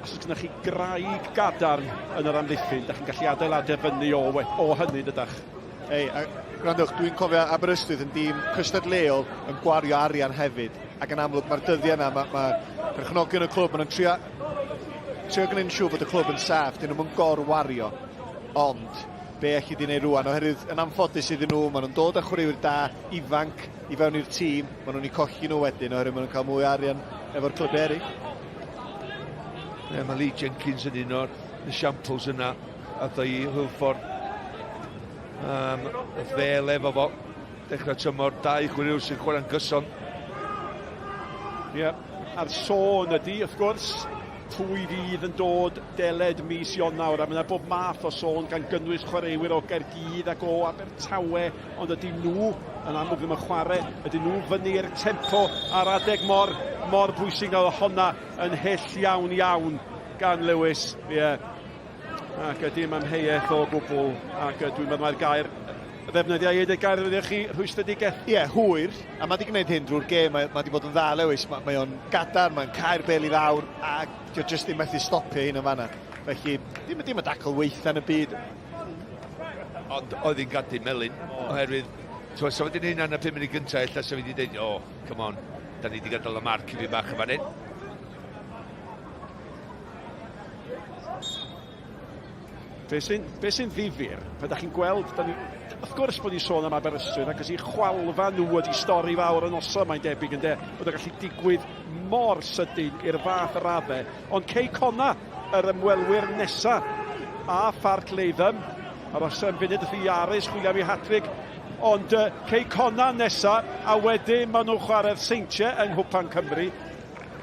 os oes gennych chi graig gadarn yn yr amddiffyn, da chi'n gallu adeiladu fyny o, o hynny, dydach? Ei, a gwrandwch, dwi'n cofio Aberystwyth yn dîm cystadleuol yn gwario arian hefyd, ac yn amlwg mae'r dyddiau yna, mae, mae perchnogion y clwb, maen nhw'n trio, trio gwneud yn siŵr bod y clwb yn saff, dyn nhw'n gorwario, ond be allu di wneud rwan, oherwydd yn anffodus iddyn nhw, maen nhw'n dod â chwaraewyr da, ifanc, i fewn i'r tîm, maen nhw'n eu colli nhw wedyn, oherwydd maen nhw'n cael mwy o arian efo'r clybiau eraill. Ie, mae Lee Jenkins yn un o'r esiamples yna, a ddo i Hwlffordd. Um, fel efo fo, dechrau tymor, dau chwaraewr sy'n chwarae'n gyson. Ie, yeah. a'r sôn ydy, wrth gwrs, pwy fydd yn dod deled mis Ionawr, a mae yna bob math o sôn gan gynnwys chwaraewyr o Gaerdydd ac o Abertawe, ond ydy nhw yn amlwg ddim yn chwarae, ydyn nhw fyny i'r tempo ar adeg mor, mor bwysig oedd honna yn hyll iawn iawn gan Lewis. Ie. Yeah. Ac dim amheuaeth o gwbl, ac dwi'n meddwl mae'r gair ddefnyddiau ei gair ddefnyddio chi, rhwystredigaeth. Ie, yeah, hwyr, a mae wedi gwneud hyn drwy'r gêm, mae, mae wedi bod yn dda Lewis, mae, mae o'n gadarn, mae'n cael bel i lawr, a dio jyst ddim methu stopio hyn yn fanna. Felly, dim, dim y dacl weitha yn y byd. Ond oedd hi'n gadu melyn, oherwydd, ti'n sa wedi gwneud hynna yn y 5 munud gyntaf, ella sa wedi dweud, oh, come on, da ni wedi gadael y marc i fi bach yn fan hyn. Be sy'n be sy ddifyr, pan da chi'n gweld, da ni, wrth gwrs bod ni'n sôn am Aberystwyth, ac i chwalfa nhw ydi stori fawr y noson, mae'n debyg ynde, bod o'n gallu digwydd mor sydyn i'r fath raddau. Ond Cei Conna, yr ymwelwyr nesa, a Pharc Latham, a'r os am funud wrth i Aris chwilio am ei hatrig, Ond uh, Cei Conna nesa, a wedyn maen nhw'n chwarae'r Seintiau yng Nghwpan Cymru.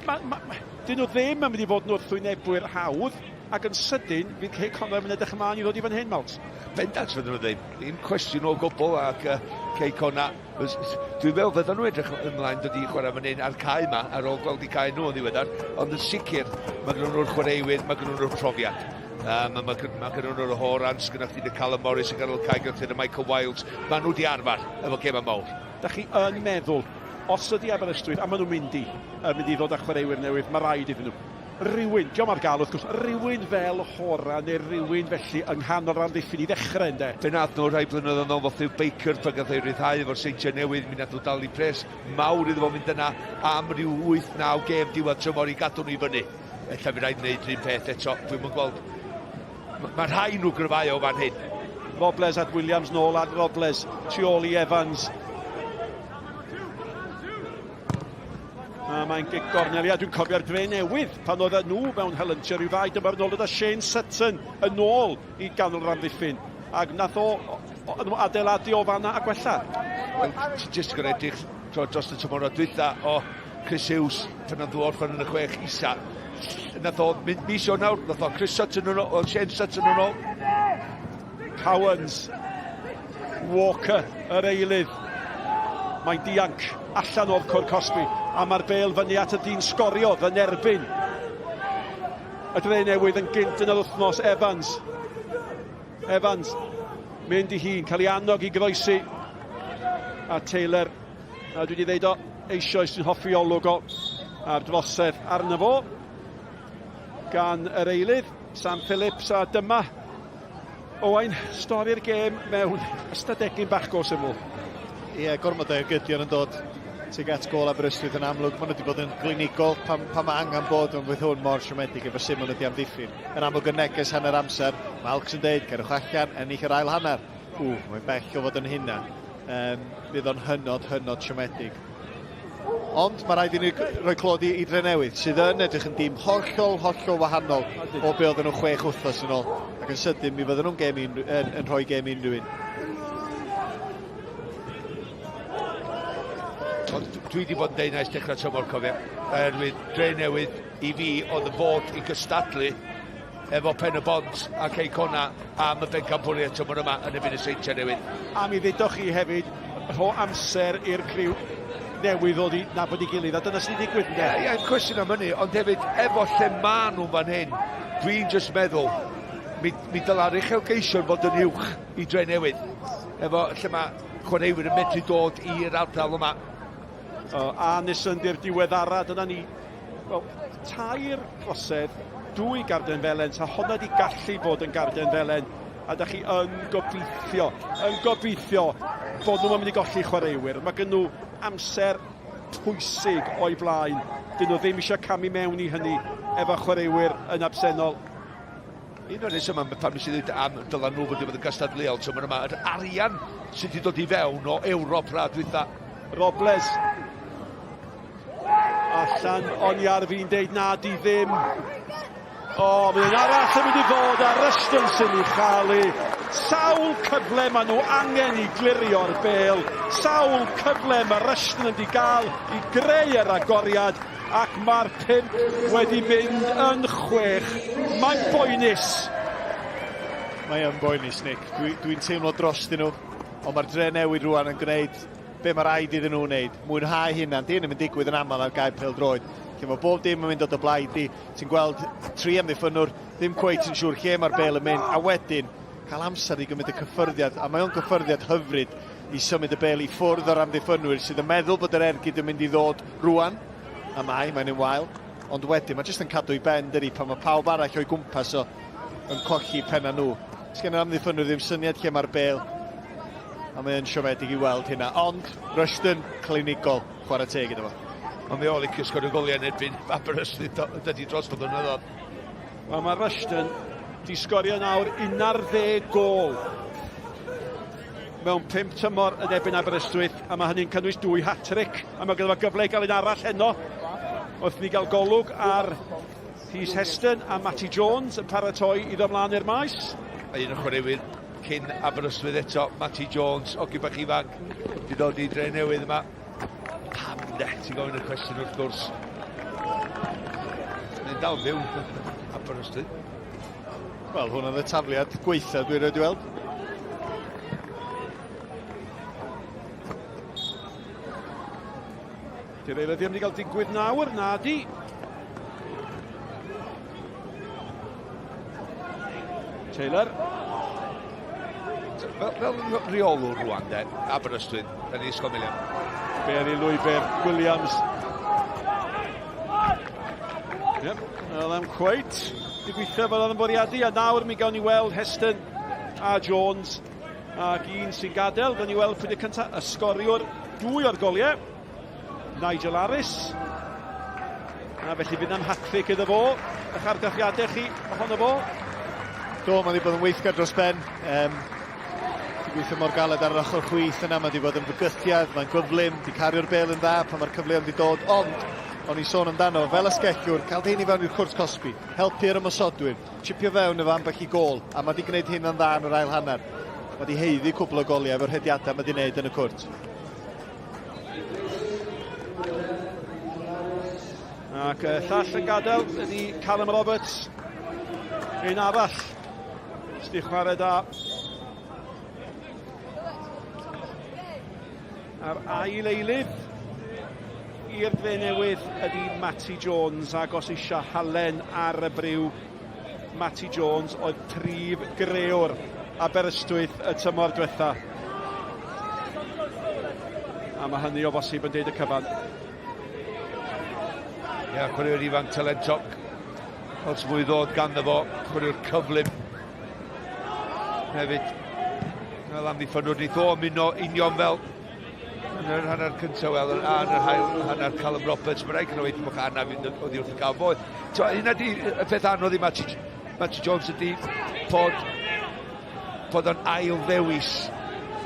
Ma, ma, dyn nhw ddim yn mynd i fod yn wrthwynebwyr hawdd, ac yn sydyn fydd Cei Connah yn edrych ymlaen i ddod i fan hyn, Malt. Bendant fydden nhw ddim. Ddim cwestiwn o gwbl ac uh, Cei Connah Dwi'n meddwl fydden nhw edrych ymlaen dod i chwarae fan hyn ar cae yma ar ôl gweld i cae nhw yn ddiweddar, ond yn sicr mae gen nhw'r chwaraewyr, mae gen nhw'r profiad. Um, mae, mae, mae gen nhw'r Horans, gyda chdi y Callum Morris yn ganol cae, gyda chdi y Michael Wilds, mae nhw di arfer efo gemau mawr. Da chi yn meddwl, os ydy Aberystwyth, a maen nhw'n mynd i, yn mynd i ddod â chwaraewyr newydd, mae rhaid iddyn nhw rhywun, diolch ar gael wrth gwrs, rhywun fel Hora neu rhywun felly yng nghanol yr amddiffyn i ddechrau ynde. Fe nath nhw rhai blynyddoedd yn ôl fo Phil Baker pan gath ei ryddhau efo'r Seintiau Newydd, mi nath nhw dalu pres mawr iddo fo fynd yna am ryw 8-9 gêm diwedd tymor i gadw nhw i fyny. Ella fi rhaid wneud rhywun peth eto, dwi'm yn gweld. Mae rhai nhw gryfhau o fan hyn. Robles at Williams nôl at Robles, tu ôl i Evans. A mae'n gic gornel, ia, dwi'n cofio'r dre newydd pan oedd nhw mewn helyntion rhyw ddau dymor yn ôl gyda Shane Sutton yn ôl i ganol yr amddiffyn. Ac nath o, o, o adeiladu o fanna a gwella. Wel, ti jyst yn edrych dros y tymor o dwytha o Chris Hughes pan oedd orffen yn y chwech isa. Nath o mynd mis o nawr, nath o Chris Sutton yn ôl, Shane Sutton yn ôl. Cowans, Walker, yr eilydd. Mae'n dianc allan o'r cwr cosbi, a mae'r bel fyny at y dyn sgoriodd yn erbyn. Y dre newydd yn gynt yn yr wythnos, Evans. Evans, mynd i hun, cael ei annog i groesi. A Taylor, a dwi wedi dweud o, eisoes sy'n hoffi olwg o, a'r drosedd arno fo gan yr eilydd, Sam Phillips, a dyma Owain, stori'r gêm mewn ystadegyn bach go syml. Ie, yeah, gormod o ergydion yn dod tuag at gôl Aberystwyth yn amlwg. Maen nhw wedi bod yn glinigol pan, pan mae angen bod, ond fydd hwn mor siomedig efo sut maen nhw wedi amddiffyn. Yn amlwg y neges hanner amser, mae Alcs yn deud, cerwch allan, ennill yr ail hanner. Ww, mae'n bell o fod yn hynna. Um, fydd o'n hynod, hynod siomedig. Ond mae rhaid i ni roi clod i, i Drenewydd, sydd yn edrych yn dîm hollol, hollol wahanol o be oedden nhw chwech wythnos yn ôl. Ac yn sydyn, mi fydden nhw'n gêm un, yn, yn rhoi gêm unrhyw un. Ond dwi wedi bod yn deud ers dechrau tymor, cofio. Oherwydd Drenewydd i fi oedd y fod i gystadlu efo Pen y Bont a Cei Connah am y bencampwriaeth tymor yma yn erbyn y Seintiau Newydd. A mi ddudoch chi hefyd, rho amser i'r criw newydd ddod i nabod ei gilydd, a dyna sy'n digwydd, ynddo? Ie, yeah, cwestiwn am hynny, ond hefyd, efo lle maen nhw'n fan hyn, dwi'n just meddwl, mi, mi dyla'r uchelgeision fod yn uwch i Dre Newydd, efo lle mae chwaraewyr yn medru dod i'r ardal yma. O, a Nissan di'r diweddara, dyna ni Wel, tair trosedd, dwy garden felen, sa honna di gallu bod yn garden felen, a da chi yn gobeithio, yn gobeithio bod nhw'n mynd i golli chwaraewyr. Mae gen nhw amser pwysig o'i blaen. Dyn nhw ddim eisiau camu mewn i hynny efo chwaraewyr yn absennol. Un o'r rhesymau pam nes i ddweud am dylan nhw fod wedi bod yn gystadleuol tymor yma, yr arian sydd wedi dod i fewn o Ewrop rha dwytha. Robles Allan, o'n i ar fi'n deud na di ddim. O, mae un arall yn mynd i fod ar Rushton sy'n ei chael i. Sawl cyfle maen nhw angen i glirio'r bel. Sawl cyfle mae Rushton yn di gael i greu yr agoriad ac mae'r pump wedi mynd yn chwech. Mae'n boenus. Mae yn boenus, Nick. Dwi'n dwi, dwi teimlo dros nhw, ond mae'r dre newid rwan yn gwneud be mae rhaid iddyn nhw wneud, mwynhau hynna. Di hyn yn digwydd yn aml ar gael pêl-droed. Lle mae bob dim yn mynd o dy blaid di, ti'n gweld tri amddiffynnwr, ddim cweit yn siŵr lle mae'r bêl yn mynd, a wedyn cael amser i gymryd y cyffyrddiad, a mae o'n gyffyrddiad hyfryd i symud y bêl i ffwrdd o'r amddiffynwyr sydd yn meddwl bod yr ergyd yn mynd i ddod rwan, a mae, mae'n un wael, ond wedyn mae jyst yn cadw i ben, dydi, pan mae pawb arall o'i gwmpas o yn colli penna nhw. Sgen yr amddiffynwyr ddim syniad lle mae'r bêl, a mae yn siomedig i weld hynna. Ond Rushton, clinigol, chwarae teg iddo fo. Ond mae o licio sgorio goliau yn erbyn Aberystwyth dydy dros fod yn yddodd. Wel, mae Rushton di sgorio nawr 11 gol mewn pump tymor yn erbyn Aberystwyth, a mae hynny'n cynnwys dwy hat-trick, a mae gyda fo gyfle i gael un arall heno, wrth ni gael golwg ar Rhys Heston a Matty Jones yn paratoi i ddod mlaen i'r maes. A un o'r chwaraewyr cyn Aberystwyth eto, Matty Jones, ogyn bach ifanc, di dod i dre newydd yma. Pam de? Ti'n gofyn y cwestiwn wrth gwrs. Mae'n dal fyw Aberystwyth. Wel, hwn oedd y tafliad gweitha dwi rioed weld. Di'r eilydd ddim wedi cael digwydd nawr, na di. Taylor. Fel, fel rheolwr rwan, de, Aberystwyth, da ni ysgol William. Berry lwybr, Williams. Yep, well, am cweit. Di gweithio fel oedd yn bwriadu, a nawr mi gawn ni weld Heston a Jones. Ac un sy'n gadael, gawn ni weld pwy ydy'r cyntaf, y sgoriwr dwy o'r goliau. Nigel Harris. A felly fydd am hat-trick iddo fo. Eich argraffiadau chi ohono fo. Do, mae wedi bod yn weithgar dros ben. Um, di gweithio mor galed ar yr ochr chwith yna, mae wedi bod yn fygythiad, mae'n gyflym, di cario'r bel yn dda pan mae'r cyfleoedd wedi dod, ond o'n i'n sôn amdano, fel asgellwr, cael dy hun i fewn i'r cwrt cosbi, helpu'r ymosodwyr, chipio fewn efo ambell i gôl, a mae wedi gwneud hynna'n dda yn yr ail hanner. Mae wedi haeddu cwpl o goliau efo'r rhediadau mae wedi gwneud yn y cwrt. Ac y llall yn gadael ydy Callum Roberts. Un arall sydd wedi chwarae da. A'r ail eilydd i'r dre newydd ydy Matty Jones ac os eisiau halen ar y briw Matty Jones oedd prif grewr Aberystwyth y tymor diwetha. A mae hynny o bosib yn deud y cyfan. Ia, yeah, chwaraewr ifanc talentog. Lot mwy ddod ganddo fo, chwaraewr cyflym. Hefyd, fel amddiffynwr, wneith o ymuno union fel yn yr hanner cyntaf, wel, a yn yr hail, hanner Callum Roberts, mae rhaid gyda fe anaf oddi wrth y gael fo. So, hynna di y peth anodd i Matty, Matty Jones ydi bod, bod o'n ail ddewis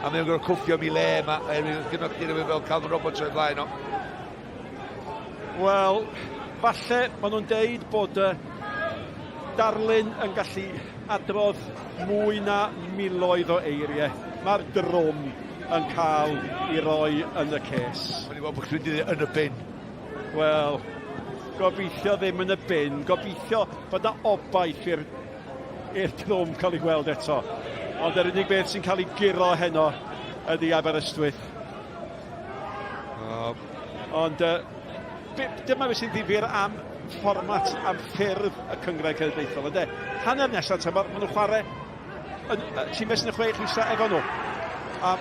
a mae'n gorfod cwffio am ei le yma, oherwydd gyda chdi rhywun fel Calvin Roberts o'i flaen o. Wel, falle maen nhw'n deud bod y darlun yn gallu adrodd mwy na miloedd o eiriau. Mae'r drwm yn cael ei roi yn y ces. O'n i'n meddwl bod chdi'n mynd i ddweud yn y bin. Wel, gobeithio ddim yn y bin. Gobeithio bod 'na obaith i'r i'r drwm cael ei gweld eto. Ond yr unig beth sy'n cael ei guro heno ydy Aberystwyth. Oh. Ond uh, dyma beth sy'n ddifyr am fformat, am ffurf y Cyngrair Cenedlaethol, ynddo? Hanner nesaf tymor, maen nhw'n chwarae yn, uh, tîmau sy'n y chwech isa efo nhw. A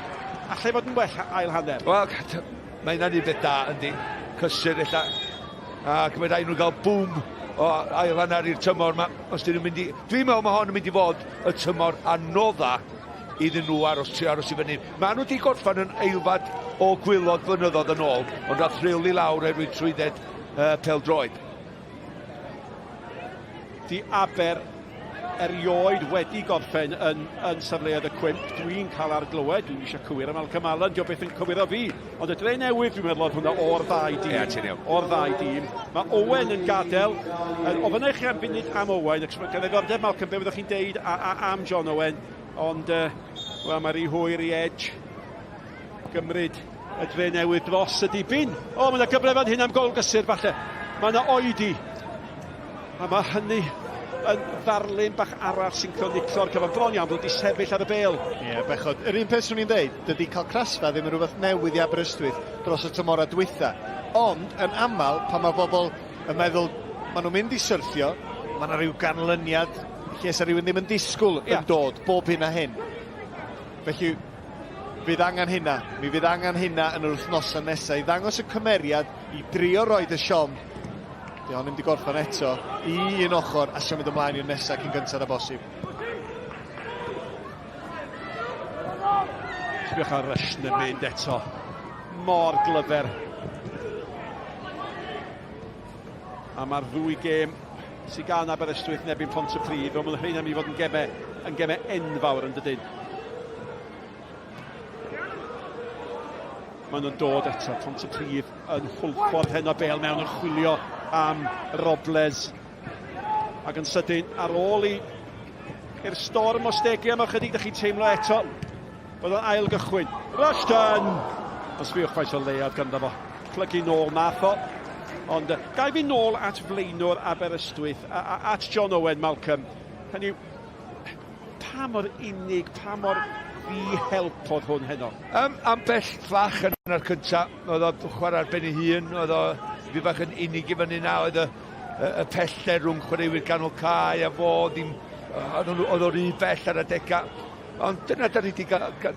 allai fod yn well ail hanner. Wel, mae hynna'n un beth da, yndi. Cysur, ella. Ac mae rhaid nhw gael bŵm o ail hanner i'r tymor yma. Os dyn nhw'n mynd i... Dwi'n meddwl mae hon yn mynd i fod y tymor anodda iddyn nhw aros, trio aros i fyny. Maen nhw wedi gorffan yn eilfad o gwylod flynyddoedd yn ôl, ond roedd rheoli lawr oherwydd trwydded uh, pel-droed. Di Aber erioed wedi gorffen yn, yn safleoedd y cwymp. Dwi'n cael ar glywed, dwi'n eisiau cywir am Malcolm Allen, dio beth yn cywiro fi. Ond y dre newydd, dwi'n meddwl oedd hwnna o'r ddau dîm. Ie, ti'n iawn. O'r ddau dîm. Mae Owen yn gadael. Ofynnau chi am funud am Owen, ac mae gen ddiddordeb Malcolm, be fyddwch chi'n deud a, a, am John Owen. Ond, uh, wel, mae rhy hwyr i Edge gymryd y dre newydd dros y dibyn. O, mae yna gyfle fan hyn am gol gysur, falle. Mae yna oedi. A mae hynny yn ddarlun bach arall sy'n croniclo'r cyfan. Bron iawn bod wedi sefyll ar y bêl. Ie, yeah, bechod. Yr un peth swn i'n dweud, dydy cael crasfa ddim yn rhywbeth newydd i Aberystwyth dros y tymorau dwytha. Ond, yn aml, pan mae bobl yn meddwl maen nhw'n mynd i syrthio, mae yna rhyw ganlyniad lle sa rhywun ddim yn disgwyl yeah. yn dod bob hyn a hyn. Felly, fydd angen hynna. Mi fydd angen hynna yn yr wythnosau nesaf i ddangos y cymeriad, i drio roed y siom. Di hon ddim wedi gorffen eto i un ochr a symud ymlaen i'r nesaf cyn gyntaf â bosib. Sbiwch ar Rushton yn mynd eto. Mor glyfer. A mae'r ddwy gêm sydd gan Aberystwyth yn erbyn Pontypridd, ond mae'n rhaid am i fod yn gemau, yn gemau enfawr yn dydyn. Maen nhw'n dod eto, Pontypridd yn Hwlffordd heno bel mewn yn chwilio am Robles. Ac yn sydyn, ar ôl i i'r storm o stegu am ychydig, da chi'n teimlo eto bod o'n ail gychwyn. Rushton! Ond sbiwch faint o leiad ganddo fo. Plygu nôl nath o. Ond gai fi nôl at flaenwr Aberystwyth, a, a, at John Owen Malcolm. Hynny yw, pa mor unig, pa mor ddi-help oedd hwn heno? Um, ambell fflach yn yr cynta, oedd o'n chwarae ar ben ei hun, oedd o fi bach yn unig i fyny na, oedd y, y, y pellter rhwng chwaraewyr ganol cae a fo ddim, oedd o rhy bell ar adegau. Ond dyna da ni wedi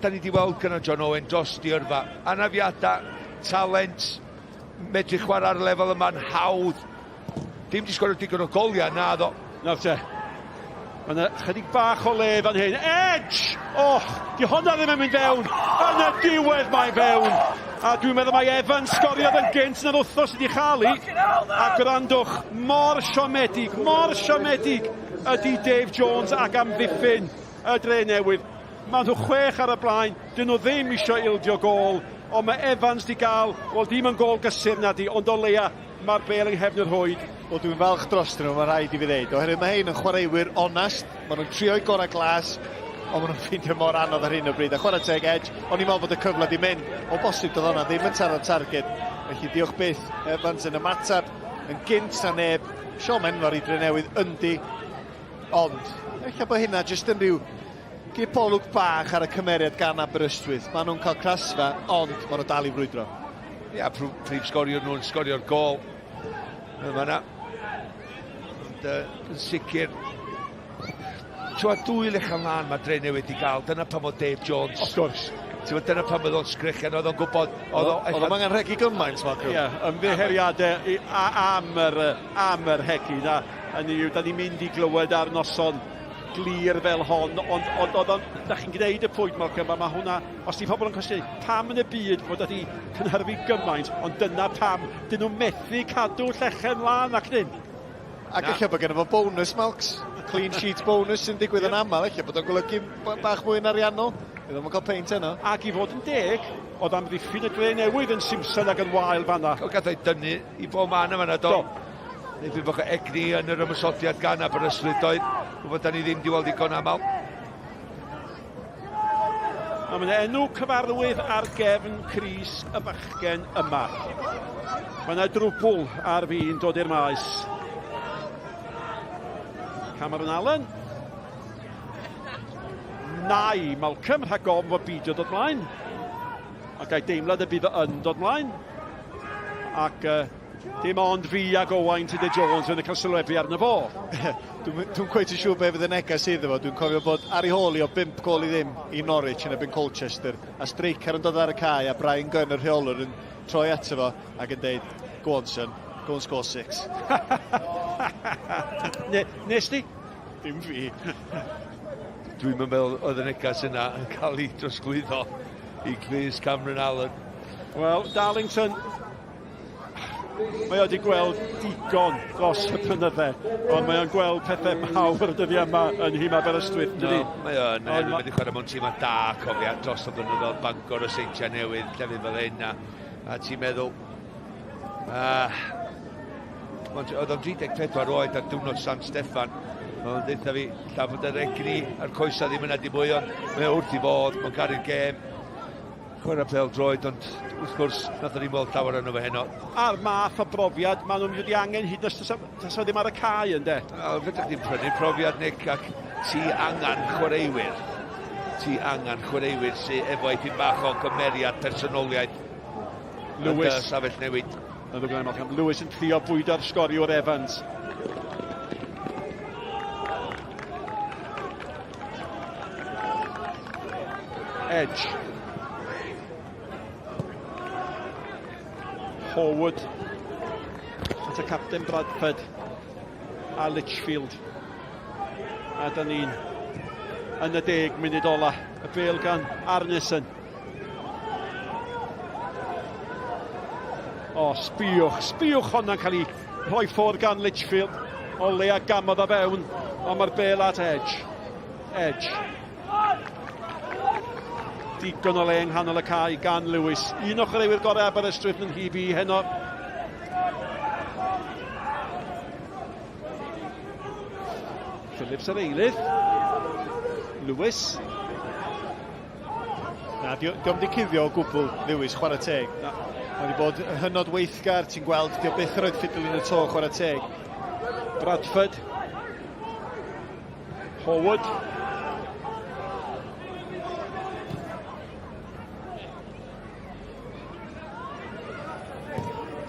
da ni 'di weld gyda John Owen dros di yrfa. Anafiadau, talent, medru chwarae ar y lefel yma'n hawdd. Dim di sgorio digon o goliau, na ddo. Nawr te, mae yna chydig bach o le fan hyn. Edge! Oh, di honna ddim yn mynd fewn. Yn y diwedd mae'n fewn. A dwi'n meddwl mai Evans sgoriodd yn gynt na'r wythnos wedi chael i. A gwrandwch, mor siomedig, mor siomedig ydy Dave Jones ac amddiffyn y dre newydd. Maen nhw chwech ar y blaen, dyn nhw ddim eisiau ildio gôl, ond mae Evans di gael, wel dim yn gôl gysur na di, ond o leia mae'r bel yng nghefn y rhwyd. Wel dwi'n falch drostyn nhw, mae'n rhaid i fi ddeud, oherwydd mae hein yn chwaraewyr onest, maen nhw'n trio'u gorau glas, ond maen nhw'n ffeindio mor anodd ar hyn o bryd. A chwarae teg Edge, o'n i'n meddwl bod y cyfle di mynd, o bosib doedd hwnna ddim yn taro targed, felly diolch byth, Evans yn ymateb yn gynt na neb, siom enfawr i Drenewydd yndi, ond ella bod hynna jyst yn rhyw gipolwg bach ar y cymeriad gan Aberystwyth. Maen nhw'n cael crasfa, ond maen nhw dal i frwydro. Ia, prif sgoriwr nhw'n sgorio'r gol. Yn fanna. Ond uh, yn sicr, Ti'n dwy lechel lan mae Dre Newydd wedi gael. Dyna pam oedd Dave Jones. Of course. Ti'n dyna pam oedd o'n sgrechian, oedd o'n gwybod... Oedd o'n angen rhegi gymaint, Malcolm. Ie, yeah, ymddiheuriadau am yr, am yr hegi na. Hynny yw, da ni'n mynd i glywed ar noson glir fel hon, ond, ond oedd o'n, da chi'n gwneud y pwynt, Malcolm, a mae hwnna, os di pobl yn cwestiynu, pam yn y byd fod wedi cynhyrfu gymaint, ond dyna pam, dyn nhw methu cadw llechen lân ac dyn. Ac ella bod genno fo bonus, Malcs, clean sheet bonus sy'n digwydd yn aml, ella bod o'n golygu bach mwy yn ariannol. Bydd o'n cael peint heno. Ac i fod yn deg, oedd amddiffyn y dre newydd yn Simpson ac yn wael fanna. O, gath o'i dynnu i bob man yma, do. Do. Neu bach o egni yn yr ymosodiad gan Aberystwyth doedd, rhywbeth da ni ddim di weld digon aml. A mae'n enw cyfarwydd ar gefn Cris y bachgen yma. Mae yna drwbl ar fin dod i'r maes. Cameron Allen. Nai Malcolm rhag ofn fod beidio dod mlaen. Ac a'i deimlad y bydd yn dod mlaen. Ac uh, Dim ond fi ag Owain Tudur Jones yn y cael sylwebu arno fo. Dwi'n dwi cweit yn siŵr be fydd y neges iddo fo. Dwi'n cofio bod ar ei hôl i o 5 gol i ddim i Norwich yn erbyn Colchester, a streicer yn dod ar y cae a Brian Gunn, y rheolwr, yn troi ato fo ac yn deud, go on son, go and score six. ne, nes di? Dim fi. Dwi'n meddwl oedd y neges yna yn cael ei drosglwyddo i Chris Cameron Allen. Wel, Darlington Mae o wedi gweld digon dros y blynydde, ond mae o'n gweld pethau mawr y dyddiau yma yn nhîm Aberystwyth, dydy? No, mae o'n, mae wedi chwarae mewn tîm da, cofia, dros y blynyddoedd, Bangor, y Seintiau Newydd, llefydd fel hyn, a, a ti'n meddwl, uh, oedd o'n 34 oed ar diwrnod San Steffan, ond ddeitha fi, lla fod yr egni a'r coesau ddim yna dim mwy, ond mae o wrth i fod, mae'n caru'r gêm, Chwarae pêl-droed, ond wrth gwrs, nathon ni'm weld llawer arno fe heno. A'r math o brofiad maen nhw'n mynd i angen hyd yn oes tasa, tasa ddim ar y cae, ynde? Wel, fedrwch chdi'm prynu profiad, Nick, ac ti angen chwaraewyr. Ti angen chwaraewyr sy efo ipyn bach o gymeriad, personoliaeth. Lewis. Yn dy safell newid. Yn ddwg Malcolm Lewis yn trio bwydo'r sgoriwr Evans. Edge. Forward. At y capten Bradford a Litchfield. A da ni'n yn y deg munud ola. Y bel gan Arneson. O, sbiwch, sbiwch honna'n cael ei rhoi ffwrdd gan Litchfield. O lea gamodd o fewn, ond mae'r bel at Edge. Edge. Digon o le yng nghanol y cae gan Lewis. Un o chwaraewyr gorau Aberystwyth yn nhîf i heno. Phillips ar eilydd. Lewis. Na, di o'm di cuddio o gwbl, Lewis, chwarae teg. Na. Mae wedi bod yn hynod weithgar, ti'n gweld, di o byth yn rhoi ffidl yn y to, chwarae teg. Bradford. Howard.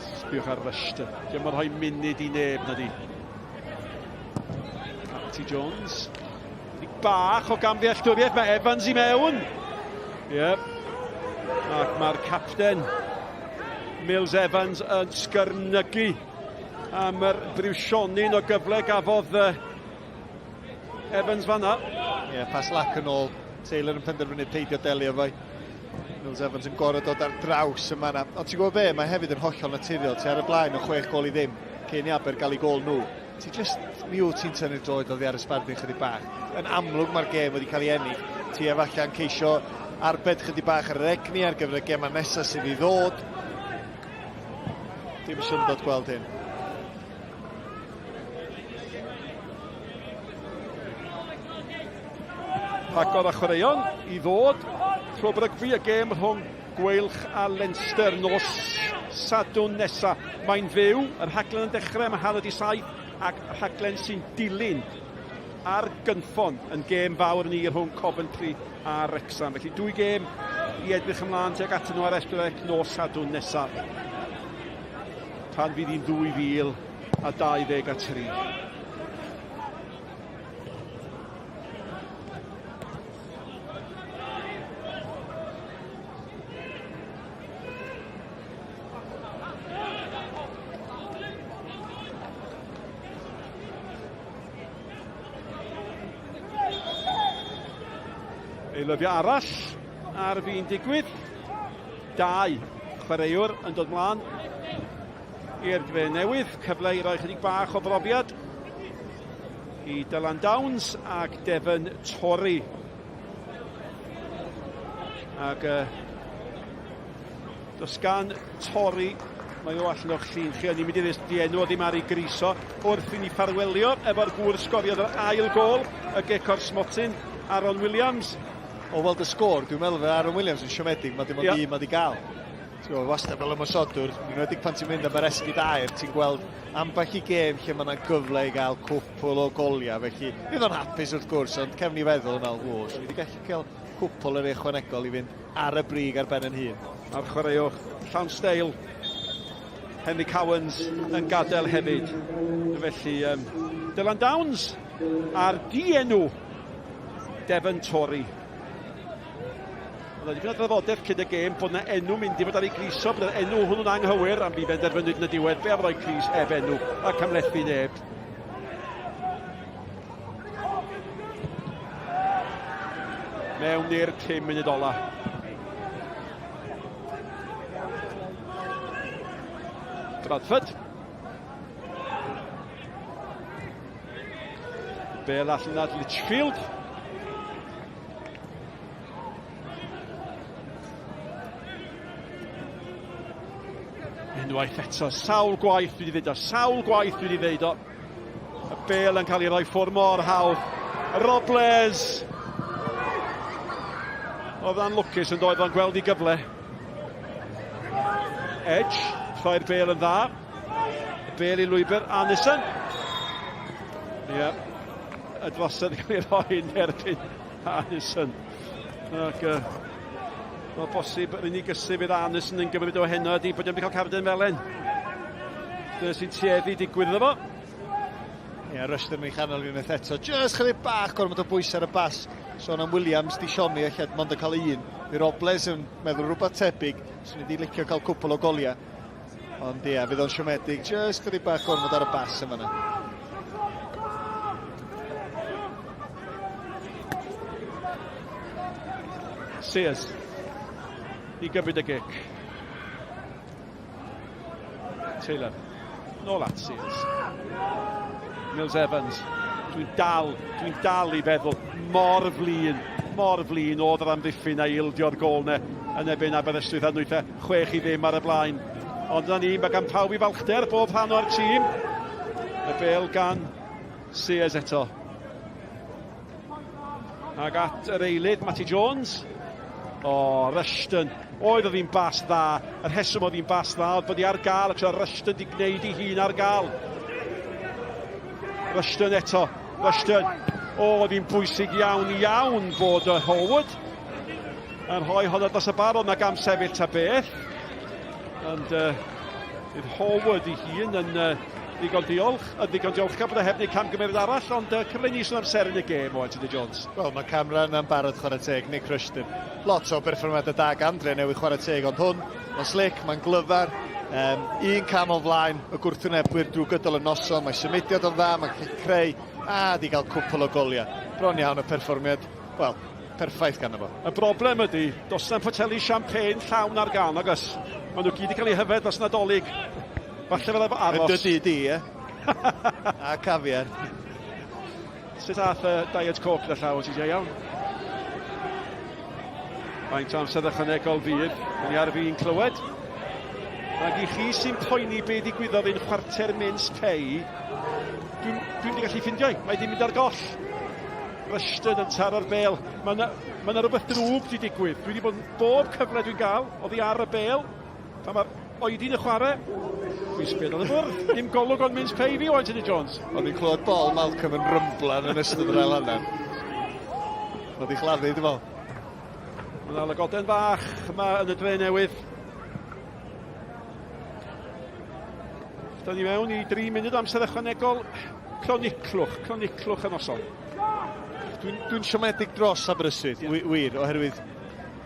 Sbiwch ar Rushton. Diolch yn rhoi munud i neb na di. Artie Jones. Bach o gamddealltwriaeth, mae Evans i mewn. Yep. Ac mae'r capten Mills Evans yn sgyrnygu am yr briwsionin o gyfle gafodd Evans fanna. Ie, yeah, pas lac yn ôl. Taylor yn penderfynu peidio delio fo. Mills Evans yn gorau dod ar draws yma na. Ond ti'n gwybod be, mae hefyd yn hollol naturiol. Ti ar y blaen o 6 gol i ddim cyn i Aber gael ei gol nhw. Ti just, mi wyt ti'n tynnu'r droed oddi ar y sbardun chydig bach. Yn amlwg mae'r gêm wedi cael ei ennill. Ti efalla'n ceisio arbed chydig bach ar yr egni ar gyfer y gemau nesaf sydd i ddod. Dim syndod gweld hyn. Rhagor a chwaraeon i ddod. Clwb rygbi y gêm rhwng Gweilch a Leinster nos Sadwrn nesa. Mae'n fyw, y rhaglen yn dechrau am 6:30 ac rhaglen sy'n dilyn ar gynffon yn gêm fawr ni rhwng Coventry a Wrexham. Felly dwy gêm i edrych ymlaen tuag atyn nhw ar S4C nos Sadwrn nesaf. Pan fydd hi'n 2023. Eilyddio arall ar fin digwydd. Dau chwaraewr yn dod mlaen i'r dre newydd. Cyfle i roi chydig bach o brofiad i Dylan Downs ac Devon Torrey. Ac does gan Torrey, mae o allan o'ch llun chi, ond ni'n mynd i ddweud di enw o ddim ar ei griso wrth i ni ffarwelio efo'r gŵr sgoriodd yr ail gol, y gic o'r smotyn, Aaron Williams. O weld y sgôr, dwi'n meddwl fe Aaron Williams yn siomedig, mae dim ond un mae di gael. Ti'n gwybod, wastad fel ymosodwr, yn enwedig pan ti'n mynd am yr esgid aur, ti'n gweld ambell i gêm lle mae yna gyfle i gael cwpl o goliau, felly fydd o'n hapus wrth gwrs, ond cefn i feddwl yn meddwl, o, swn i wedi gallu cael cwpl yr ychwanegol i fynd ar y brig ar ben yn hun. A'r chwaraewr llawn steil, Henry Cowans yn gadael hefyd. Felly, Dylan Downs a'r dienw Devon Torrey. Oedd dipyn o drafodaeth cyn y gêm bod yna enw mynd i fod ar ei griso, bod yr enw hwnnw'n anghywir, am fi benderfynwyd yn y diwedd be am roi cris heb enw a cymhlethu neb. Mewn i'r 5 munud ola. Bradford. Bel allan at Litchfield. Unwaith eto, sawl gwaith dwi wedi dweud o, sawl gwaith dwi wedi dweud o. Y bel yn cael ei roi ffwr mor hawdd. Robles! Oedd anlwcus yn doedd o'n gweld i gyfle. Edge, rhoi'r bel yn dda. Y bel i lwybr Anderson. Ie, yeah. Y drosodd yn cael ei roi yn erbyn Anderson. Ac uh, mae'n bosib yr unig gysur fydd Anderson yn gymryd o heno ydy bod wedi cael carden felen. Dyna sy'n tueddu digwydd iddo fo. Ie, yeah, Rushton yn ei chanol unwaith eto. Just chydig bach gormod o bwys ar y bas. Sôn am Williams, di siomi allan, mond yn cael un. Fi Robles yn meddwl rhywbeth tebyg. Swn i wedi licio cael cwpl o goliau. Ond ie, fydd o'n siomedig. Just chydig bach gormod ar y bas yma yna. Sears i gymryd y gic. Taylor. Nôl at Sears. Mills Evans. Dwi'n dal, dwi'n dal i feddwl mor flin, mor flin oedd yr amddiffyn a ildio'r gôl ne yn erbyn Aberystwyth a nwythau 6-0 ar y blaen. Ond yna ni, mae gan pawb i falchder bob rhan o'r tîm. Y bel gan Sears eto. Ag at yr eilydd, Matty Jones. O, Rushton. Oedd oedd hi'n bas dda. Y rheswm oedd hi'n bas dda oedd bod hi ar gael, ac oedd Rushton di gwneud ei hun ar gael. Rushton eto. Rushton. O, oedd hi'n bwysig iawn, iawn fod y Howard yn rhoi honno dros y bar, ond na gam sefyll ta beth. Ond uh, bydd Howard ei hun yn uh, ddigon diolch, yn ddigon diolchgar bod e heb wneud camgymeriad arall, ond uh, cyfle ni sôn am seren y gêm o Anthony Jones. Wel, mae camera yna'n barod chwarae teg, Nick Rushton. Lot o berfformiadau da gan Dre Newydd chwarae teg, ond hwn, mae'n slick, mae'n glyfar, um, un cam o flaen y gwrthwynebwyr drwy gydol y noson, mae symudiad o'n dda, mae'n gallu creu, a di gael cwpl o goliau. Bron iawn y perfformiad, wel, perffaith ganddo fo. Y broblem ydy, does na'm poteli champagne llawn ar gael, nag oes? Maen nhw gyd wedi cael eu hyfed dros Nadolig. Falle fel efo aros. Yn dy di, ie? A caviar. Sut ath y Diet Coke gyda llaw, ti iawn? Faint o amser ychwanegol fydd, ni ar fi'n clywed. Ac i chi sy'n poeni be ddigwyddodd un chwarter mince pei, dwi'n dwi wedi gallu ffindio i, mae di mynd ar goll. Rushton yn taro'r bêl. Mae yna ma rhywbeth drwg wedi digwydd. Dwi wedi bod yn bob cyfle dwi'n gael, oddi ar y bêl. Pan mae oedi'n y chwarae, dwi'n sbio ar y bwrdd. Dim golwg ond mince pei fi o Anthony Jones. O'n i'n clywed bol Malcolm yn rymblan yn ystod yr ail hanner. Oedd i chladdu, dwi'n meddwl. Mae yna lygoden fach yma yn y dre newydd. Da ni mewn i 3 munud amser ychwanegol. Croniclwch, croniclwch y noson. Dwi'n dwi siomedig dros Aberystwyth, yeah. wir, oherwydd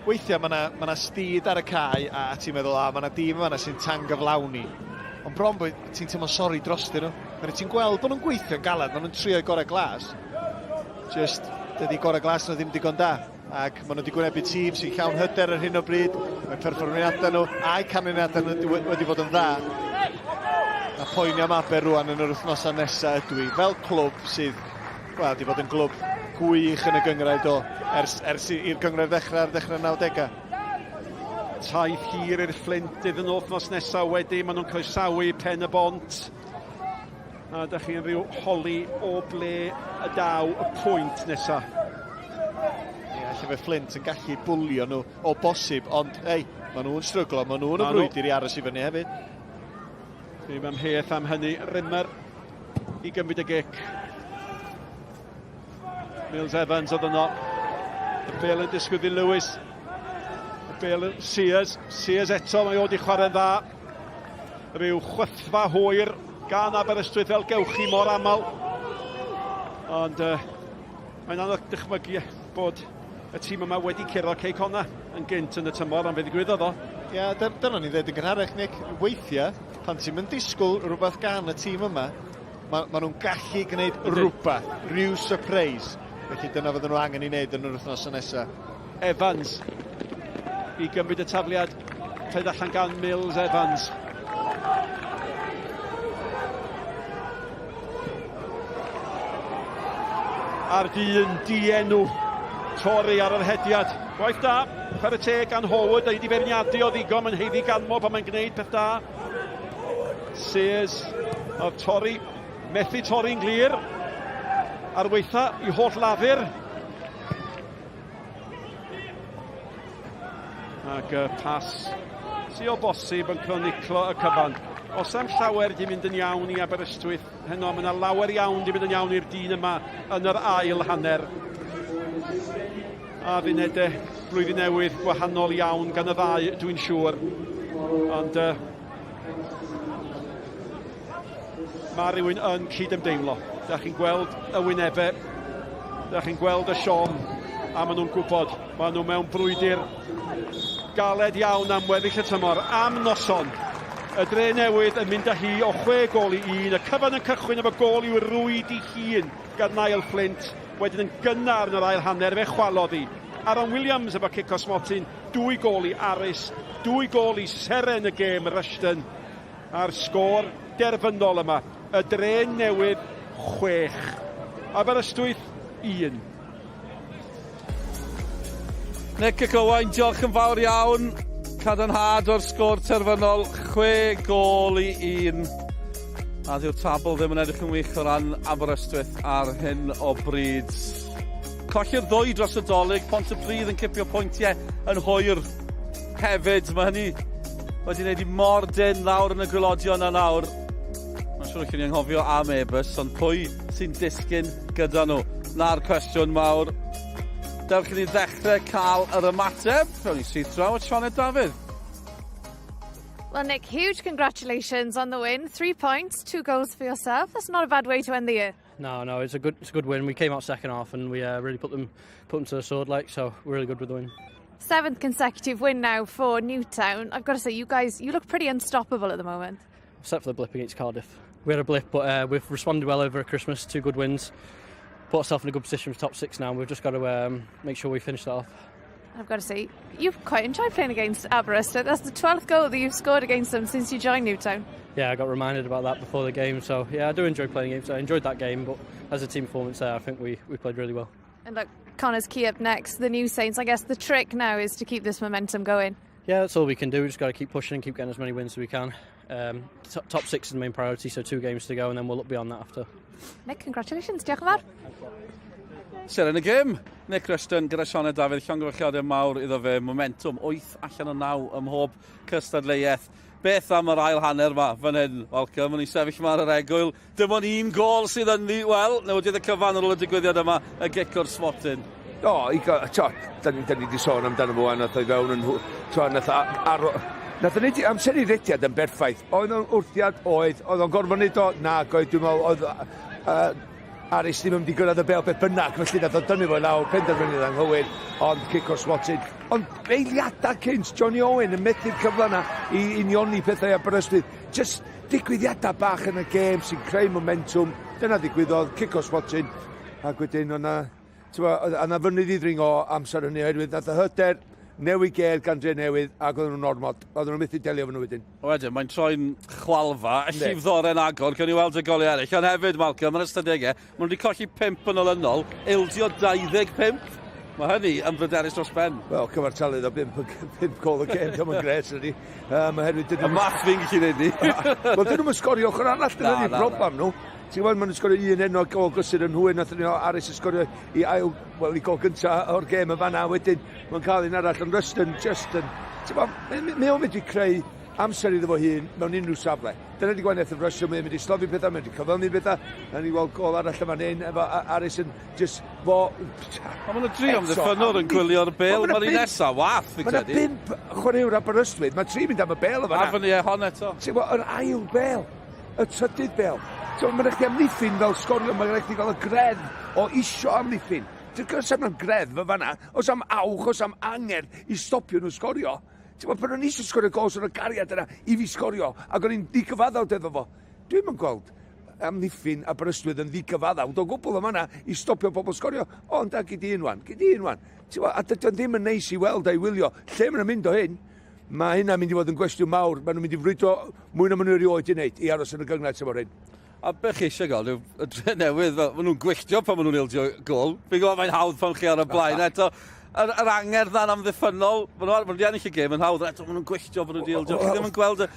weithiau mae yna ma, na stid ar y cae a ti'n meddwl, a mae yna dîm yma sy'n tangyflawni. Ond bron bod ti'n teimlo sori drostyn nhw. Mae'n ti'n gweld bod nhw'n gweithio'n galed, maen nhw'n trio gorau glas. Just, dydy gorau glas nhw ddim digon da. Ac maen nhw wedi gwynebu tîm sy'n llawn hyder ar hyn o bryd. Mae perfformiadau nhw a'u canlyniadau nhw wedi bod yn dda. A poeni am Aber rwan yn yr wythnosau nesaf ydw i. Fel clwb sydd, wel, wedi bod yn glwb gwych yn y gynghrair do, ers, ers i'r gynghrair ddechrau ar ddechrau 90au. Taith hir i'r Fflint iddyn nhw wythnos nesaf wedi, maen nhw'n croesawu Pen y Bont. A da chi'n rhyw holi o ble y daw y pwynt nesaf. Ie, yeah, lle fe Flint yn gallu bwlio nhw o bosib, ond ei, maen nhw'n stryglo, maen nhw'n y frwydr i aros i fyny hefyd. Ddim amheuaeth am hynny, Rimmer i gymryd y gic. Mills Evans oedd yno. Y bel yn disgwyl i Lewis. Y bel yn Sears. Sears eto, mae o wedi chwarae'n dda. Rhyw chwythfa hwyr gan Aberystwyth fel gewch chi mor aml. Ond uh, mae'n anodd dychmygu bod y tîm yma wedi curo Cei Connah yn gynt yn y tymor, ond fe ddigwyddodd o. Ie, yeah, dyna ni'n dweud yn gynharach, Nick. Weithiau, pan ti'n mynd disgwyl rhywbeth gan y tîm yma, mae ma nhw'n gallu gwneud rhywbeth, rhyw surprise. Felly dyna fydden nhw angen i wneud yn yr wythnos nesaf. Evans i gymryd y tafliad rhaid allan gan Mills Evans. A'r dyn dienw torri ar yr hediad. Gwaith da, chwarae teg gan Howard, a i wedi feirniadu o ddigon, mae'n heiddi ganmo pan mae'n gwneud peth da. Sears, oedd torri, methu torri'n glir. Ar weitha i holl lafur. Ac y pas sy o bosib yn croniclo y cyfan. Os am llawer di mynd yn iawn i Aberystwyth heno, mae yna lawer iawn di mynd yn iawn i'r dyn yma yn yr ail hanner. A funedau blwyddyn newydd gwahanol iawn gan y ddau, dwi'n siŵr. Ond uh, mae rhywun yn cydymdeimlo. Da chi'n gweld y wynebau, da chi'n gweld y siom, a maen nhw'n gwybod, maen nhw mewn brwydr galed iawn am weddill y tymor, am noson. Y dre newydd yn mynd â hi o 6 gol i 1, y cyfan yn cychwyn efo gol i'w rwyd i hun gan Niall Flint, wedyn yn gynnar yn yr ail hanner fe chwalodd hi. Aaron Williams efo cic o smotyn, dwy gol i Aris, dwy gol i seren y gêm Rushton, A'r sgôr derfynol yma, y dre newydd 6, Aberystwyth 1. Nick ac Owain, diolch yn fawr iawn. Cadarnhad o'r sgôr terfynol, 6 gôl i 1. A dyw'r tabl ddim yn edrych yn wych o ran Aberystwyth ar hyn o bryd. Colli'r ddwy dros y Dolig, Pontypridd yn cipio pwyntiau yn hwyr hefyd. Mae hynny wedi gwneud i mor dyn lawr yn y gwylodion yna nawr. Mae'n siŵr chi'n anghofio am Airbus, ond pwy sy'n disgyn gyda nhw? Na'r cwestiwn mawr. Dewch i ni ddechrau cael yr ymateb. Fewn ni syth draw at Sioned Dafydd. Well, Nick, huge congratulations on the win. Three points, two goals for yourself. That's not a bad way to end the year. No, no, it's a good, it's a good win. We came out second half and we uh, really put them, put them to the sword, like so. We're really good with the win. Seventh consecutive win now for Newtown. I've got to say, you guys, you look pretty unstoppable at the moment. Except for the blip against Cardiff. We had a blip, but uh, we've responded well over Christmas. Two good wins. Put ourselves in a good position for top six now. We've just got to um, make sure we finish that off. I've got to say, you've quite enjoyed playing against Aberystwyth. That's the 12th goal that you've scored against them since you joined Newtown. Yeah, I got reminded about that before the game. So, yeah, I do enjoy playing games. I enjoyed that game, but as a team performance there, I think we, we played really well. And look, Connor's key up next, the new Saints. I guess the trick now is to keep this momentum going. Yeah, that's all we can do. We just got to keep pushing and keep getting as many wins as we can. Um, top six is the main priority, so two games to go, and then we'll look beyond that after. Nick, congratulations. Diolch yn fawr. Seren y gêm, Nick Rushton gyda Sioned Dafydd, llongyfarchiadau mawr iddo fe, momentum 8 allan o 9 ym mhob cystadleuaeth. Beth am yr ail hanner ma fan hyn, Malcolm? O'n i'n sefyll yma ar yr egwyl. Dim ond un gol sydd ynddi. Wel, newidiodd y cyfan ar ôl y digwyddiad yma, y gic o'r smotyn. O, i gael, to, da ni, da ni wedi sôn amdano fo, nath o'i fewn yn, to, nath ar, nath o'n neud amser i rediad yn berffaith. Oedd o'n wrthiad, oedd, oedd o'n gorfod neud o, na, oedd, dwi'n meddwl, oedd, uh, Aris ddim yn mynd i gyrraedd y bel beth bynnag, felly nath o dynnu fo i lawr, penderfyniad anghywir, ond cic o'r smotyn. Ond eiliadau cynt, Johnny Owen yn methu'r cyfle yna i unioni pethau Aberystwyth. Just digwyddiadau bach yn y gêm sy'n creu momentum. Dyna ddigwyddodd, cic o'r smotyn, ac wedyn o'na, o'na fynydd i ddringo amser hynny oherwydd nath y hyder newid gêr gan Dre Newydd ac oedden nhw'n ormod. Oedden nhw'n methu delio efo nhw wedyn. Wedyn, mae'n troi'n chwalfa, y llif ddoren agor, cawn ni weld y goliau eraill. Ond hefyd, Malcolm, yn ystadegau, maen nhw wedi colli 5 yn olynol, ildio 25. Mae hynny yn bryderus dros ben. Wel, cyfartalydd o 5, 5 gol y gêm, diolch yn gres ydy. Um, oherwydd dydyn... Y math fi'n gallu neud ni. Wel, dyn nhw'n sgorio ochr arall, dyna ni'r broblem nhw. Ti'n gwybod, maen nhw'n sgorio un enw gol gysur yn hwy, nath nhw Aris yn sgorio i ail, wel, i gol gyntaf o'r gêm y fanna, wedyn mae'n cael un arall, ond Ruston just yn... Ti'n gwybod, mae o'n medru creu amser iddo fo hun mewn unrhyw safle. Dyna di gwahaniaeth efo Ruston, mae'n mynd i slofi pethau, mae'n mynd i cyflymu pethau, a ni weld gol arall yma hyn, efo Aris yn just fo... Ond maen nhw dri amddiffynnwr yn gwylio'r bel, mae'r un nesaf wath, fi'n credu. Mae yna bump chwaraewr Aberystwyth, mae tri mynd am y bel yma. A fyny e hon eto. Ti'n gwybod, yr ail bel, y trydydd bel. Ti'n gwybod, mae'n rhaid chdi amddiffyn fel sgorio, mae'n rhaid chdi gael y greddf o isio amddiffyn. Ti'n gwybod, am greddf y fanna, os am awch, os am angerdd i stopio nhw sgorio. Ti'n gwybod, pan o'n i eisiau sgorio gol, so gariad yna i fi sgorio, ac o'n i'n ddigyfaddawd efo fo. Dwi'm yn gweld amddiffyn Aberystwyth yn ddigyfaddawd o gwbl yma yna i stopio pobl sgorio. Ond a gyd un wan, gyd un wan. Ti'n gwybod, a dydy o'n ddim yn neis i weld a'i wylio. Lle maen nhw'n mynd o hyn? Mae hynna'n mynd i fod yn gwestiwn mawr. Maen nhw'n mynd i frwydro mwy na maen nhw erioed i wneud i aros yn y gynghrair tymor hyn. A be chi eisiau gael yw y dre newydd, fel, maen nhw'n gwylltio pan maen nhw'n ildio gol. Fi'n gwybod mae'n hawdd pan chi ar y blaen. Eto, yr, yr angerdd na'n amddiffynnol, maen nhw, maen nhw wedi ennill y gêm yn hawdd, eto maen nhw'n gwylltio bod nhw wedi ildio. Chi ddim yn gweld y,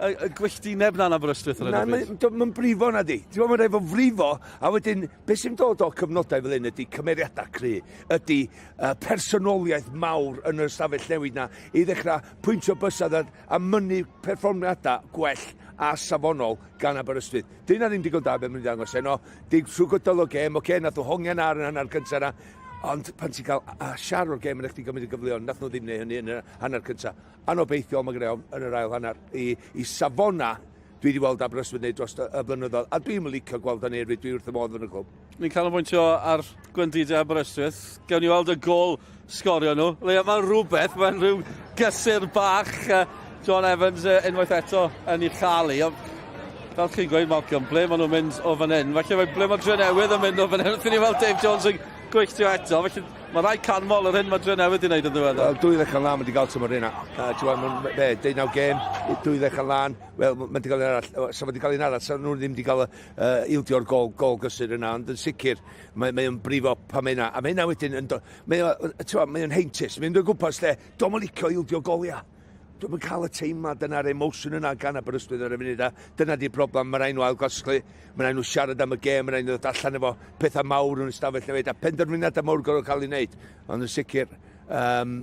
y, y gwylltineb na'n Aberystwyth ar hyn o bryd. Na, mae'n brifo na di. Ti'n gwybod, mae'n rhaid fod frifo, a wedyn, beth sy'n dod o cyfnodau fel hyn ydy cymeriadau cry, ydy uh, personoliaeth mawr yn yr ystafell newid na, i ddechrau pwyntio bysedd a, a mynnu perfformiadau gwell a safonol gan Aberystwyth. Dyna ddim digon da be maen nhw wedi dangos heno. Dig trwy gydol o gêm, oce, okay, nath nhw hongian ar yn hanner cyntaf yna. Ond pan ti'n cael a siar o'r gêm yn eich gymryd y gyfleon, nath nhw ddim neud hynny yn y hanner cyntaf. Anobeithiol mae gyda yn yr ail hanner. I, i safona dwi wedi weld Aberystwyth wneud dros y blynyddoedd, a dwi'n licio gweld hynny hefyd, dwi wrth y modd yn y clwb. Ni'n canolbwyntio ar gwendidau Aberystwyth. Gewn ni weld y gol sgorio nhw. Leia, mae'n rhywbeth, mae'n rhyw gysur bach. John Evans unwaith eto yn ei chael i. Fel chi'n gweud, Malcolm, ble maen nhw'n mynd o fan hyn? Falle ble mae Drenewydd yn mynd o fan hyn? Wrth i ni weld Dave Jones yn gweithio eto. Felly mae rhaid canmol yr hyn mae Drenewydd wedi wneud yn ddiweddar. Wel, dwy ddechrau lan wedi cael tymor hynna. Uh, ti'n gwybod, be, deunaw gêm, dwy ddechrau lan. Wel, mae wedi cael un arall, sa wedi cael un arall, sa nhw ddim wedi cael uh, ildio'r gol, gol gysur yna, ond yn sicr, mae, mae o'n brifo pa mae yna. A mae yna wedyn, yn do, mae, mae o'n heintus, mae'n dod gwmpas lle, do'n licio ildio goliau. Dwi'm yn cael y teimlad yna'r emosiwn yna gan Aberystwyth ar y funud, a dyna di'r broblem. Mae rhaid nhw ailgosglu, mae rhaid nhw siarad am y gêm, mae rhaid nhw ddod allan efo pethau mawr yn y stafell newid, a penderfyniadau mawr gorfod cael ei wneud. Ond yn sicr, um,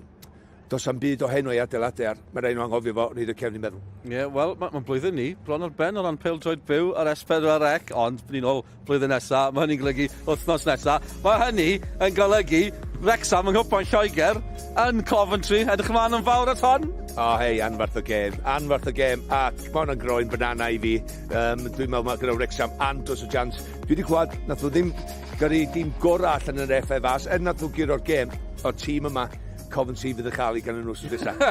does am byd o heno i adeiladu ar. Mae rhaid nhw anghofio fo, rhaid o cefn i meddwl. Ie, yeah, wel, mae'n ma blwyddyn ni, bron ar ben o ran pêl-droed byw ar S4C, ond ni'n ôl blwyddyn nesa, mae hynny'n golygu wythnos nesa. Mae hynny yn golygu Wrexham yng Nghwpan Lloegr yn Coventry. Edrych ymlaen yn fawr at hon. O, oh, hei, anfarth o gêm, anfarth o gêm, a mae hwnna'n groen banana i fi. Um, dwi'n meddwl mae gyda Wrexham andros o chance. Dwi wedi clywed, nath nhw ddim gyrru dim gorau allan yn yr FA Fas, er nath nhw guro'r gêm, o'r tîm yma, Coventry fydd yn cael ei gan y wrth nesaf.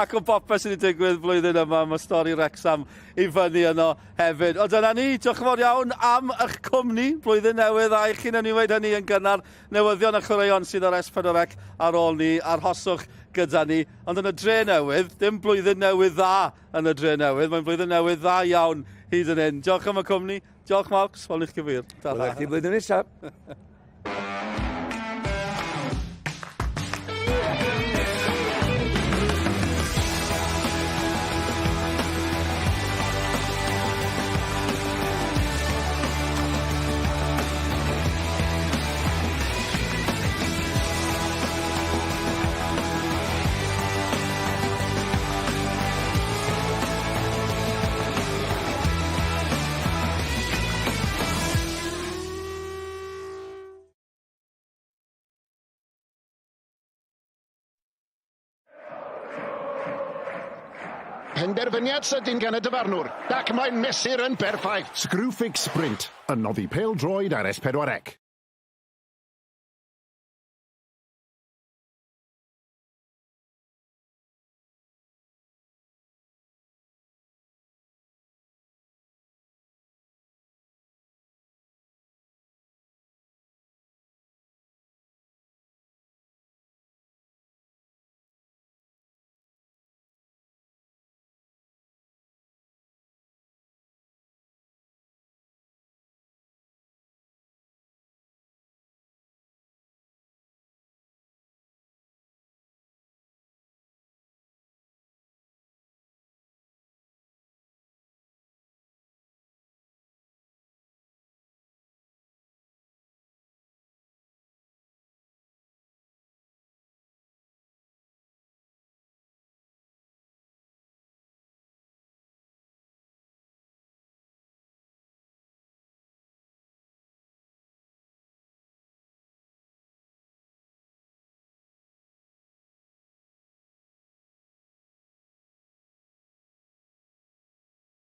Ac o bopeth sydd wedi digwydd flwyddyn yma, mae stori Wrexham i fyny yno hefyd. Ond dyna ni, diolch yn fawr iawn am eich cwmni blwyddyn newydd a i chi newn ni weud hynny yn gynnar. Newyddion a chwaraeon sydd ar S4C ar ôl ni, arhoswch gyda ni. Ond yn y dre newydd, dim blwyddyn newydd dda yn y dre newydd, mae'n blwyddyn newydd dda iawn hyd yn hyn. Diolch am y cwmni, diolch Marks, welwn i'ch cyfeir. Wela i chdi blwyddyn nesaf. Penderfyniad sydyn gan y dyfarnwr, ac mae'n mesur yn berffaith. Screwfix Sprint, yn noddi pêl-droed ar S4C.